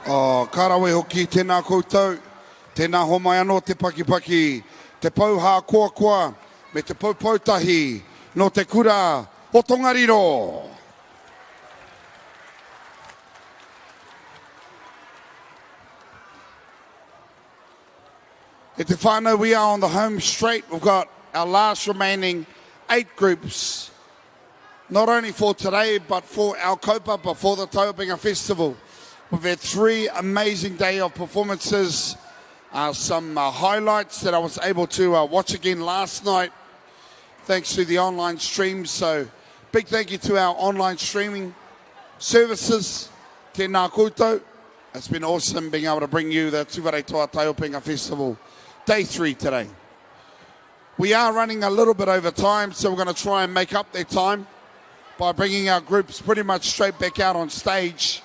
Oh, ka rawe hoki, tēnā koutou, tēnā homai anō te pakipaki, te pou hākoakoa me te poupoutahi nō te kura o Tongariro. E te whānau, we are on the home straight. We've got our last remaining eight groups, not only for today, but for our kaupapa, for the Taiopenga Festival. We've had three amazing day of performances, uh, some uh, highlights that I was able to uh, watch again last night, thanks to the online stream. So big thank you to our online streaming services. Tēnā koutou. It's been awesome being able to bring you the Tūwharetoa Taiopenga Festival, day three today. We are running a little bit over time, so we're going to try and make up that time by bringing our groups pretty much straight back out on stage.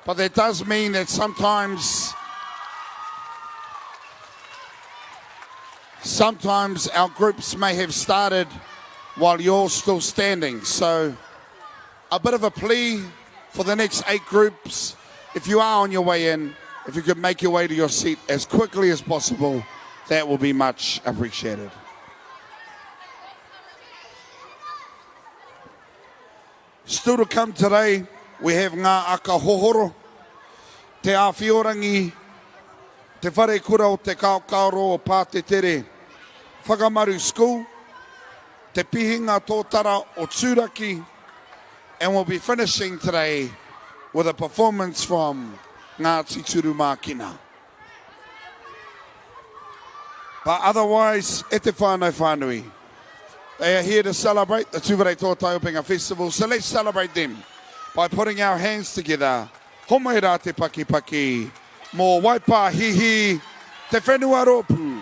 But that does mean that sometimes sometimes our groups may have started while you're still standing. So a bit of a plea for the next eight groups. If you are on your way in, if you could make your way to your seat as quickly as possible, that will be much appreciated. Still to come today, we have Ngā Aka Hohoro, Te Āwhiorangi, Te Wharekura o Te Kaokaoro o Pātetere, Whakamaru School, Te Pihinga Tōtara o Tūraki, and we'll be finishing today with a performance from Ngāti Turumākina. But otherwise, e te whānau whānui, they are here to celebrate the Tūwharetoa Taiopenga Festival, so let's celebrate them by putting our hands together. Homai rā te pakipaki mō Waipāhihi, te whenua rōpū.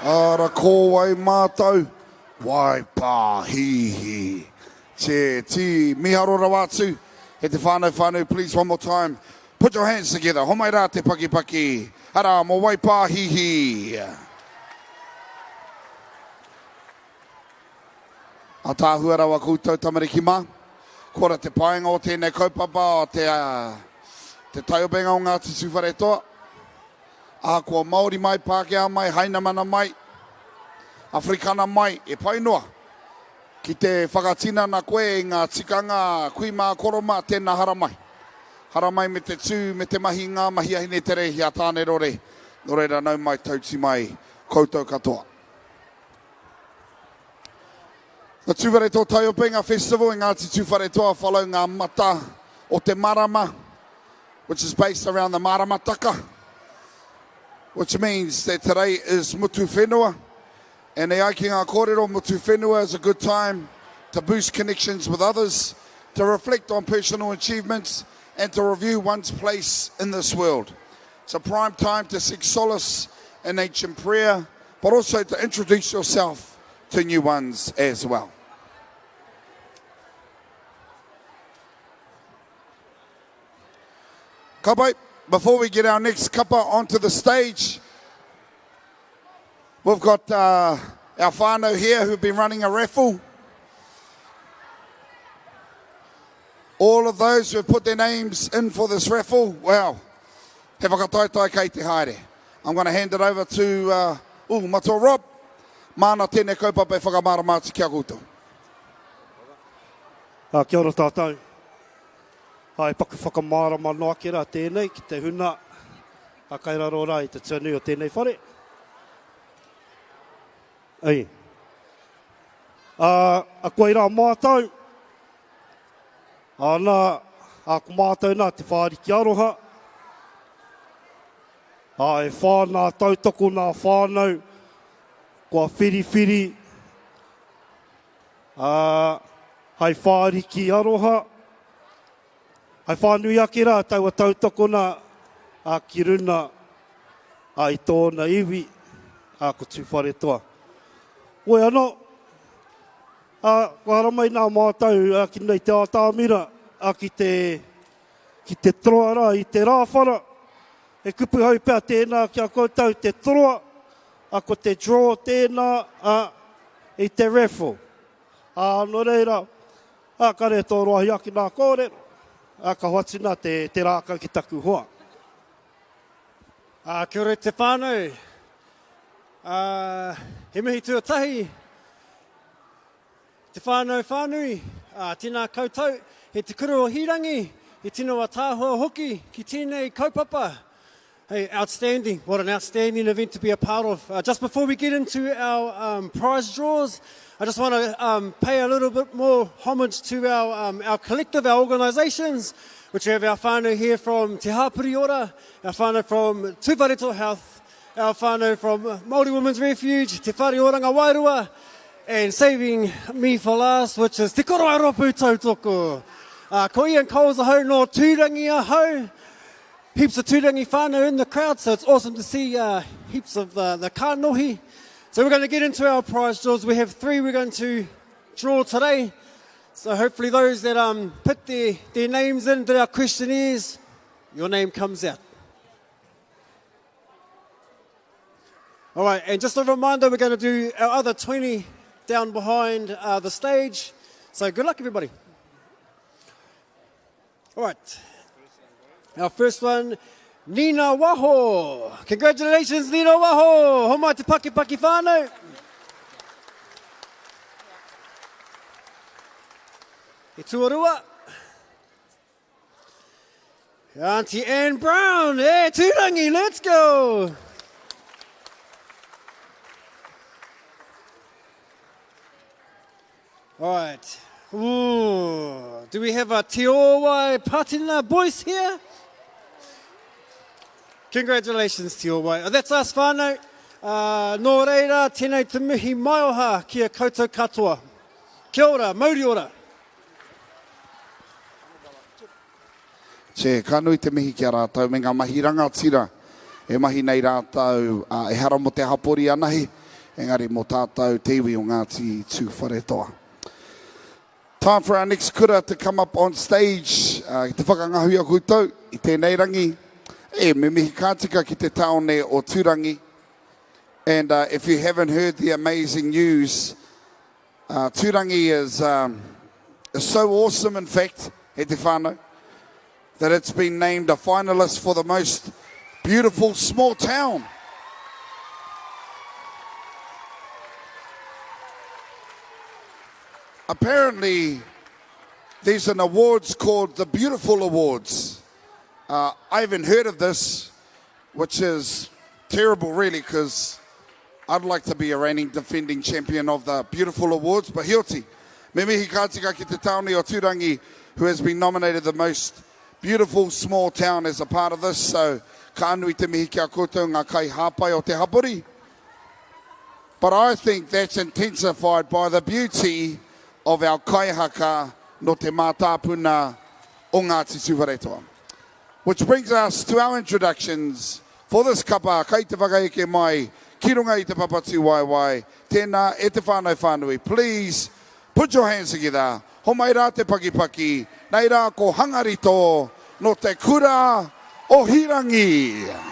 Ara ko wai mātou? Waipāhihi. Te tī miharo rawa atu e te whānau whānui please one more time put your hands together homai rā te pakipaki arā mō Waipāhihi. Ataahua rawa koutou tamariki mā. Kora te painga o tēnei kaupapa o te, te taiopenga o Ngāti Tūwharetoa. Ahakoa Māori mai, Pākehā mai, Hainamana mai, Afrikana mai, e pai noa. Ki te whakatinana koe i ngā tikanga kui mā, koro mā, tēnā haramai. Haramai me te tū, me te mahi i ngā mahi a Hineterēhi, a Tānerore. Nō reira, nau mai, tauti mai koutou katoa. The Tūwharetoa Taiopenga Festival in Ngāti Tūwharetoa follow ngā mata o te marama, which is based around the maramataka, which means that today is Mutu Whenua. And e ai ki ngā kōrero, Mutu Whenua is a good time to boost connections with others, to reflect on personal achievements, and to review one's place in this world. It's a prime time to seek solace in ancient prayer, but also to introduce yourself to new ones as well. Ka pai, before we get our next kapa onto the stage, we've got uh, our whānau here who've been running a raffle. All of those who have put their names in for this raffle, well, he whakataetae kei te haere. I'm going to hand it over to uh, ooh, Matua Rob. Māna tēnei kaupapa e whakamārama atu ki a koutou. Uh, kia ora tātou. Hai paku whakamārama noa ake rā tēnei ki te huna a kai raro rā i te tuanui o tēnei whare. Ei. A, a koirā mātou, Ana, ā, ko mātou nā Te Whāriki Aroha, ā, e whā nā tautoko nā whānau kua whiriwhiri, ā, hai whāriki aroha, hai whānui ake rā taua tautokona, ā, ki runa, ā, i tōna iwi, ā, ko Tūwharetoa. Hoi anō, Ā, kua haramai nā mātou ki runga i te ātamira, ā, ki te, ki te toroa rā i te rāwhara. He kupu hou pea tēnā ki a koutou, te toroa, ā, ko te draw tēnā, ā, i te raffle. Ā, nō reira, ā, kare tō roa hi ake nā kōrero, ā, ka hoatu nā te, te rākau ki taku hoa. Ā, kia ora e te whānau. Ā, he mihi tuatahi Te whānau whānui, ā, tēnā koutou, he Te Kura o Hīrangi, he tino ataahua hoki ki tēnei kaupapa. Hey, outstanding, what an outstanding event to be a part of. Uh, just before we get into our um, prize draws, I just want to um, pay a little bit more homage to our, um, our collective, our organisations, which we have our whānau here from Te Hāpori Ora, our whānau from Tūwharetoa Health, Our whānau from Māori Women's Refuge, Te Whare Oranga Wairua, and saving me for last, which is Te Korowai Rōpū Tautoko. Uh, ko Ian Coles ahau nō Tūrangi ahau. Heaps of Tūrangi whānau in the crowd, so it's awesome to see uh, heaps of the, the kānohi. So we're going to get into our prize draws. We have three we're going to draw today. So hopefully those that um, put their, their names in, did our questionnaires, your name comes out. All right, and just a reminder, we're going to do our other 20 down behind uh, the stage. So good luck, everybody. All right. Our first one, Nina Waho. Congratulations, Nina Waho. Homai te paki paki whānau. E tuarua, Auntie Anne Brown, hey, Tūrangi, let's go! All right. Ooh, do we have a Te Owai Patina voice here? Congratulations, Te Owai. Oh, that's us, whānau. Uh, nō reira, tēnei te mihi maioha ki a koutou katoa. Kia ora, mauri ora. Che, ka nui te mihi ki a rātou me ngā mahi rangatira e mahi nei rātou, ā, ehara mō te hapori anahe. engari mō tātou te iwi o Ngāti Tūwharetoa. Time for our next kura to come up on stage uh, te whakangahu i a koutou i tēnei rangi. E, me mihi ka tika ki te tāone o Tūrangi. And uh, if you haven't heard the amazing news, uh, Tūrangi is, um, is so awesome, in fact, he te whānau, that it's been named a finalist for the most beautiful small town. Apparently, there's an awards called the Beautiful Awards. Uh, I haven't heard of this, which is terrible, really, because I'd like to be a reigning defending champion of the Beautiful Awards. But heoti, me mihi ka tika ki te tāone o Tūrangi, who has been nominated the most beautiful small town as a part of this. So, ka nui te mihi ki a koutou ngā kai hāpai o te hapori. But I think that's intensified by the beauty of our kaihaka no te mātāpuna o Ngāti Tūwharetoa. Which brings us to our introductions for this kapa kai te whakaeke mai ki runga i te papa tūwaewae. Tēnā e te whānau whānui, please put your hands together. Homai rā te pakipaki, nei rā ko Hangarito no te kura o Hirangi.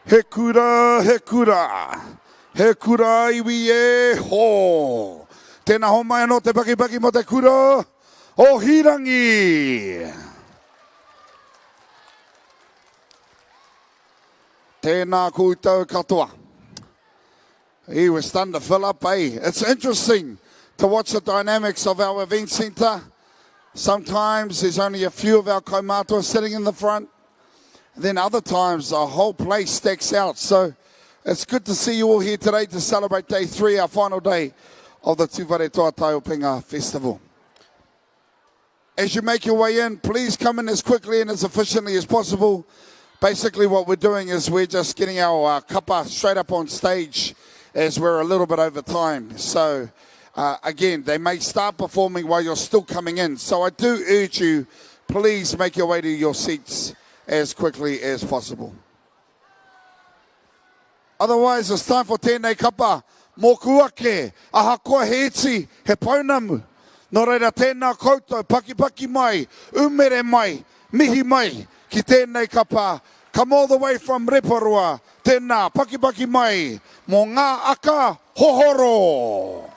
He kura, he kura, he kura iwi e ho. Tēnā homai anō te pakipaki mō te kura o Hīrangi. Tēnā koutou katoa. He was starting to fill up, eh? It's interesting to watch the dynamics of our event centre. Sometimes there's only a few of our kaumātua sitting in the front. Then other times the whole place stacks out. So it's good to see you all here today to celebrate day three, our final day of the Tūwharetoa Taiopenga Festival. As you make your way in, please come in as quickly and as efficiently as possible. Basically, what we're doing is we're just getting our uh, kapa straight up on stage as we're a little bit over time. So, uh, again, they may start performing while you're still coming in. So, I do urge you, please make your way to your seats as quickly as possible. Otherwise, it's time for tēnei kapa, mōku ake, ahakoa he iti, he pounamu. Nō reira, tēnā koutou, pakipaki mai, umere mai, mihi mai ki tēnei kapa, come all the way from Reporoa, tēnā, pakipaki mai mō ngā aka hohoro!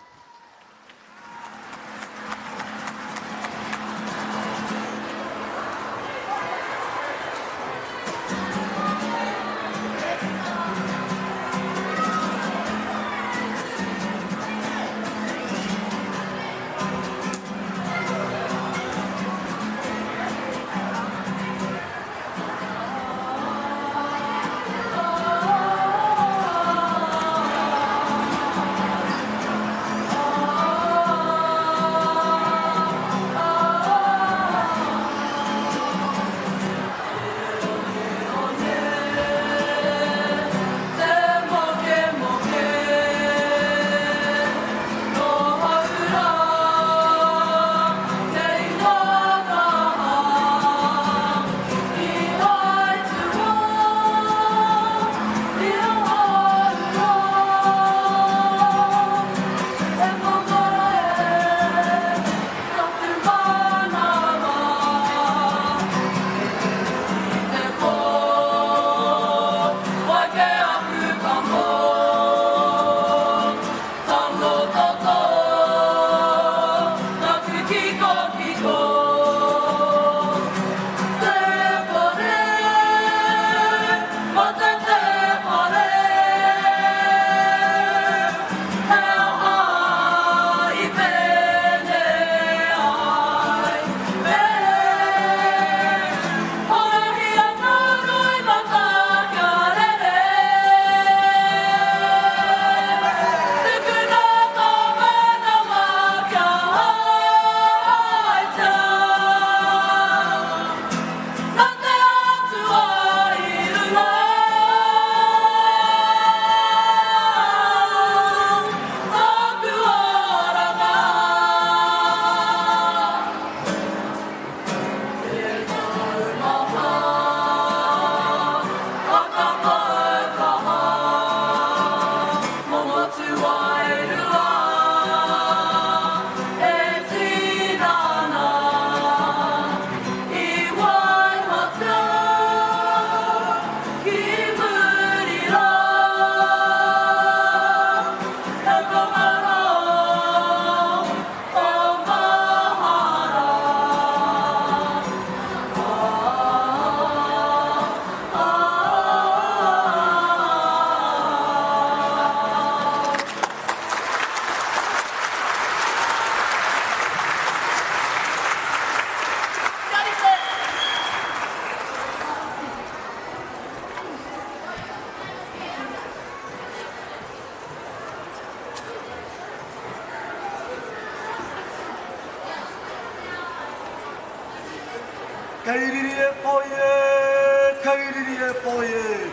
Kei riri e whai e, kei riri e whai e.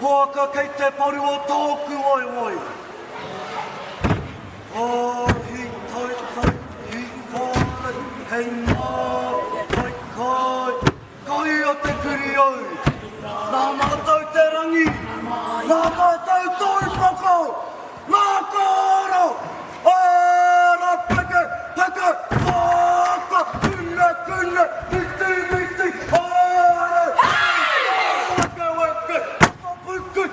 Poaka kei te paru o tōku waewae. Ahi tai tai i whārei, hei ngā kai kai, kai a te kuri au. Nā mātou te rangi, nā mātou toi poko, nā ka ora, ora peke, peke, paka, kune, kune, miti, miti, ora, weke, weke, whakapuku.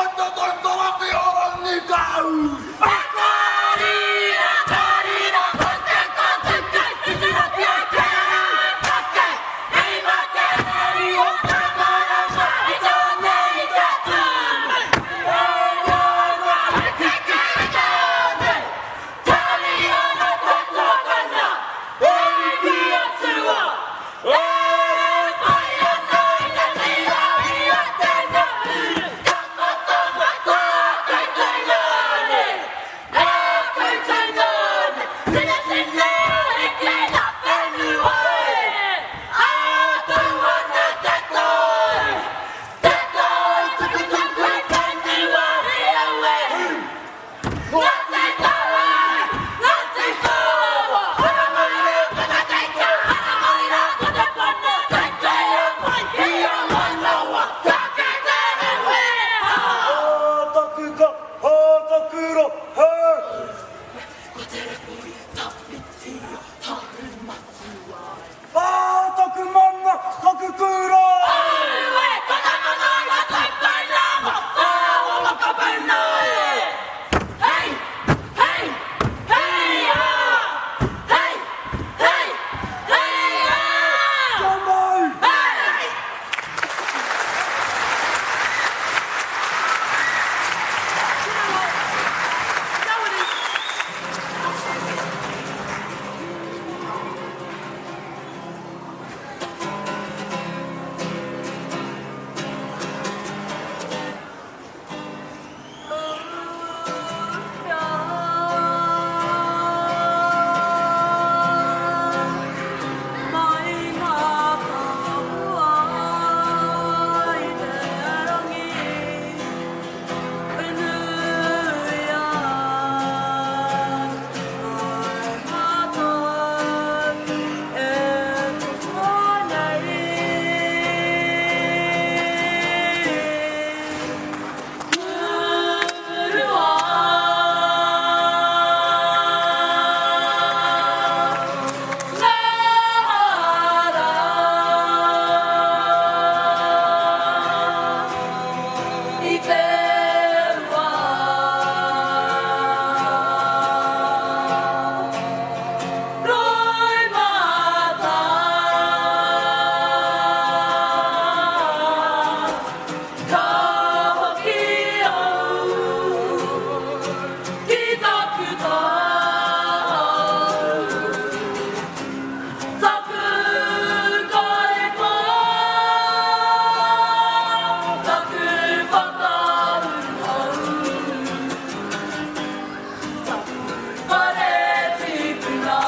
mai te tautaraki o Rangikau! Whakarira, karira, ko te katuke, titiro ki a Kerepake, i mate eri o Tamarama, i tōnei te tū. E ranga, he keke i tōnei, tari ana te tuakana, e ki atua, e whai ana i te tira i a tēnā uru, takoto matua kei tūnane, e kei tūnane, tine tine heke nā whenua e, ā tū ana te toi, te toi tukutuku whenua i au e. Ngāti Toa! Ngāti Toa! Haramai ko te teika, haramai rā ko te pana, teiteia mai i a Manawa, take te rewe! Ā taku ka, ā taku ra, he! Ko te repo i tawhiti o taku matua e. Ā taku mana, taku kura! Aue! Ko te mana ngā taipounamu, tāua whakapauna e! Hei! Hei! Hei ā! Hei! Hei! Hei ā! Kia mau! Hei! You know what? No it is. Ka hoki au ki taku tau, taku kaipā, taku whakauru taku whare tipuna.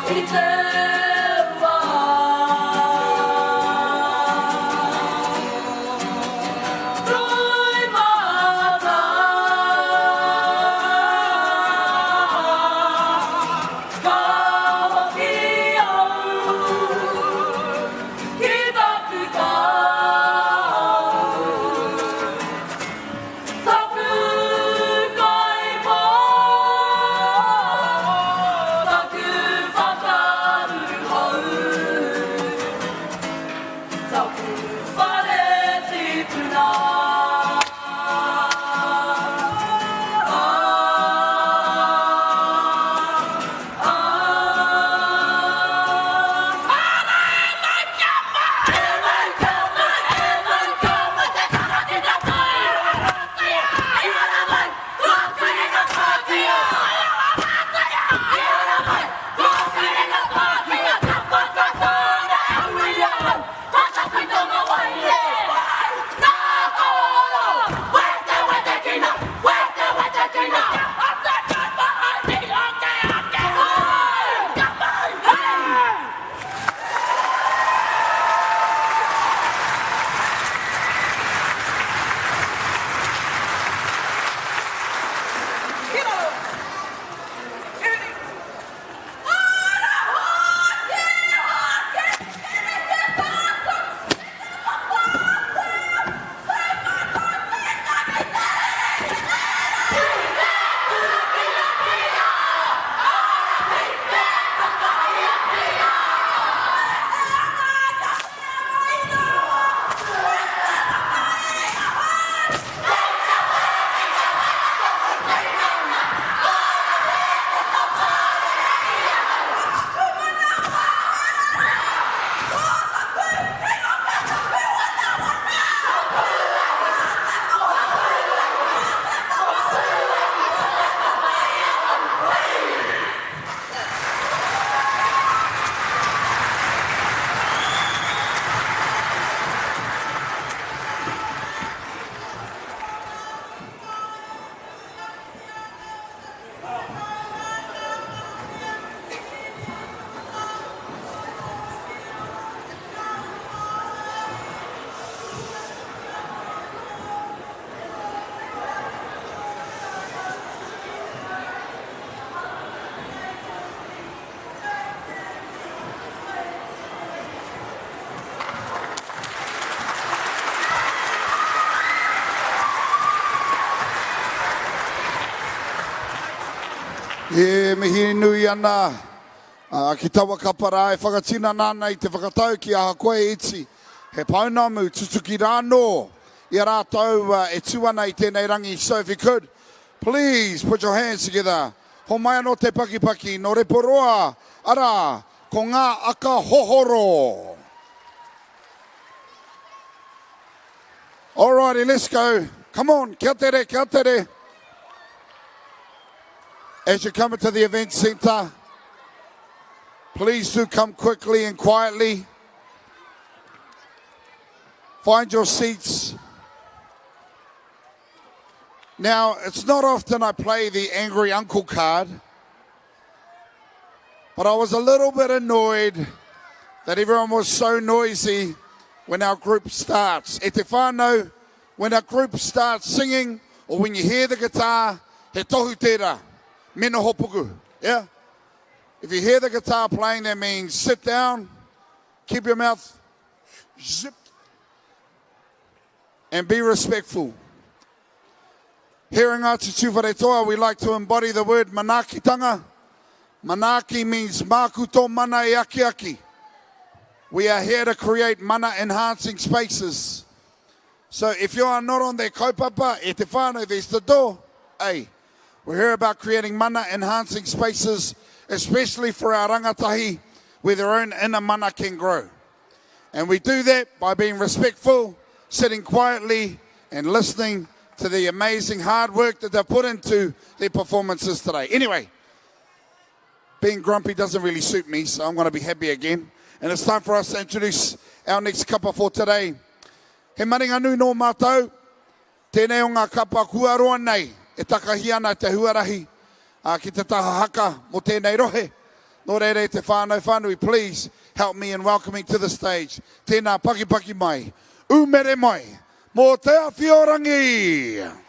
I te wā roimata, ka hoki au ki taku tau, taku kaipā, taku whakaruruhau. E mihi nui ana ki taua kapa rā e whakatinana ana i te whakatau ki ahakoa e iti, he pounamu tutuki rānō i a rātou e tū ana i tēnei rangi. So if you could, please put your hands together. Homai anō te pakipaki nō Reporoa, arā, ko ngā aka hohoro. Alrighty, let's go. Come on, kia tere, kia tere. As you come into the event centre, please do come quickly and quietly. Find your seats. Now, it's not often I play the angry uncle card, but I was a little bit annoyed that everyone was so noisy when our group starts. E te whānau, when our group starts singing or when you hear the guitar, he tohu tērā, me noho puku. Yeah? If you hear the guitar playing, that means sit down, keep your mouth zipped, and be respectful. Here in Ngāti Tūwharetoa, we like to embody the word manaakitanga. Manaaki means māku tō mana e akiaki. We are here to create mana enhancing spaces. So if you are not on their kaupapa, e te whānau, there's the door. Hey, we're here about creating mana enhancing spaces, especially for our rangatahi, where their own inner mana can grow. And we do that by being respectful, sitting quietly, and listening to the amazing hard work that they've put into their performances today. Anyway, being grumpy doesn't really suit me, so I'm going to be happy again. And it's time for us to introduce our next kapa for today. He maringa nui nō mātou, tēnei o ngā kapa kua roa nei e takahi ana te huarahi ā, ki te taha haka mō tēnei rohe. Nō reira e te whānau whānui, please help me in welcoming to the stage. Tēnā pakipaki mai, ūmere mai, mō Te Awhiorangi!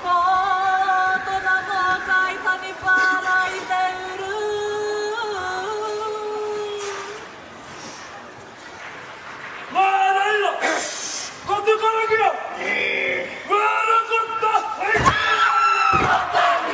Ko tona mōkai taniwha ra i te uru. Nā reira, ko te karakia, Wera kotahi! Kotahi!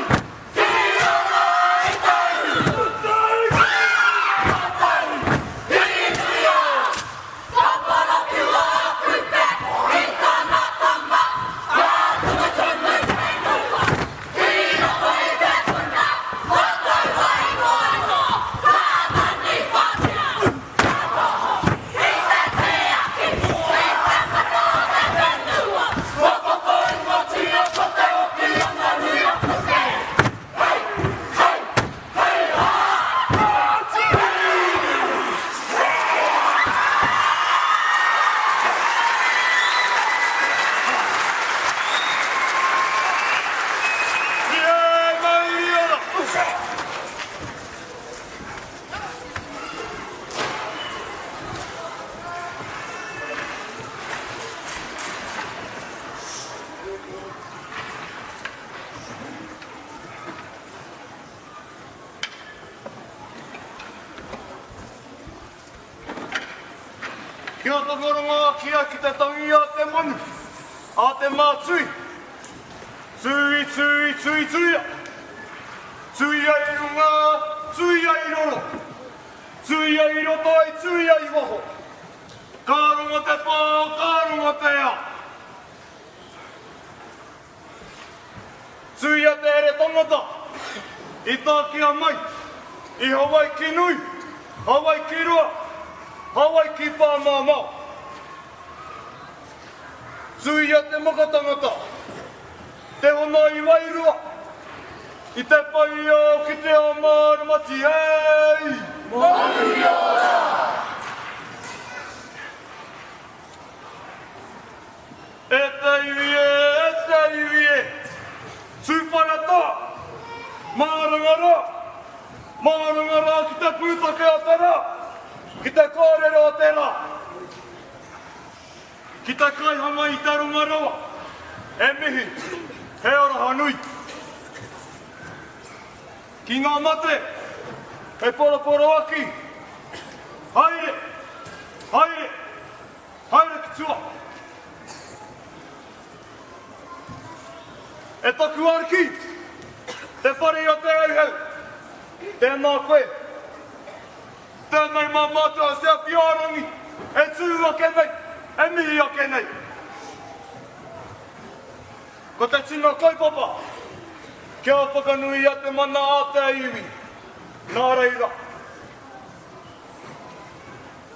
Kia whakarongo ake ai ki te tangi a te manu, a te mātui. Tui, tui, tui, tuia! Tuia i runga, tuia i roro. Tuia i roto i tuia i waho. Ka rongo te pō, ka rongo te ao. Tuia te here tangata i tākia mai i Hawaiki nui, Hawaiki roa, Hawaiki pāmamao. Tuia te maka tangata, te hona i wairua, i te pai ao ki te ao mārama tihei! Mauri ora! E te iwi e, e te iwi e, Tūwhara toa, māranga rā, māranga rā ki te pūtake o te rā, ki te kōrero o te rā. Ki te kaihanga i te runga rawa, e mihi, he aroha nui. Ki ngā mate, he poroporoaki, haere, haere, haere ki tua. E taku ariki, te whare o Te Heuheu, tēnā koe. Tēnei mā mātou a Te Awhiarangi e tū ake nei, e mihi ake nei. Ko te tino kaupapa, kia whakanuia te mana a te iwi, nā reira.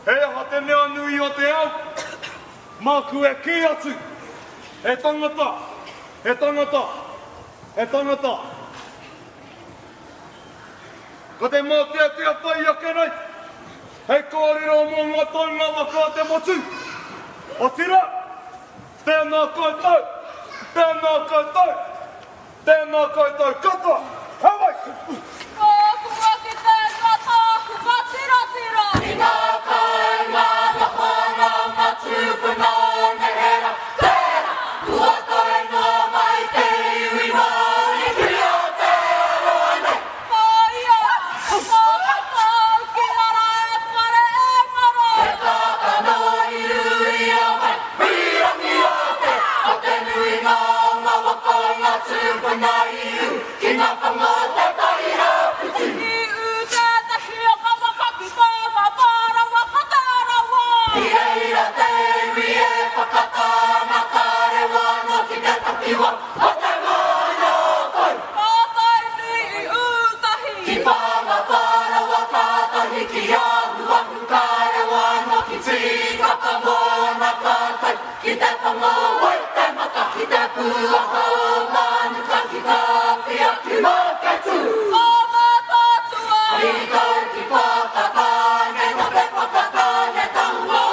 He aha te mea nui o te ao? Māku e kī atu, he tangata, he tangata, he tangata. Ko te mōteatea whai ake nei, hei kōrero mō ngā taunga waka a te motu. Otirā, tēnā koutou, tēnā koutou, tēnā koutou katoa. Hauei! Tōku ake whenua, tōku matirotiro. Ki ngā kāinga noho ngā matūpuna o neherā, tērā, kua tae noa mai te iwi Māori ki Aotearoa nei. Ko ia, ko tātou ki raro e kore e ngaro. He kākano i ruia mai, pīrangi ake, ko te nuinga o ngā waka o ngā tūpuna i ū ki ngā whanga o Te Tai Rāwhiti. I ū tētahi o ngā waka ki Whāngāpārawa, ka Te Arawa. I reira te iwi e whakatā ana ka rewa anō ki te takiwā o Te Moana o Toi. Ka Tainui i Ūtahi. Ki Whāngāpārawa kātahi ki Ahuahu ka rewa anō ki Tīkapa moana ka tai ki te whanga o Waitemata ki te pūaha o Mānuka ki Kāwhia ki Maketū. Ka Mātaatua. I tau ki Whakatāne nō te Whakatānetanga o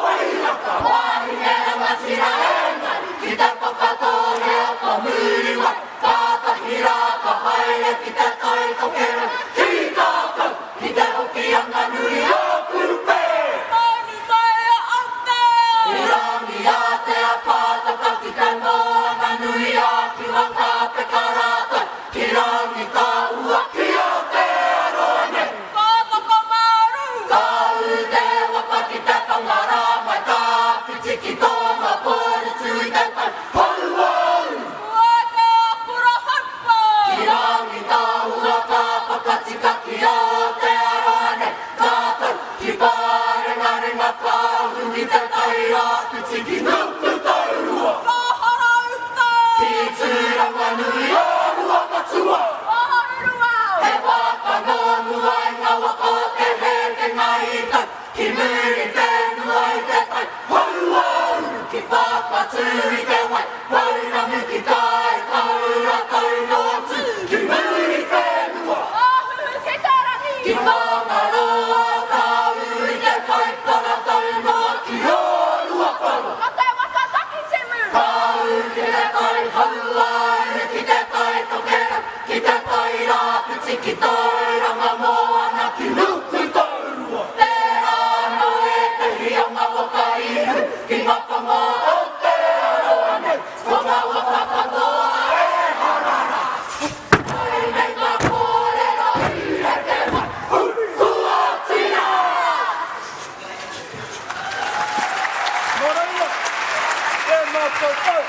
Wairaka wāhine rangatira engari ki te Whakatōhea ka Muriwai. Kātahi rā ka haere ki Te Tai Tokerau, ki Kākau, ki Te Hokianga nui o Kupe. Maunu mai a Aotea! I Rangiātea pātata ki te moana nui a Kiwa ka peka rātou ki Rangitāua ki Aotearoa nei. Ka whakamaru! Ka ū te waka ki te whangara mai tawhiti ki tōna porutu i te tai hauāuru. Kua te kura haupa! Ki Rangitāhua ka whakatika ki Aotearoa nei, ka tau ki Pārengarenga ka huri te tai rāwhiti ki Nukutaurua. Ka Horouta! Ki Tūranganui-o-Ruamatua! Ōrua! He waka nō mua i ngā waka o te hekenga i tau ki Muriwhenua i te tai hauāuru ki Whakatū i te wai pounamu ki Kaikoura tau noa tū ki Muriwhenua. Āhuhu ki te rangi. Ki Whangaroa ka ū i te kaipara tau noa ki Ōruawharo. Ko te waka Takitimu. Ka ū ki te tai hauāuru ki te tai tokerau ki te tai rāwhiti ki Tauranga moana ki Nukutaurua. Tērā anō ētahi. koutou.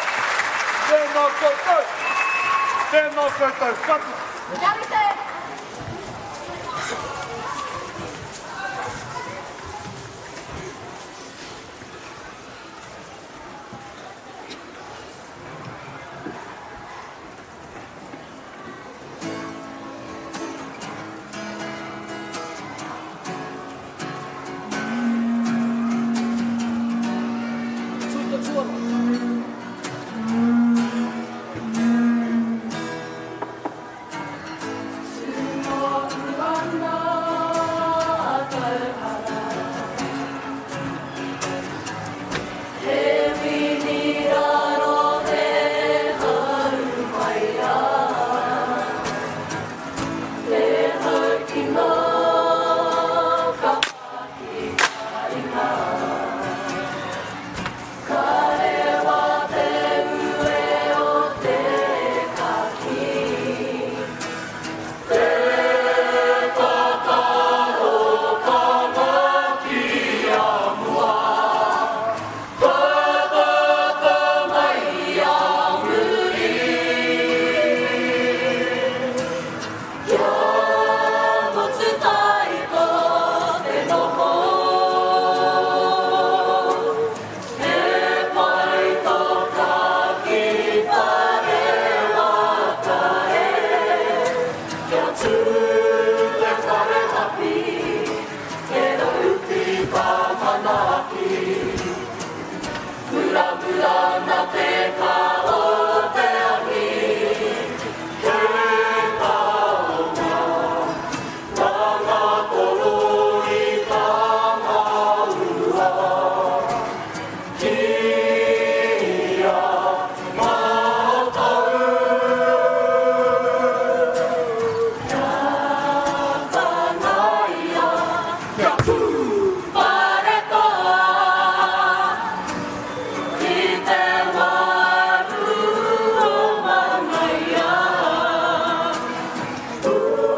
Tēnā koutou. Tēnā koutou katoa. Kia rite!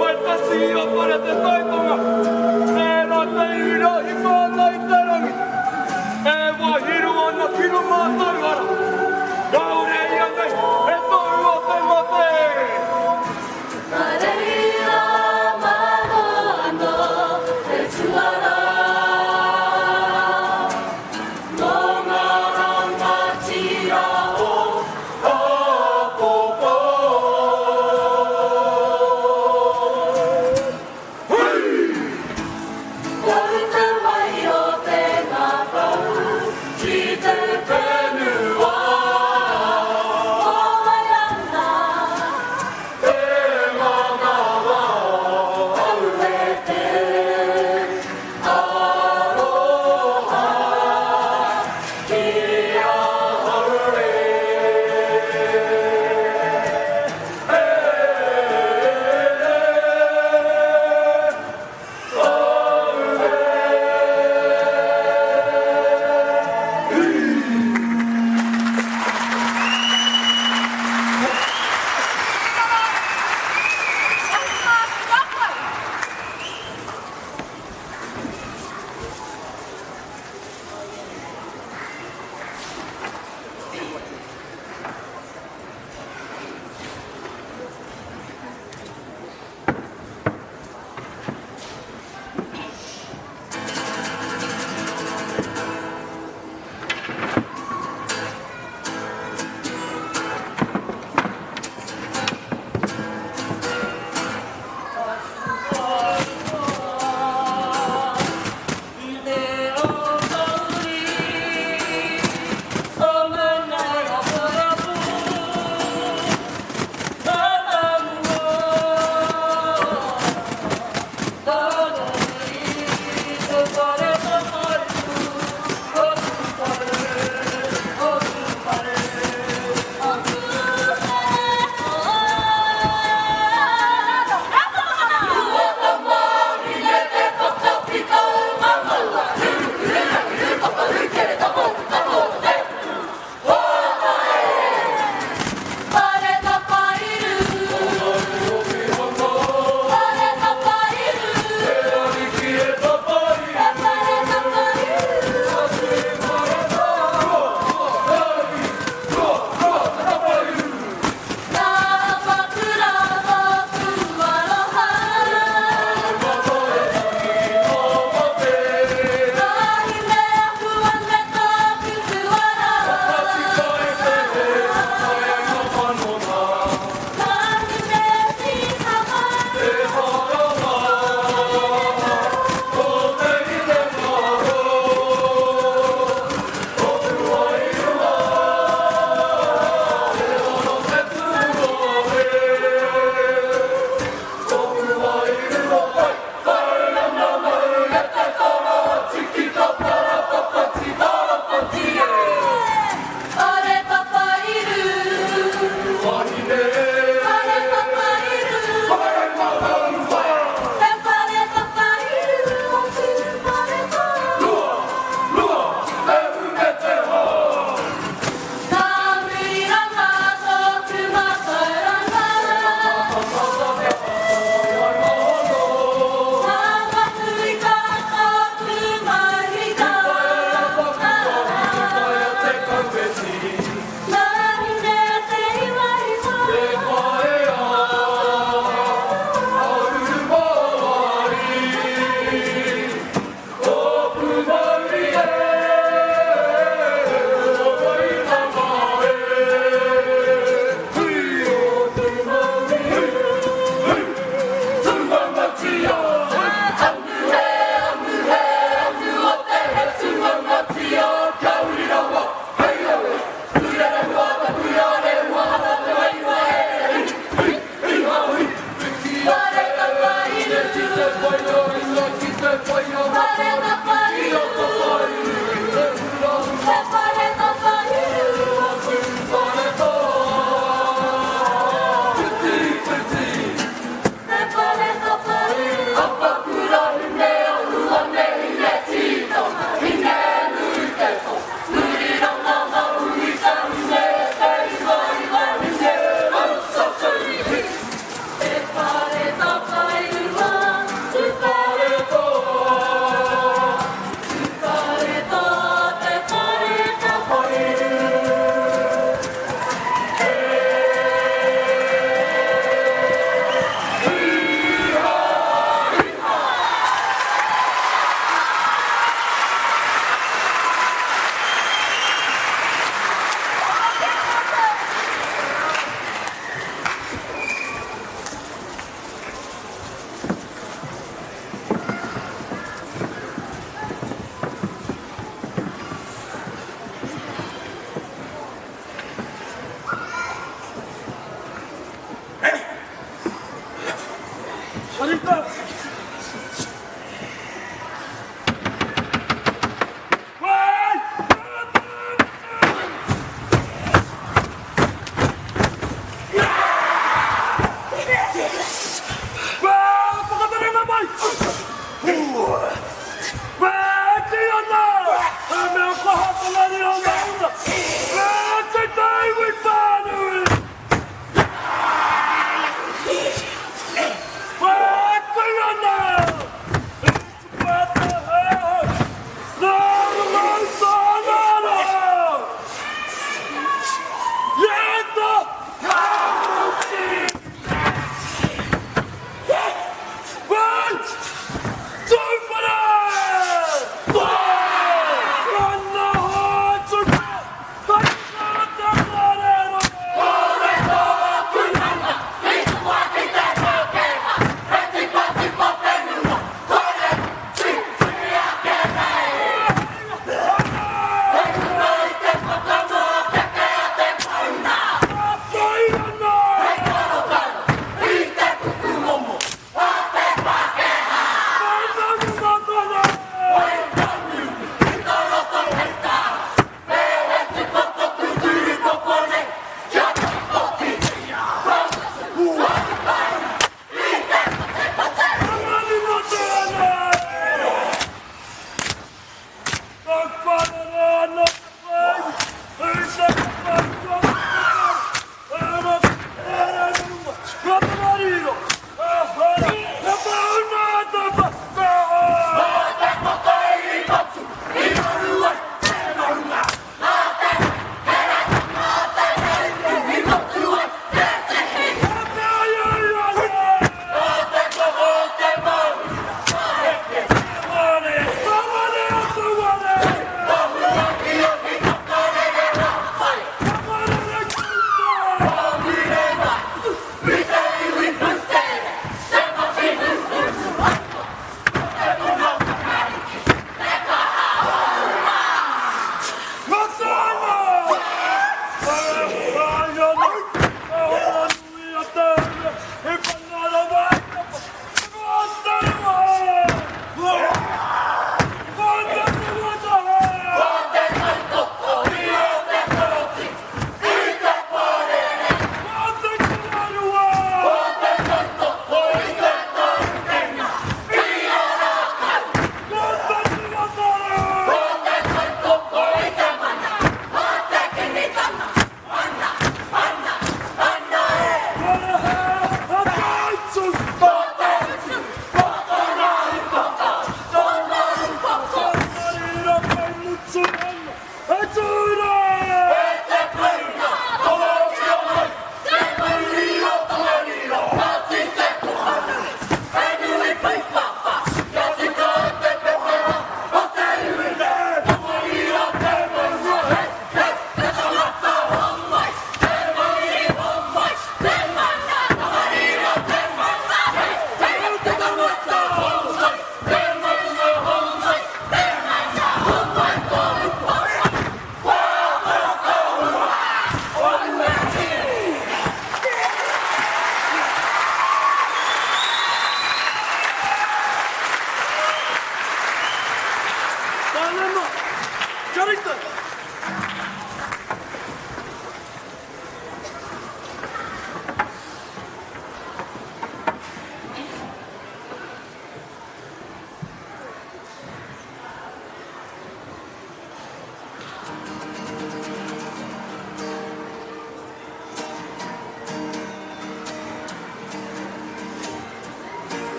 Mai tasi o pare te taitonga, tērā te ira hika ana i te rangi. E wahiru ana ki runga tauhara, kāore ia nei e tohua te mate. Nā reira mano anō te tuarā mō ngā rangatira o Āpōpō. Kau te wai o te ngākau ki te whenua. Ko wai rā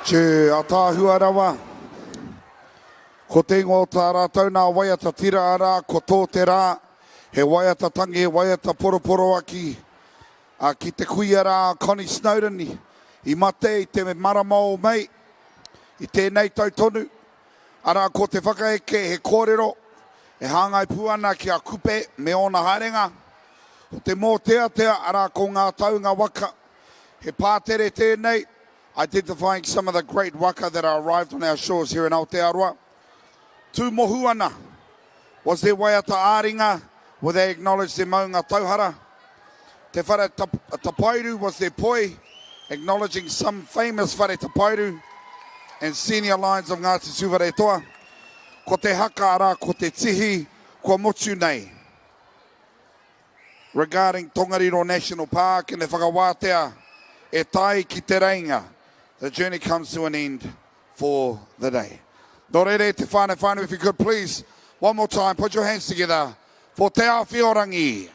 Tū, ataahua rawa. Ko te ingoa o tā rātou nā waiata tira arā, ko Tō te Rā, he waiata tangi, he waiata poroporoaki, ā, ki te kuia rā a Connie Snowden i mate i te marama o Mei, i tēnei tau tonu. Arā, ko te whakaeke he kōrero e hāngai pū ana ki a Kupe me ōna haerenga. Ko te mōteatea, arā, ko ngā taunga waka. He pātere tēnei, identifying some of the great waka that are arrived on our shores here in Aotearoa. Tūmohu ana was their waiata ā-ringa where they acknowledged their maunga tauhara. Te whare tapairu was their poi, acknowledging some famous whare tapairu and senior lines of Ngāti Tūwharetoa. Ko te haka arā ko te tihi kua motu nei. Regarding Tongariro National Park and the whakawātea e tae ki Te Reinga, the journey comes to an end for the day. Nō reira e te whānau whānui, if you could please, one more time, put your hands together for Te Āwhiorangi.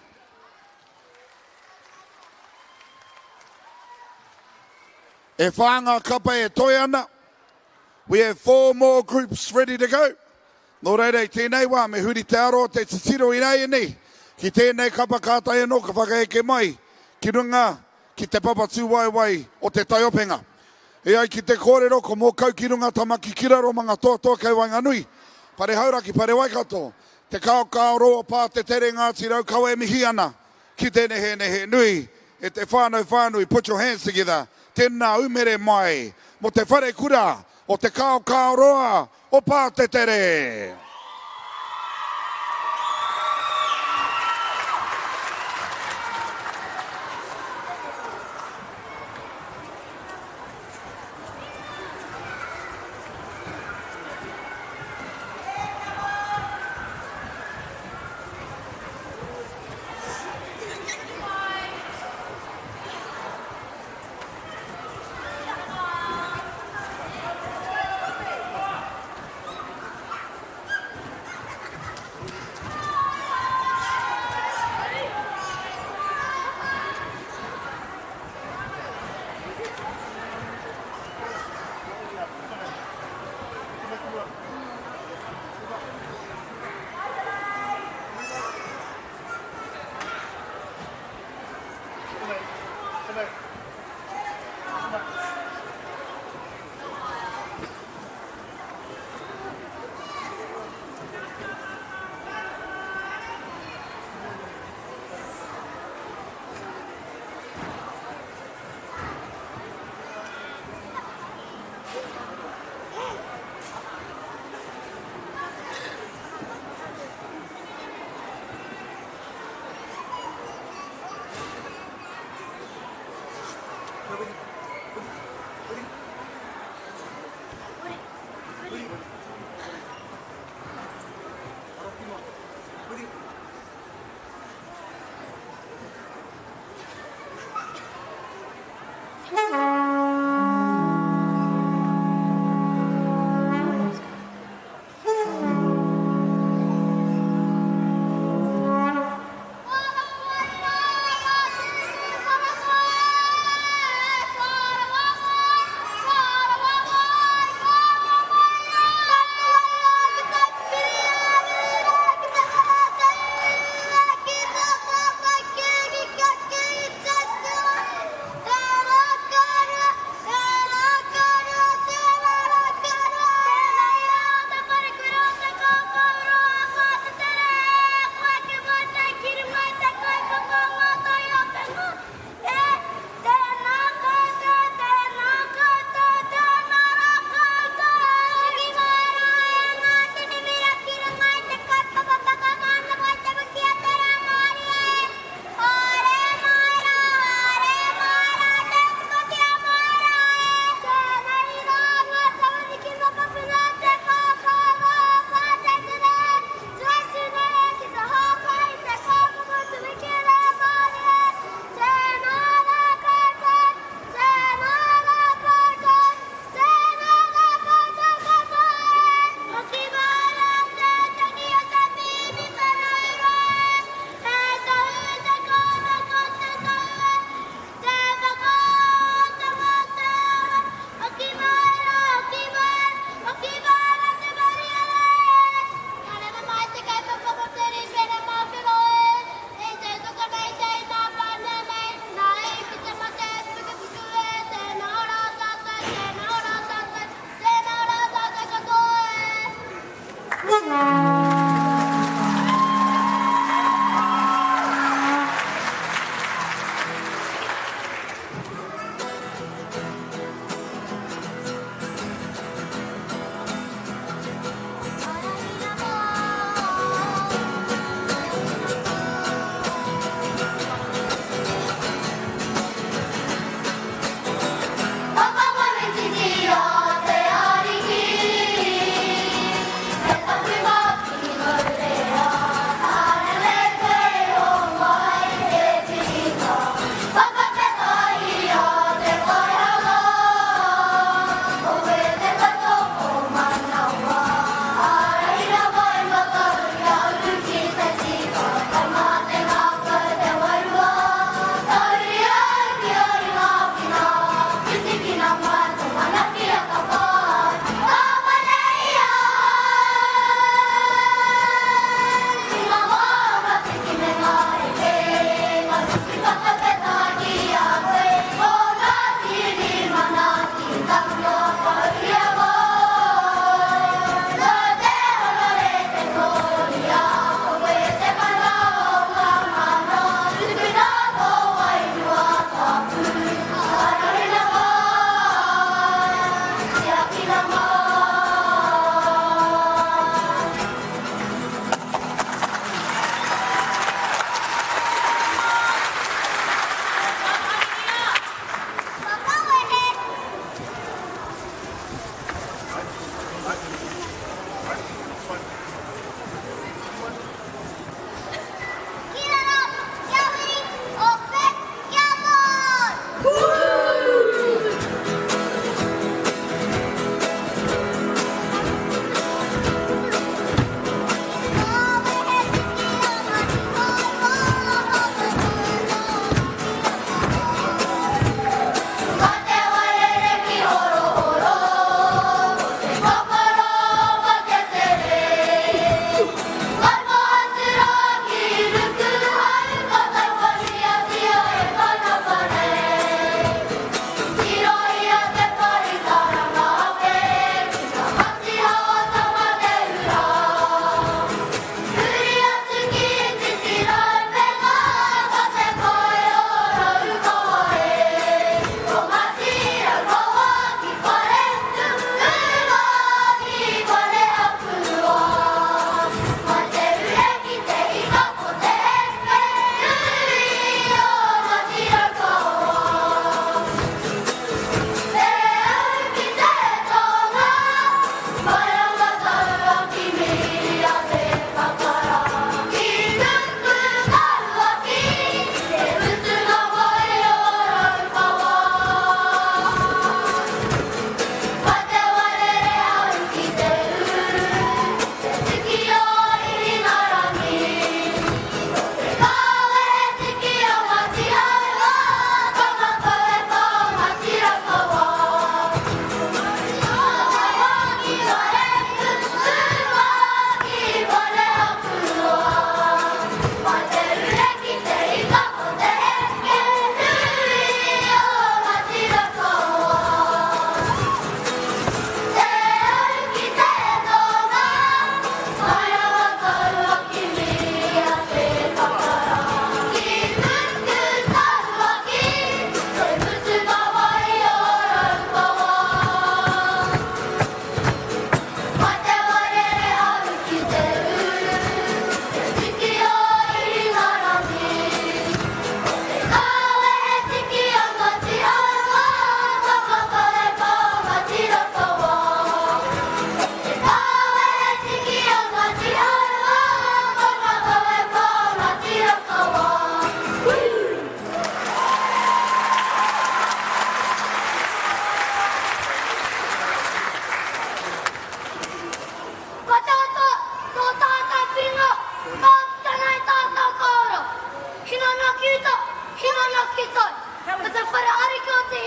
E whā ngā kapa e toe ana. We have four more groups ready to go. Nō reira, i tēnei wā, me huri te aro, te titiro ināianei ki tēnei kapa kātahi anō ka whakaeke mai ki runga ki te papa tūwaewae o te taiopenga. E ai ki te kōrero, ko Mōkau ki runga, Tamaki ki raro, Mangatoatoa kei waenganui, Pare Hauraki, Pare Waikato, Te Kaokaoroa Pā Te Tere Ngāti Raukawa e mihi ana ki te nehenehe nui e te whānau whānui, put your hands together, tēnā umere mai mō te wharekura o Te Kaokaoroa o Pātetere!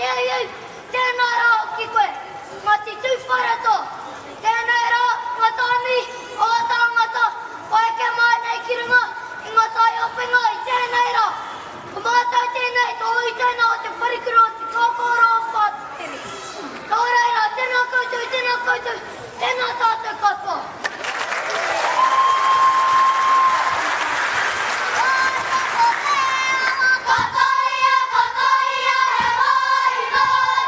Heuheu, tēnā rā hoki koe. Ngāti Tūwharetoa, tēnei rā ngā tāmi o ngā tāngata kua eke mai nei ki runga i ngā taiopenga i tēnei rā. Ko mātou tēnei tō ūtena o te wharekura o Te Kākāroa o Pātetere. Nō reira, tēnā koutou, tēnā koutou, tēnā tātou katoa. Ko te awa, ko toia, ko toia he wai nōu.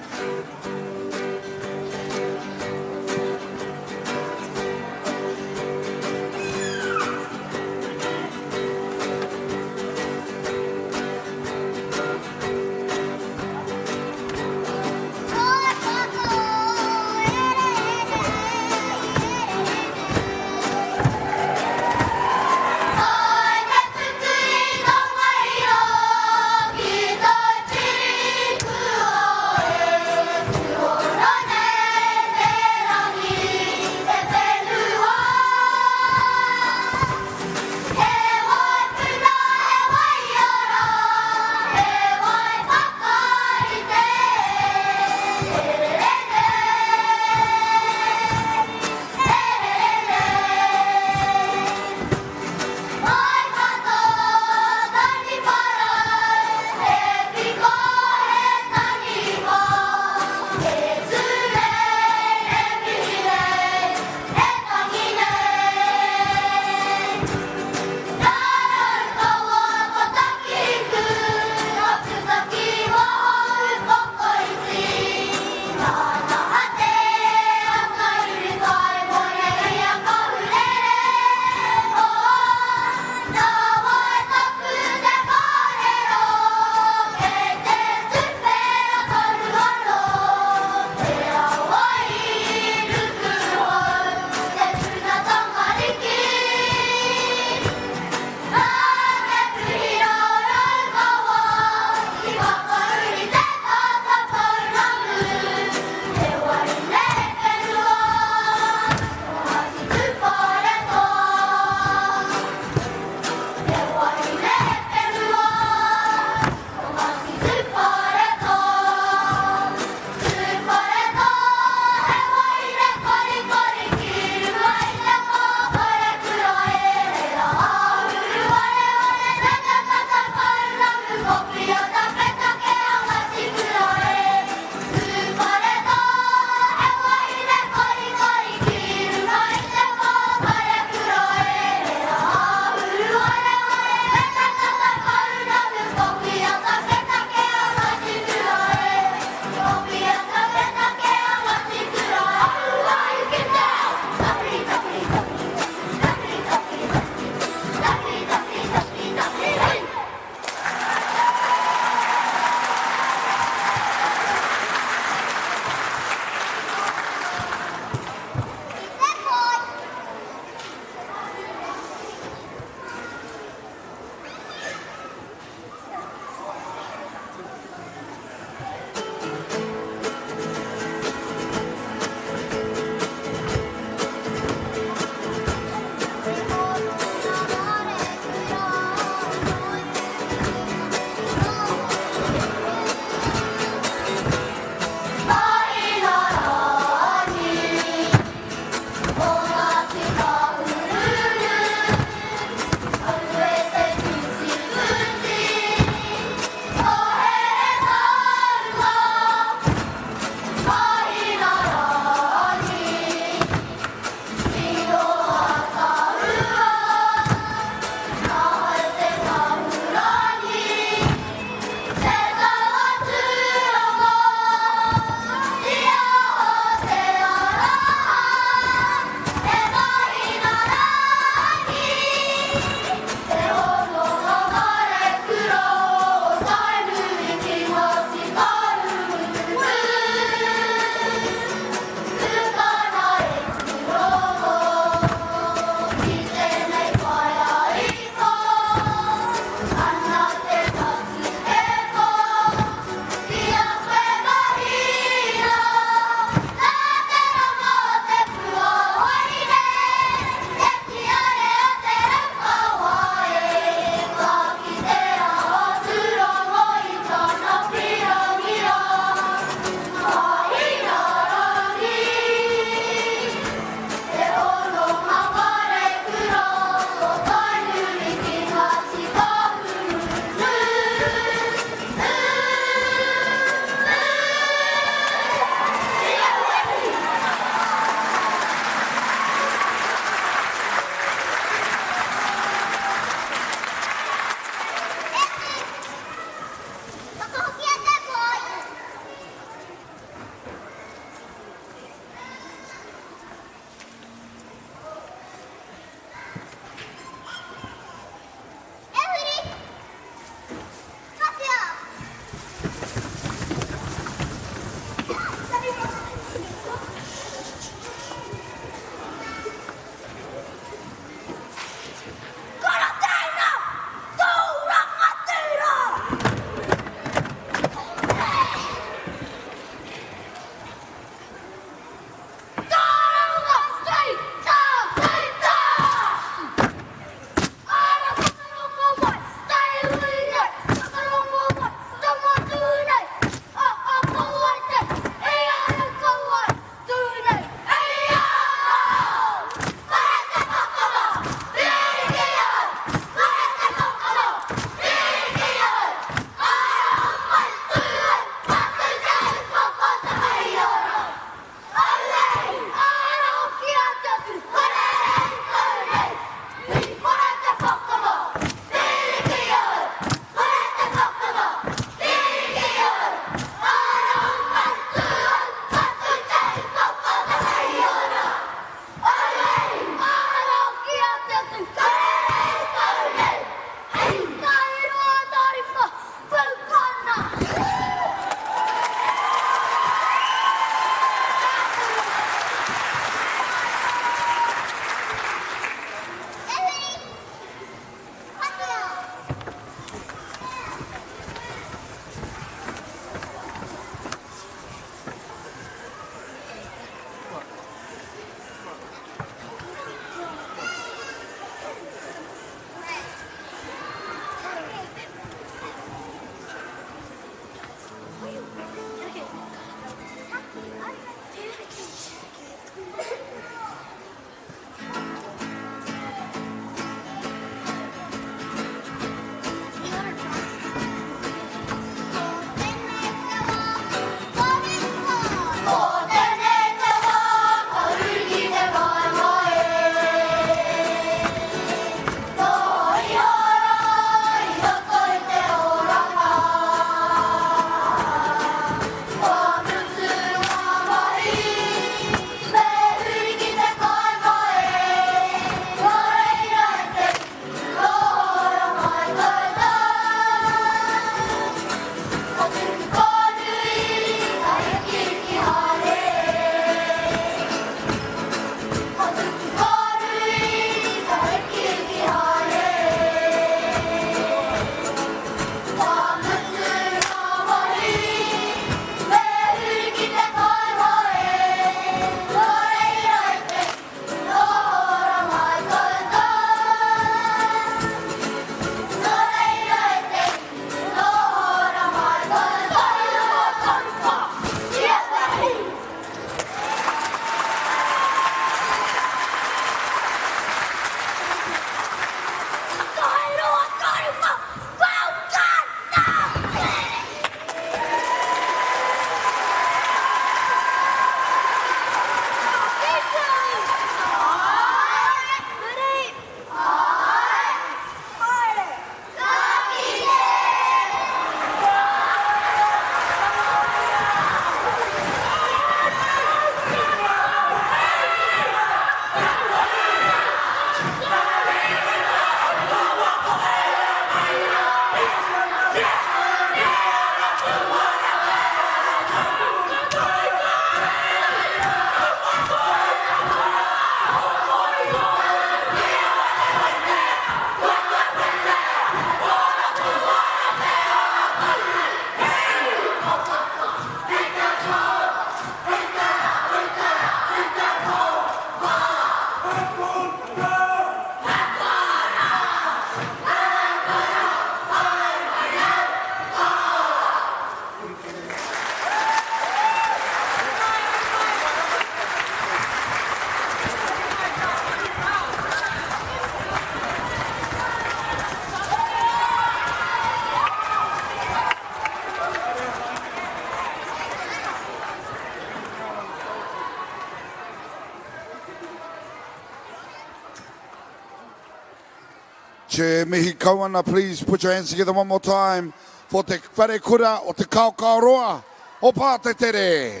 Che mihi kau ana, please put your hands together one more time for te wharekura o Te Kaokaoroa o Pātetere.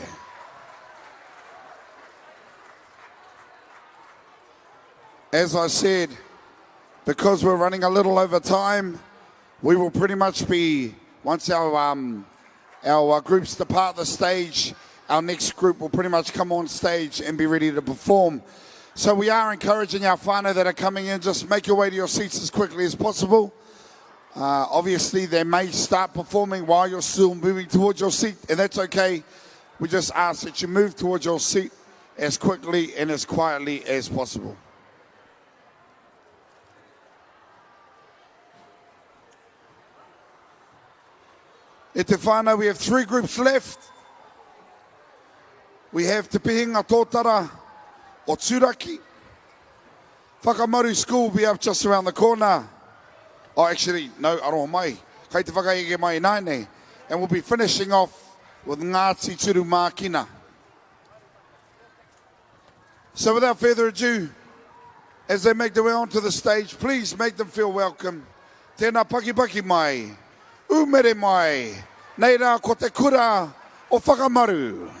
As I said, because we're running a little over time, we will pretty much be, once our, um, our uh, groups depart the stage, our next group will pretty much come on stage and be ready to perform. So we are encouraging our whānau that are coming in, just make your way to your seats as quickly as possible. Uh, obviously, they may start performing while you're still moving towards your seat, and that's okay. We just ask that you move towards your seat as quickly and as quietly as possible. E te whānau, we have three groups left. We have Te Pihinga Tōtara o Turaki. Whakamaru School will be up just around the corner. Oh, actually, no, aroha mai. Kai te whakaeke mai nāinei. And we'll be finishing off with Ngāti Turu Mākina. So without further ado, as they make their way onto the stage, please make them feel welcome. Tēnā pakipaki mai, umere mai, nei rā ko te kura o Whakamaru.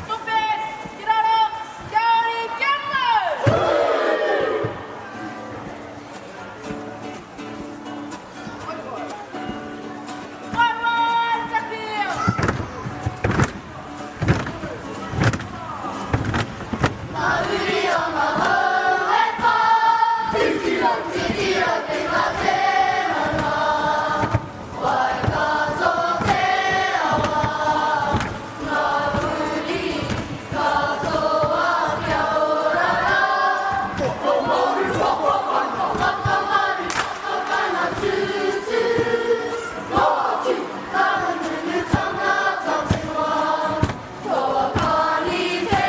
Tupe, ki raro, kia ori, kia mau! Waiwai, taki! Mauri o ngā hau e pā, titiro, titiro te mate mana, Waikato te awa, ngā uri katoa kia ora rā. Whakamaru, whakamaru, whakamaru, tūtū, Ngāti Kahungunu tangata te wā, Toa pani te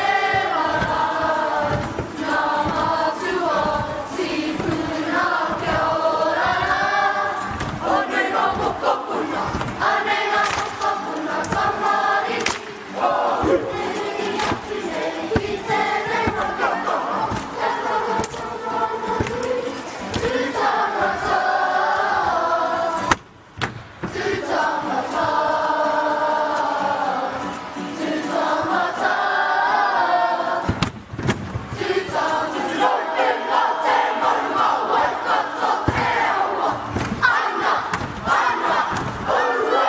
marae, ngā mātua tīpuna kia ora rā. Anei ngā mokopuna, anei ngā mokopuna tamariki. Mihi atu nei ki tēnei whakapapa, kia whakatau tū tangata, tū tangata, tū tangata, tū tangata. Te maunga Waikato te awa, ana, ana, aue!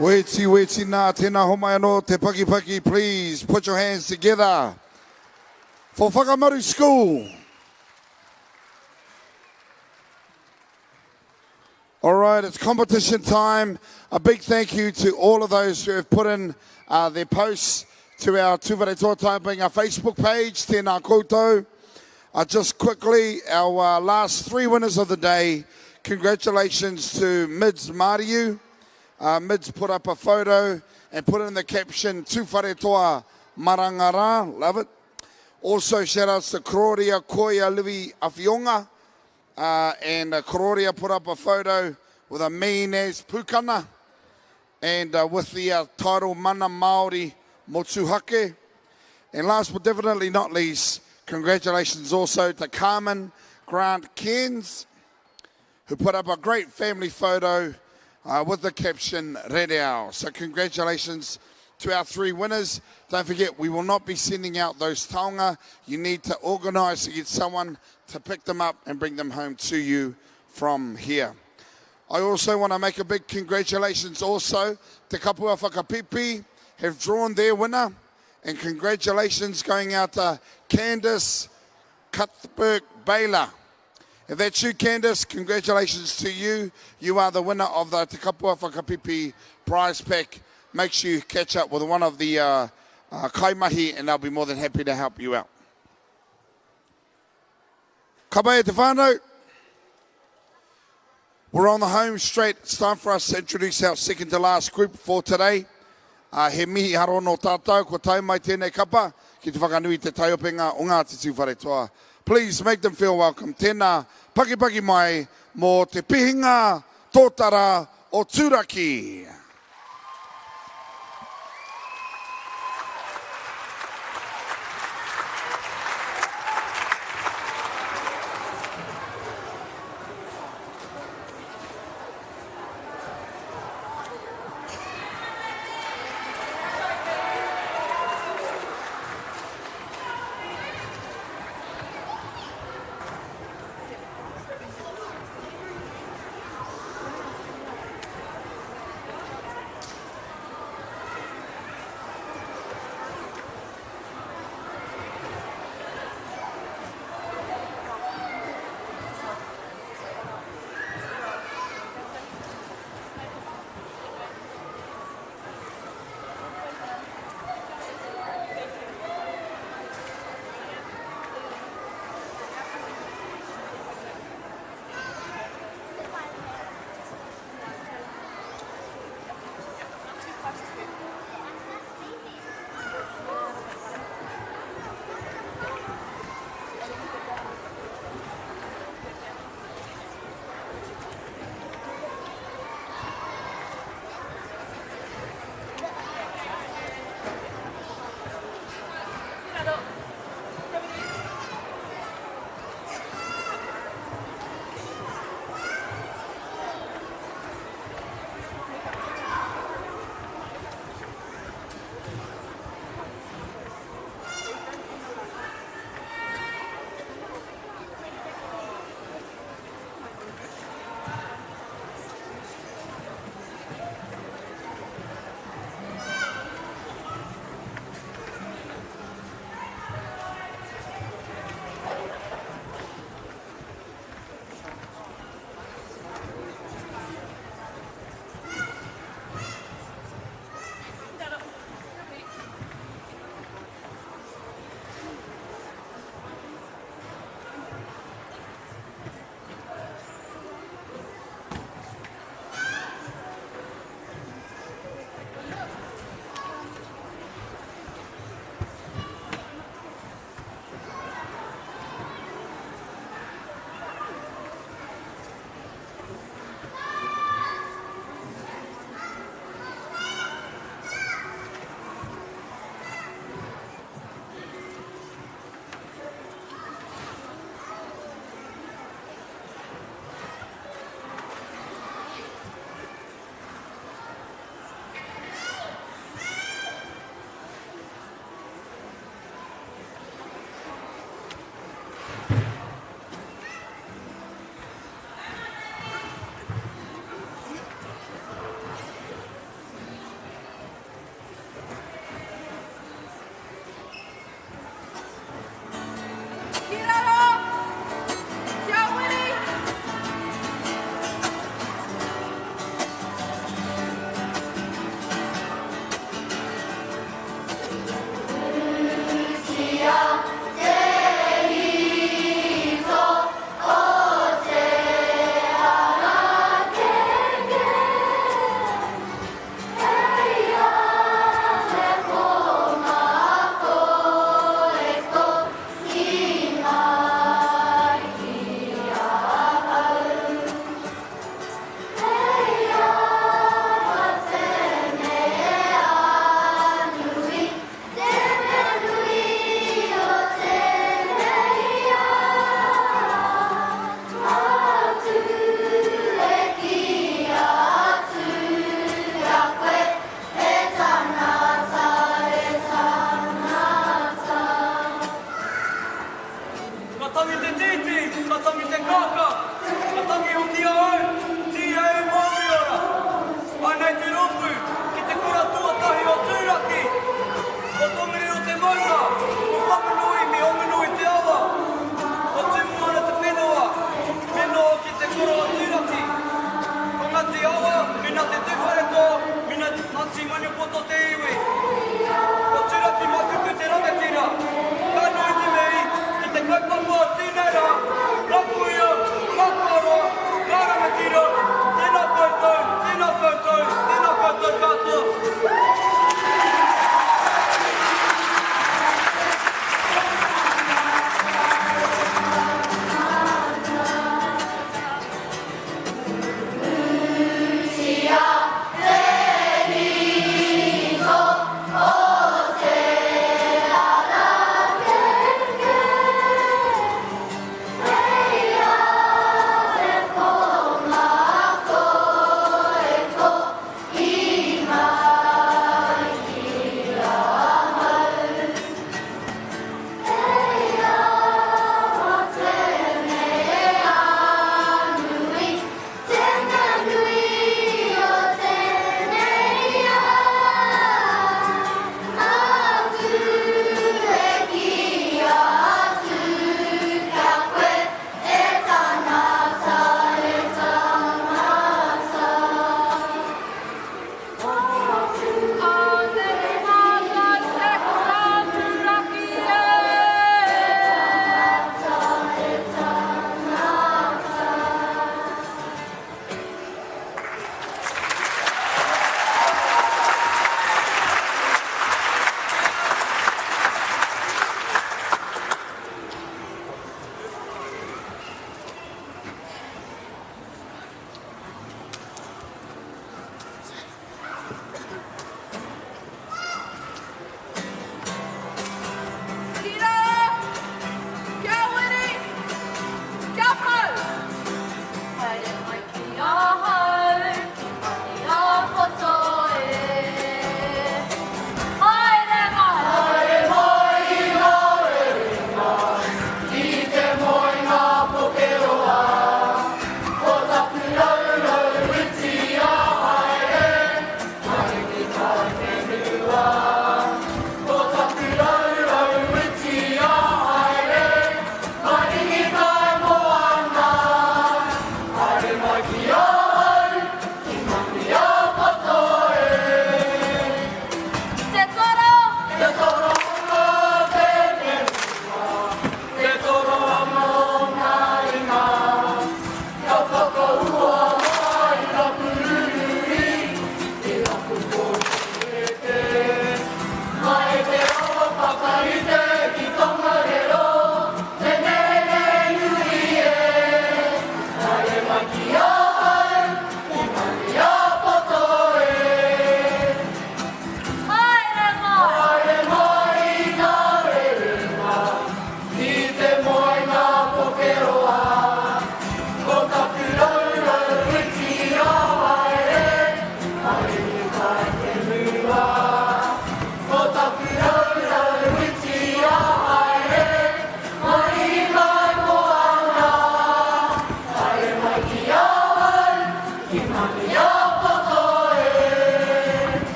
Weti, weti nā, tēnā homai anō te pakipaki, please put your hands together for Whakamaru School. All right, it's competition time. A big thank you to all of those who have put in uh, their posts to our Tūwharetoa Taipinga Facebook page, tēnā koutou. Uh, just quickly, our uh, last three winners of the day. Congratulations to Mids Mariu. Uh, Mids put up a photo and put in the caption, Tūwharetoa Marangara. Love it. Also, shout outs to Kororia Koya Livi Afionga. Uh, and uh, Kororia put up a photo with a mean as pukana and uh, with the uh, title Mana Māori Motuhake. And last but definitely not least, congratulations also to Carmen Grant Cairns, who put up a great family photo uh, with the caption Rereao. So congratulations to our three winners. Don't forget, we will not be sending out those taonga. You need to organise to get someone to pick them up and bring them home to you from here. I also want to make a big congratulations also to Kapua Whakapipi have drawn their winner. And congratulations going out to Candice Cuthbert Baylor. If that's you, Candice, congratulations to you. You are the winner of the Te Kapua Whakapipi prize pack. Make sure you catch up with one of the uh, uh, kaimahi and they'll be more than happy to help you out. Ka pai e te whānau. We're on the home straight. It's time for us to introduce our second to last group for today. Uh, he mihi haro no tātou, kua tae mai tēnei kapa ki te whakanui te taiopenga o Ngāti Tūwharetoa. Please make them feel welcome. Tēnā, pakipaki mai mō te pihinga tōtara o Turaki. tangi te kākā, ka tangi hoki a au, tīhei mauri ora. Anei te rōpū ki te kura tuatahi o Tūraki, ko Tongariro te maunga, ko Whanganui me Onganui te awa, ko Tūmoana te whenua, me noho ki te kura o Tūraki, ko Ngati Awa me Ngati Tūwharetoa me Ngati Maniapoto te iwi, ko Tūraki Makuku te rangatira. Ka nui te mihi ki te kaupapa o tēnei rā, rapuia!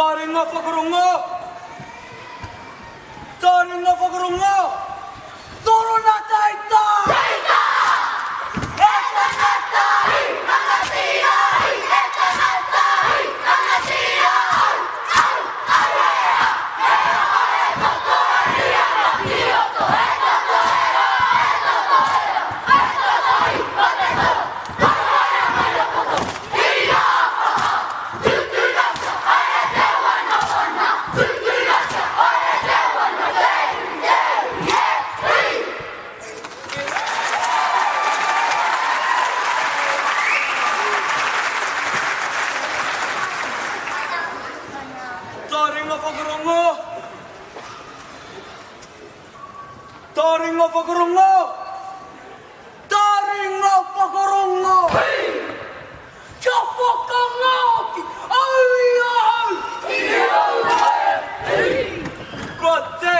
Taringa whakarongo! Taringa whakarongo! Torona taita! Taita! E tangata i, rangatira i, e tangata i, rangatira au, au, au e a, e a e toto e i ana ki roto, e toto e rā, e toto e rā, e toto i, ma te toro, toro haere mai a poto, i rā aha, tutuna kia haere te wana wana, tutuna kia haere te wana, te, te, e, i. Taringa whakarongo! Taringa whakarongo! Taringa whakarongo! Kia whakangaoki au i ahau! I au e i! Ko te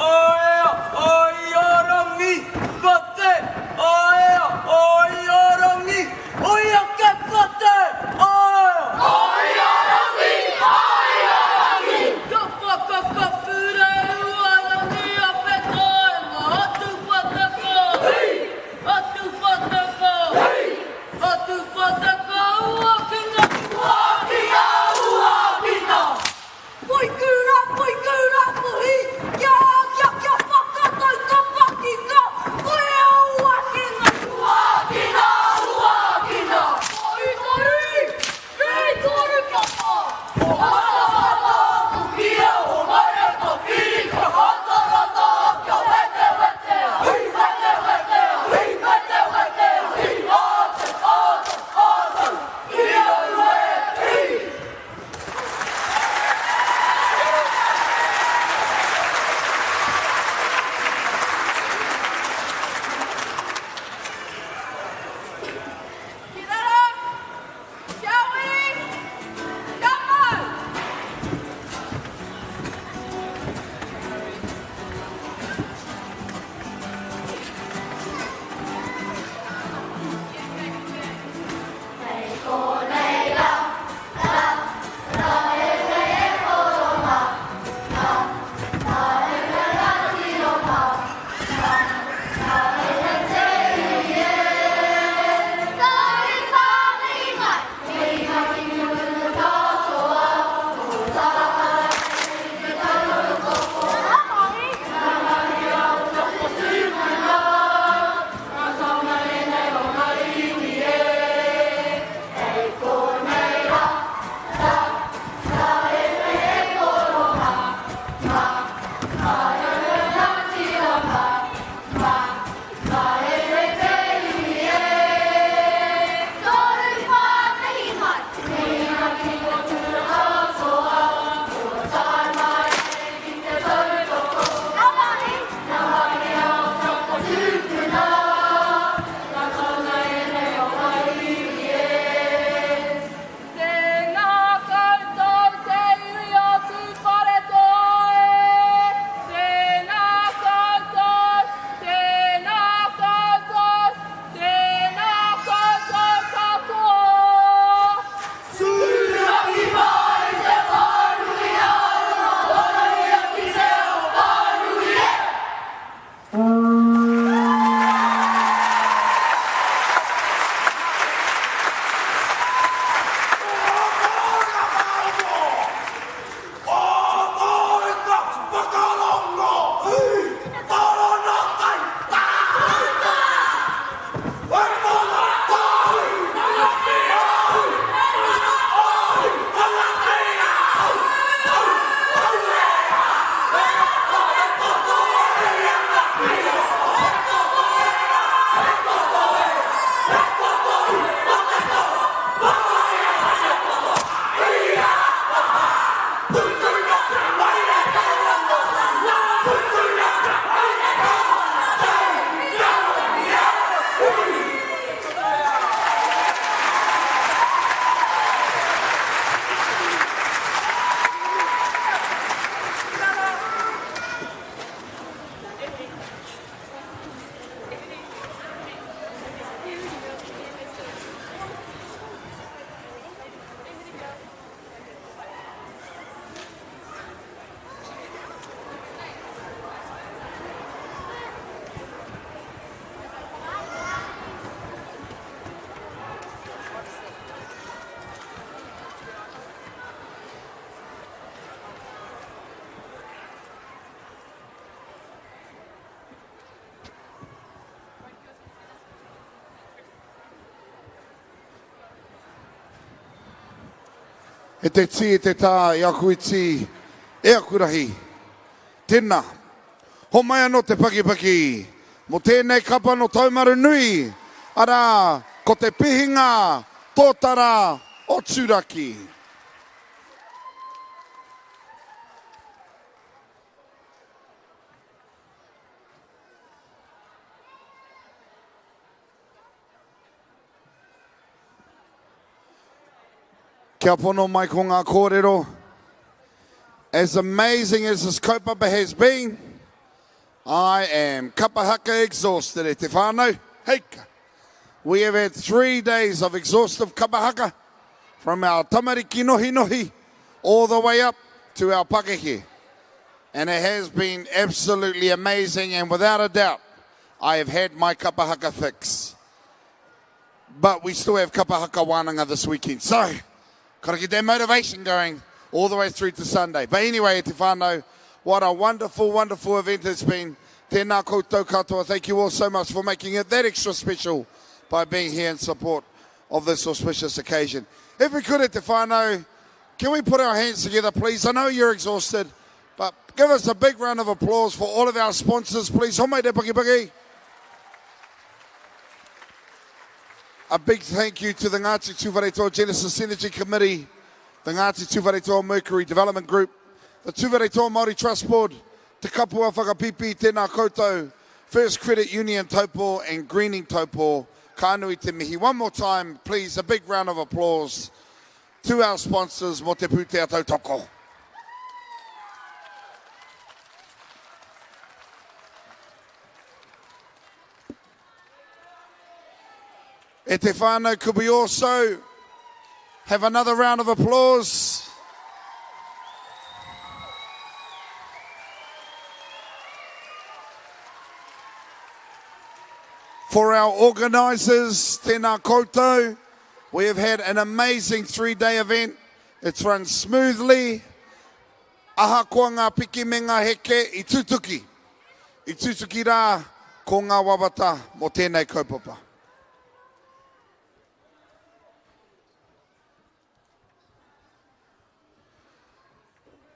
aea ai a Rangi! Ko te aea ai a Rangi! Oi ake ko te aea! Ai a Rangi! Ai a Rangi! Kia whakakapurehua rangi a Petaenga atu pataki. E te tī, e te tā, e aku iti, e aku rahi. Tēnā. Homai anō te pakipaki mō tēnei kapa nō Taumarunui, arā, ko te pihinga tōtara o Turaki. Kia pono mai ko ngā kōrero. As amazing as this kaupapa has been, I am kapa haka exhausted e te whānau. Heika! We have had three days of exhaustive kapa haka from our tamariki nohinohi all the way up to our pakeke. And it has been absolutely amazing and without a doubt, I have had my kapa haka fix. But we still have kapa haka wānanga this weekend. So, gotta get that motivation going all the way through to Sunday. But anyway, te whānau, what a wonderful, wonderful event it's been. Tēnā koutou katoa. Thank you all so much for making it that extra special by being here in support of this auspicious occasion. If we could, at te whānau, can we put our hands together, please? I know you're exhausted, but give us a big round of applause for all of our sponsors, please. Homai te paki paki. A big thank you to the Ngāti Tūwharetoa Genesis Energy Committee, the Ngāti Tūwharetoa Mercury Development Group, the Tūwharetoa Māori Trust Board, Te Kapua Whakapipi, tēnā koutou, First Credit Union Taupō and Greening Taupō. Ka nui te mihi. One more time, please, a big round of applause to our sponsors mō te pūtea tautoko. E te whānau, could we also have another round of applause? For our organisers, tēnā koutou. We have had an amazing three-day event. It's run smoothly. Ahakoa ngā piki me ngā heke i tutuki. I tutuki rā ko ngā wawata mō tēnei kaupapa.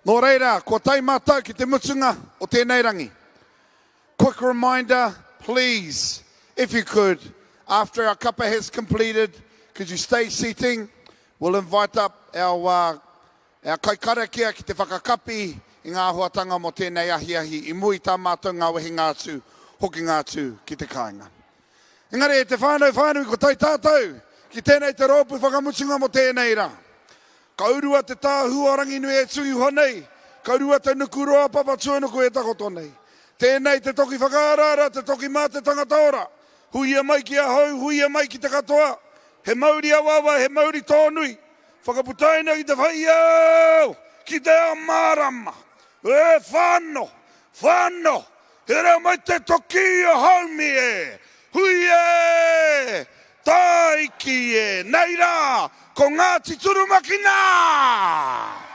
Nō reira, kua tae mātou ki te mutunga o tēnei rangi. Quick reminder, please, if you could, after our kapa has completed, could you stay seating? We'll invite up our, uh, our kaikarakia ki te whakakapi i ngā āhuatanga mō tēnei ahiahi i mua i tā mātou ngā wehenga atu, hokinga atu ki te kāinga. Engari e te whānau whānui ko tae tātou ki tēnei te rōpū whakamutunga mō tēnei rā. Ka urua te tāhū o Ranginui e tū iho nei, ka urua te nukuroa Papatūānuku e takoto nei. Tēnei te toki whakaaraara, te toki mā te tangata ora. Huia mai ki ahau, huia mai ki te katoa. He mauri awaawa, he mauri tōnui. Whakaputaina ki te whaiao, ki te ao mārama. E whano, whano, Here mai te toki o Haumi e! Hui e! Tāiki e! Nei rā, ko Ngāti Turumaki nā!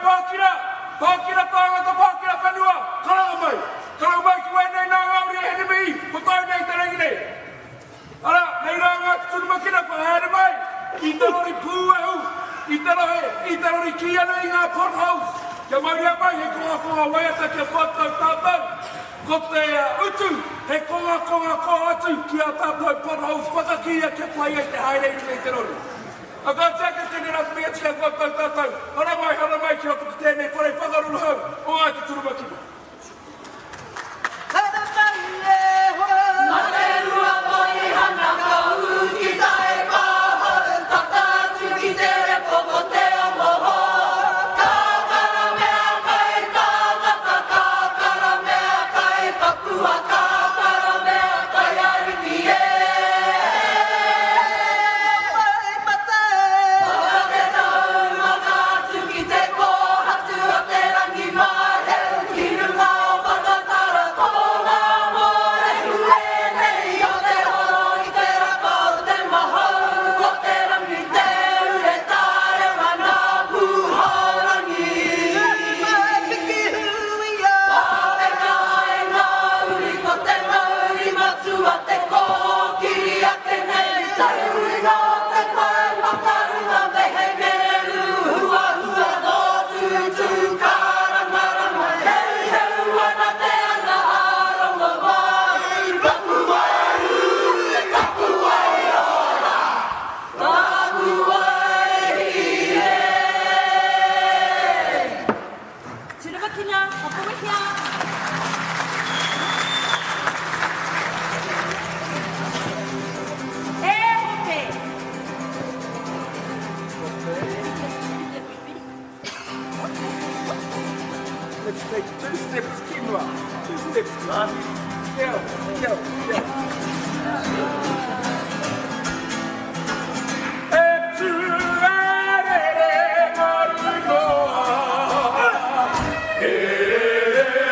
Pākira, Pākira tāngata, Pākira whenua, karanga mai. Karanga mai ki wēnei nā ngā uri e Hinemihi, ko tāu nei te rangi nei. Arā, nei rā Ngāti Turumakina kua haere mai i te rori pūehu, i te rohe, i te rori kī ana i ngā potholes, kia mauria mai he kongakonga waiata kia koutou tātou. Ko te utu, he kongakonga koha atu ki ā tātou potholes whakakīia kia pai ai te haere i runga i te rori. A kāti ake tēnei rā te mihi atu ki a koutou tātou, haramai, haramai ki roto ki tēnei whare whakaruruhau o Ngāti Turumakina. Turumakina, whakawehea! E hope! Let's take two steps ki mua, two steps ki mua. Kia, kia, kia. E tū e rere maru noa, e rere, e rere.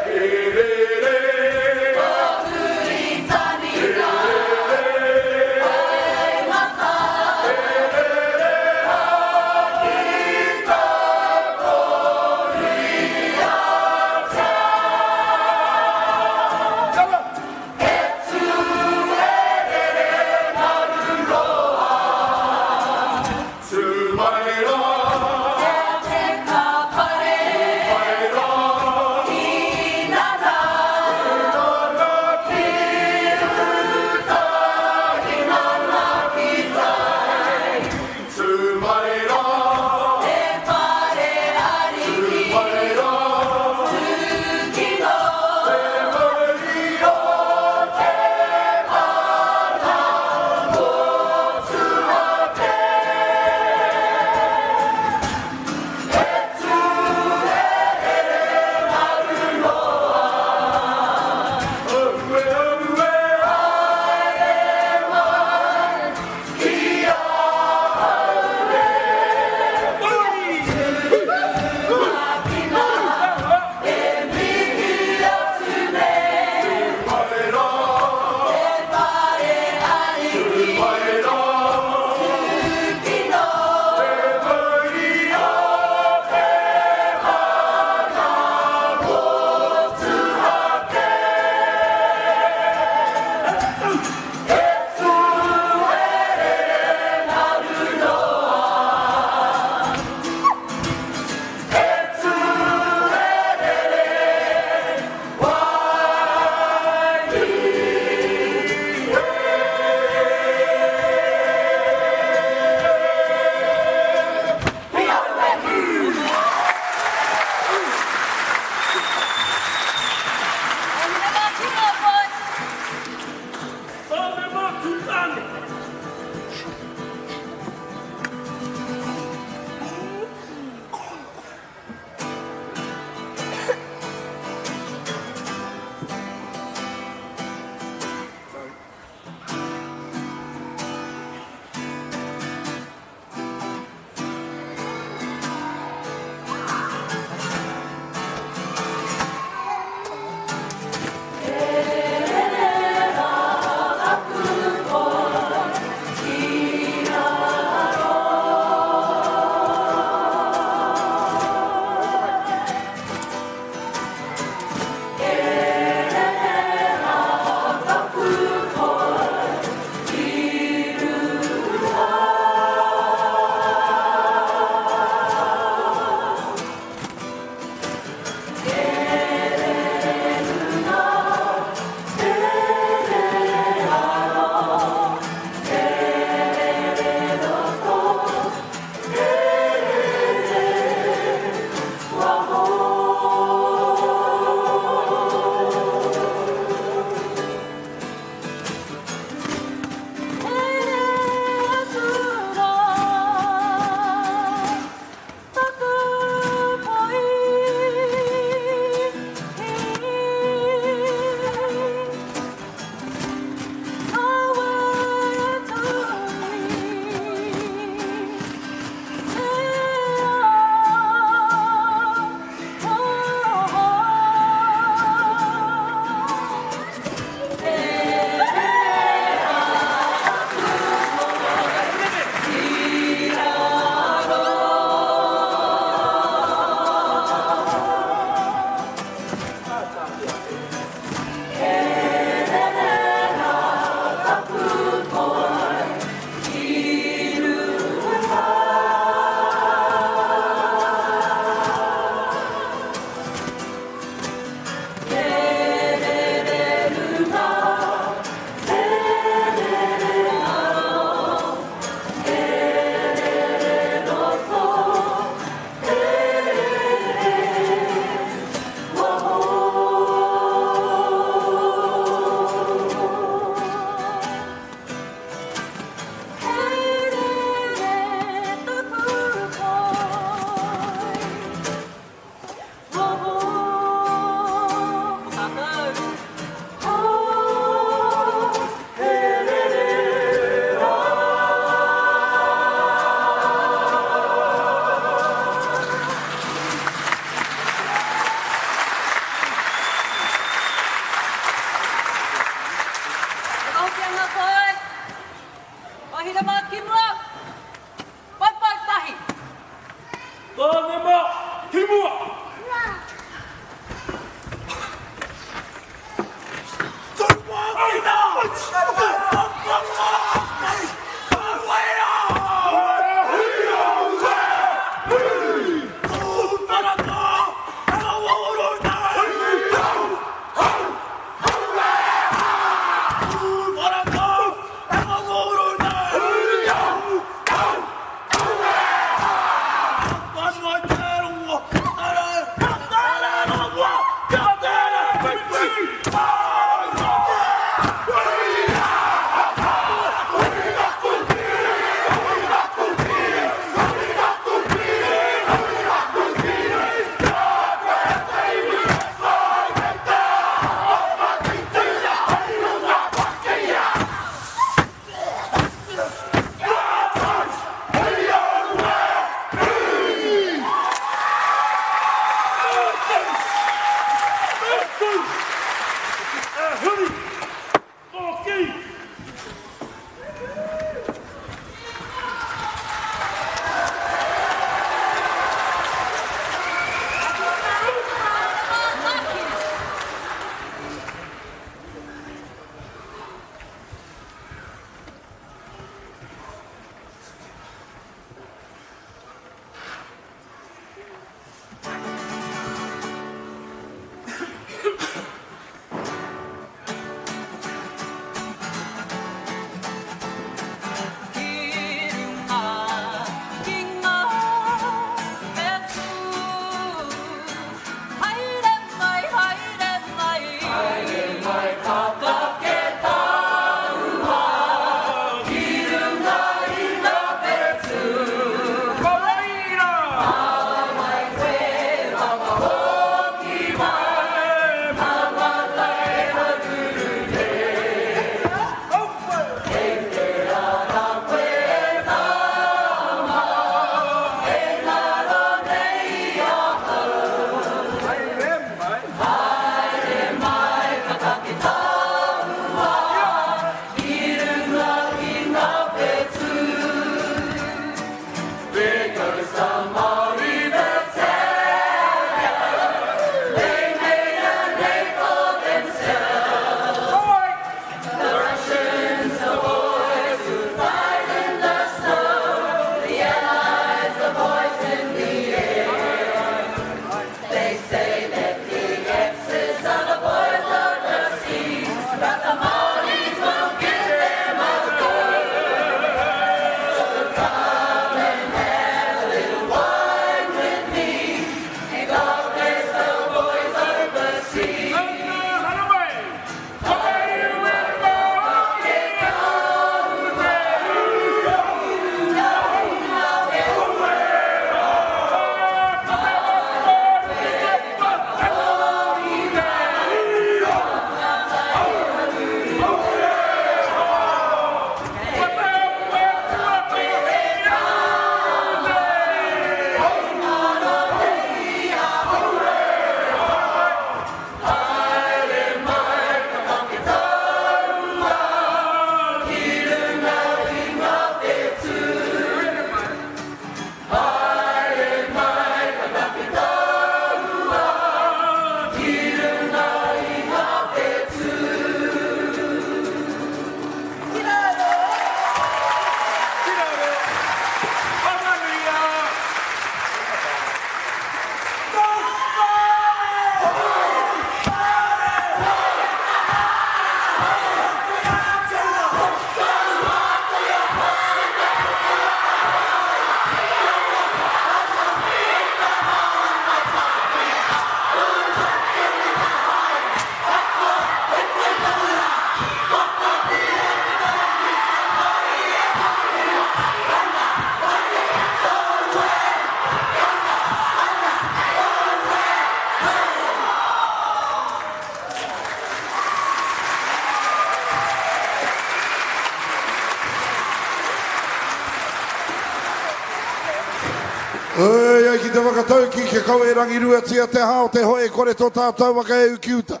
ai ki te whakataukī, kia kaua e rangiruatia te hā o te hoe e kore tō tātou waka e uki uta.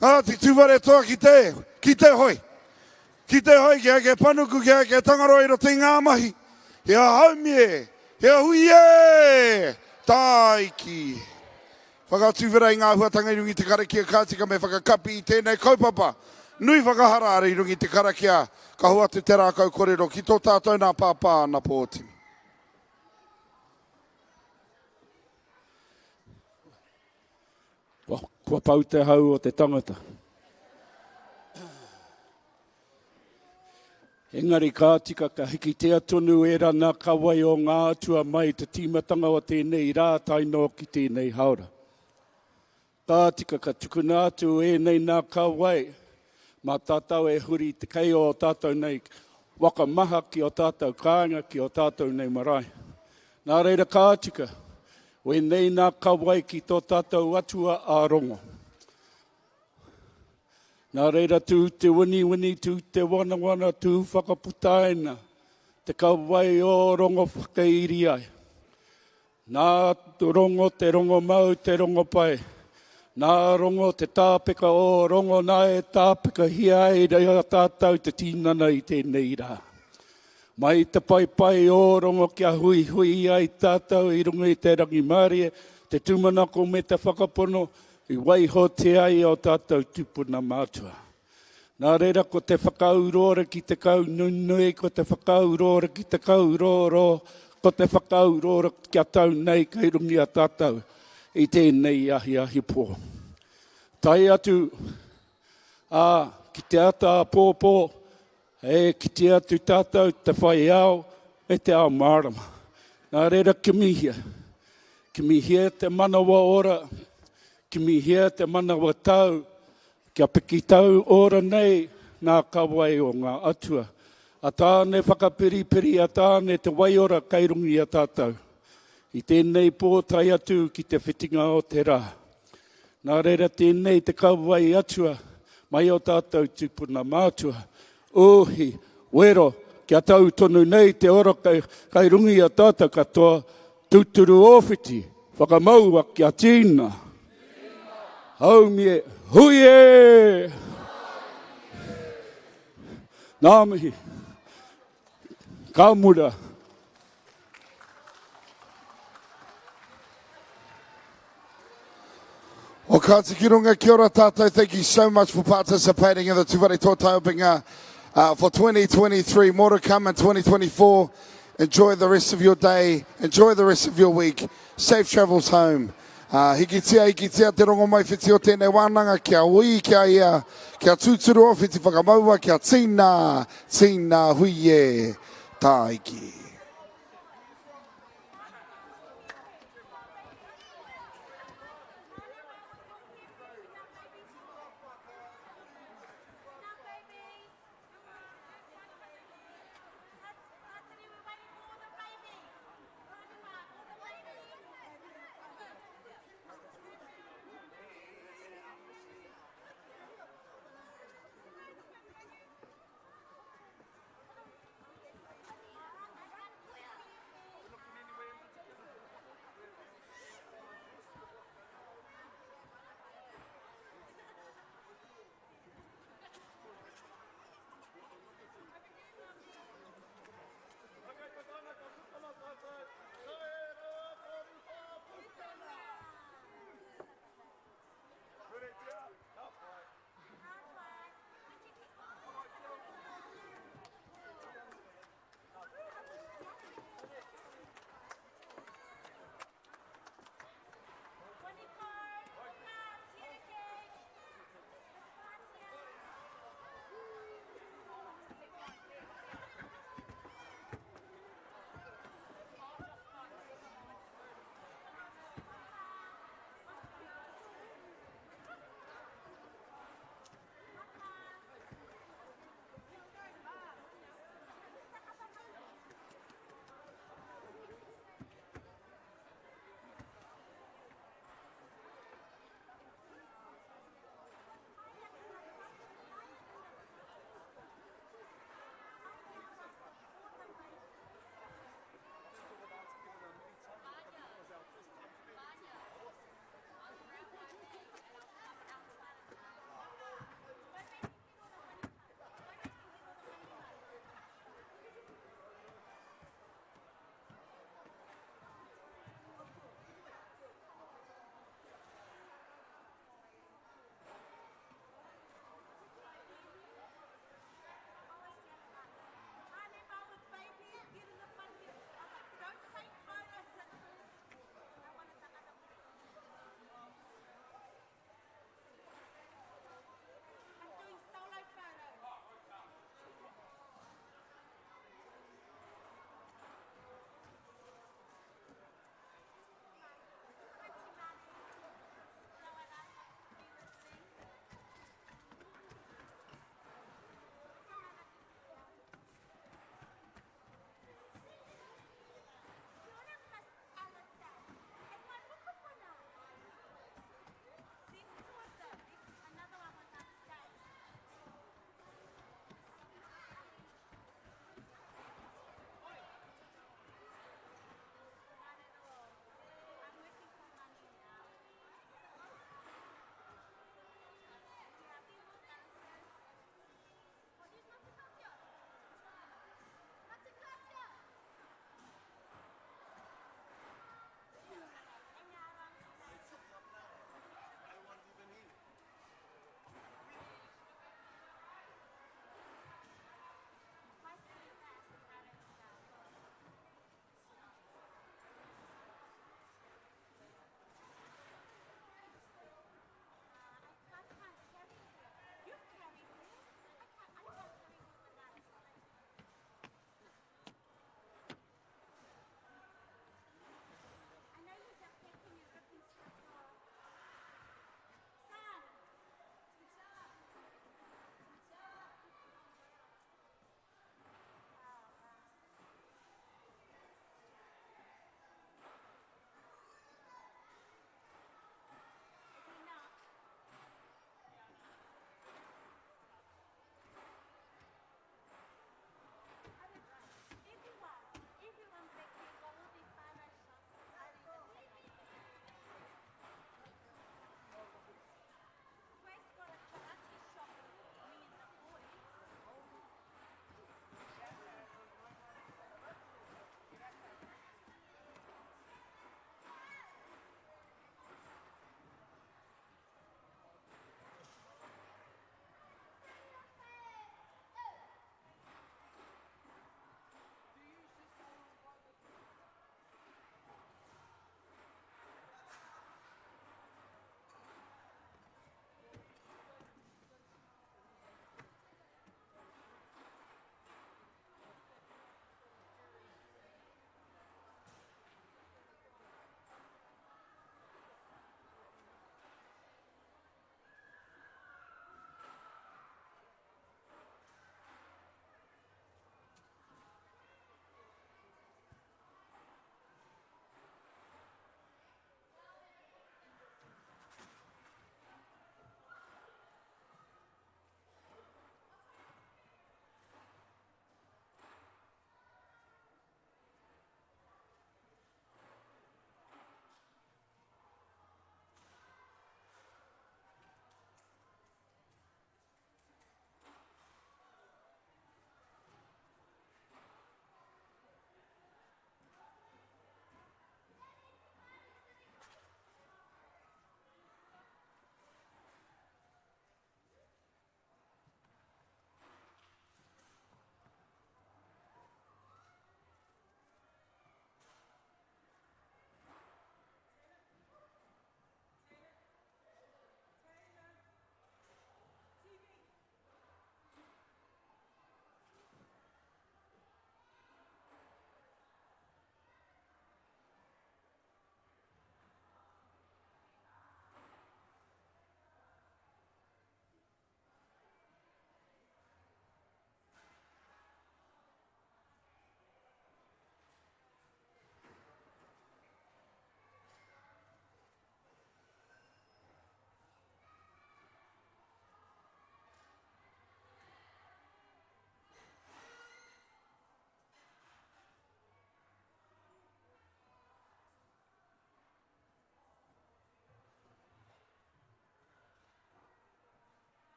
Ngāti Tūwharetoa ki te, ki te hoe. Ki te hoe, kia eke panuku, kia eke Tangaroa i roto i ngā mahi. He haumie, he hui e! Tāiki. Whakatuwhera i ngā āhuatanga i runga i te karakia ka tika me whakakapi i tēnei kaupapa nui whakaharahara i runga i te karakia ka hoatu te rākau korero ki tō tātou nā Pāpā Ana Pōtini. Kua pau te hau o te tangata. Engari ka tika ka hikitia tonu ērā nā kawai o ngā atua mai te tīmatanga o tēnei rā tae noa ki tēnei haora. Ka tika ka tukuna atu ēnei nā kawai mā tātou e huri te kei o tātou nei waka maha ki o tātou kāinga, ki o tātou nei marae. Nā reira ka tika, wēnei nā kawai ki tō tātou atua a Rongo. Nā reira tū te winiwini, tū te wanawana, tū whakaputaina te kauae o Rongo whakairi ai. Nā Rongo te rongomau, te rongopai. Nā Rongo te tāpeka o Rongo nā e tāpekahia ai i a tātou te tinana i tēnei rā. Mai te paepae o Rongo kia huihui ai tātou i runga i te rangimārie, te tūmanako me te whakapono I waihotia ai ō tātou tūpuna mātua. Nā reira ko te whakaurōra ki te kau nunui, ko te whakaurōra ki te kau rōrō, ko te whakaurōra kia tau nei kei runga i a tātou i tēnei ahiahi pō. Tae atu, ā, ki te ata āpōpō, E kite atu tātou te whai ao me te ao mārama. Nā reira kimihia. Kimihia te manawa ora, kimihia te manawa tau, kia piki tau ora nei ngā kawai o ngā atua. A Tāne whakapiripiri, a Tāne te waiora kei runga i a tātou. I tēnei pō tae atu ki te whitinga o te rā. Nā reira tēnei te kauae atua mai o tātou tūpuna mātua, ūhi, wero, kia tau tonu nei te ora kai, kai runga i a tātou katoa, tūturu ōwhiti, whakamaua kia tīna. Haumie, hui e! Ngā mihi. Ka mura. Well, Kāti ki runga, kia ora tātou. Thank you so much for participating in the Tūwharetoa Taiopinga uh, for 2023. More to come in 2024. Enjoy the rest of your day. Enjoy the rest of your week. Safe travels home. Uh, hikitia, hikitia te rongomaiwhiti o tēnei wānanga, kia ui, kia ia, kia tūturu o whiti whakamaua, kia tīna, tīna hui e, tāiki.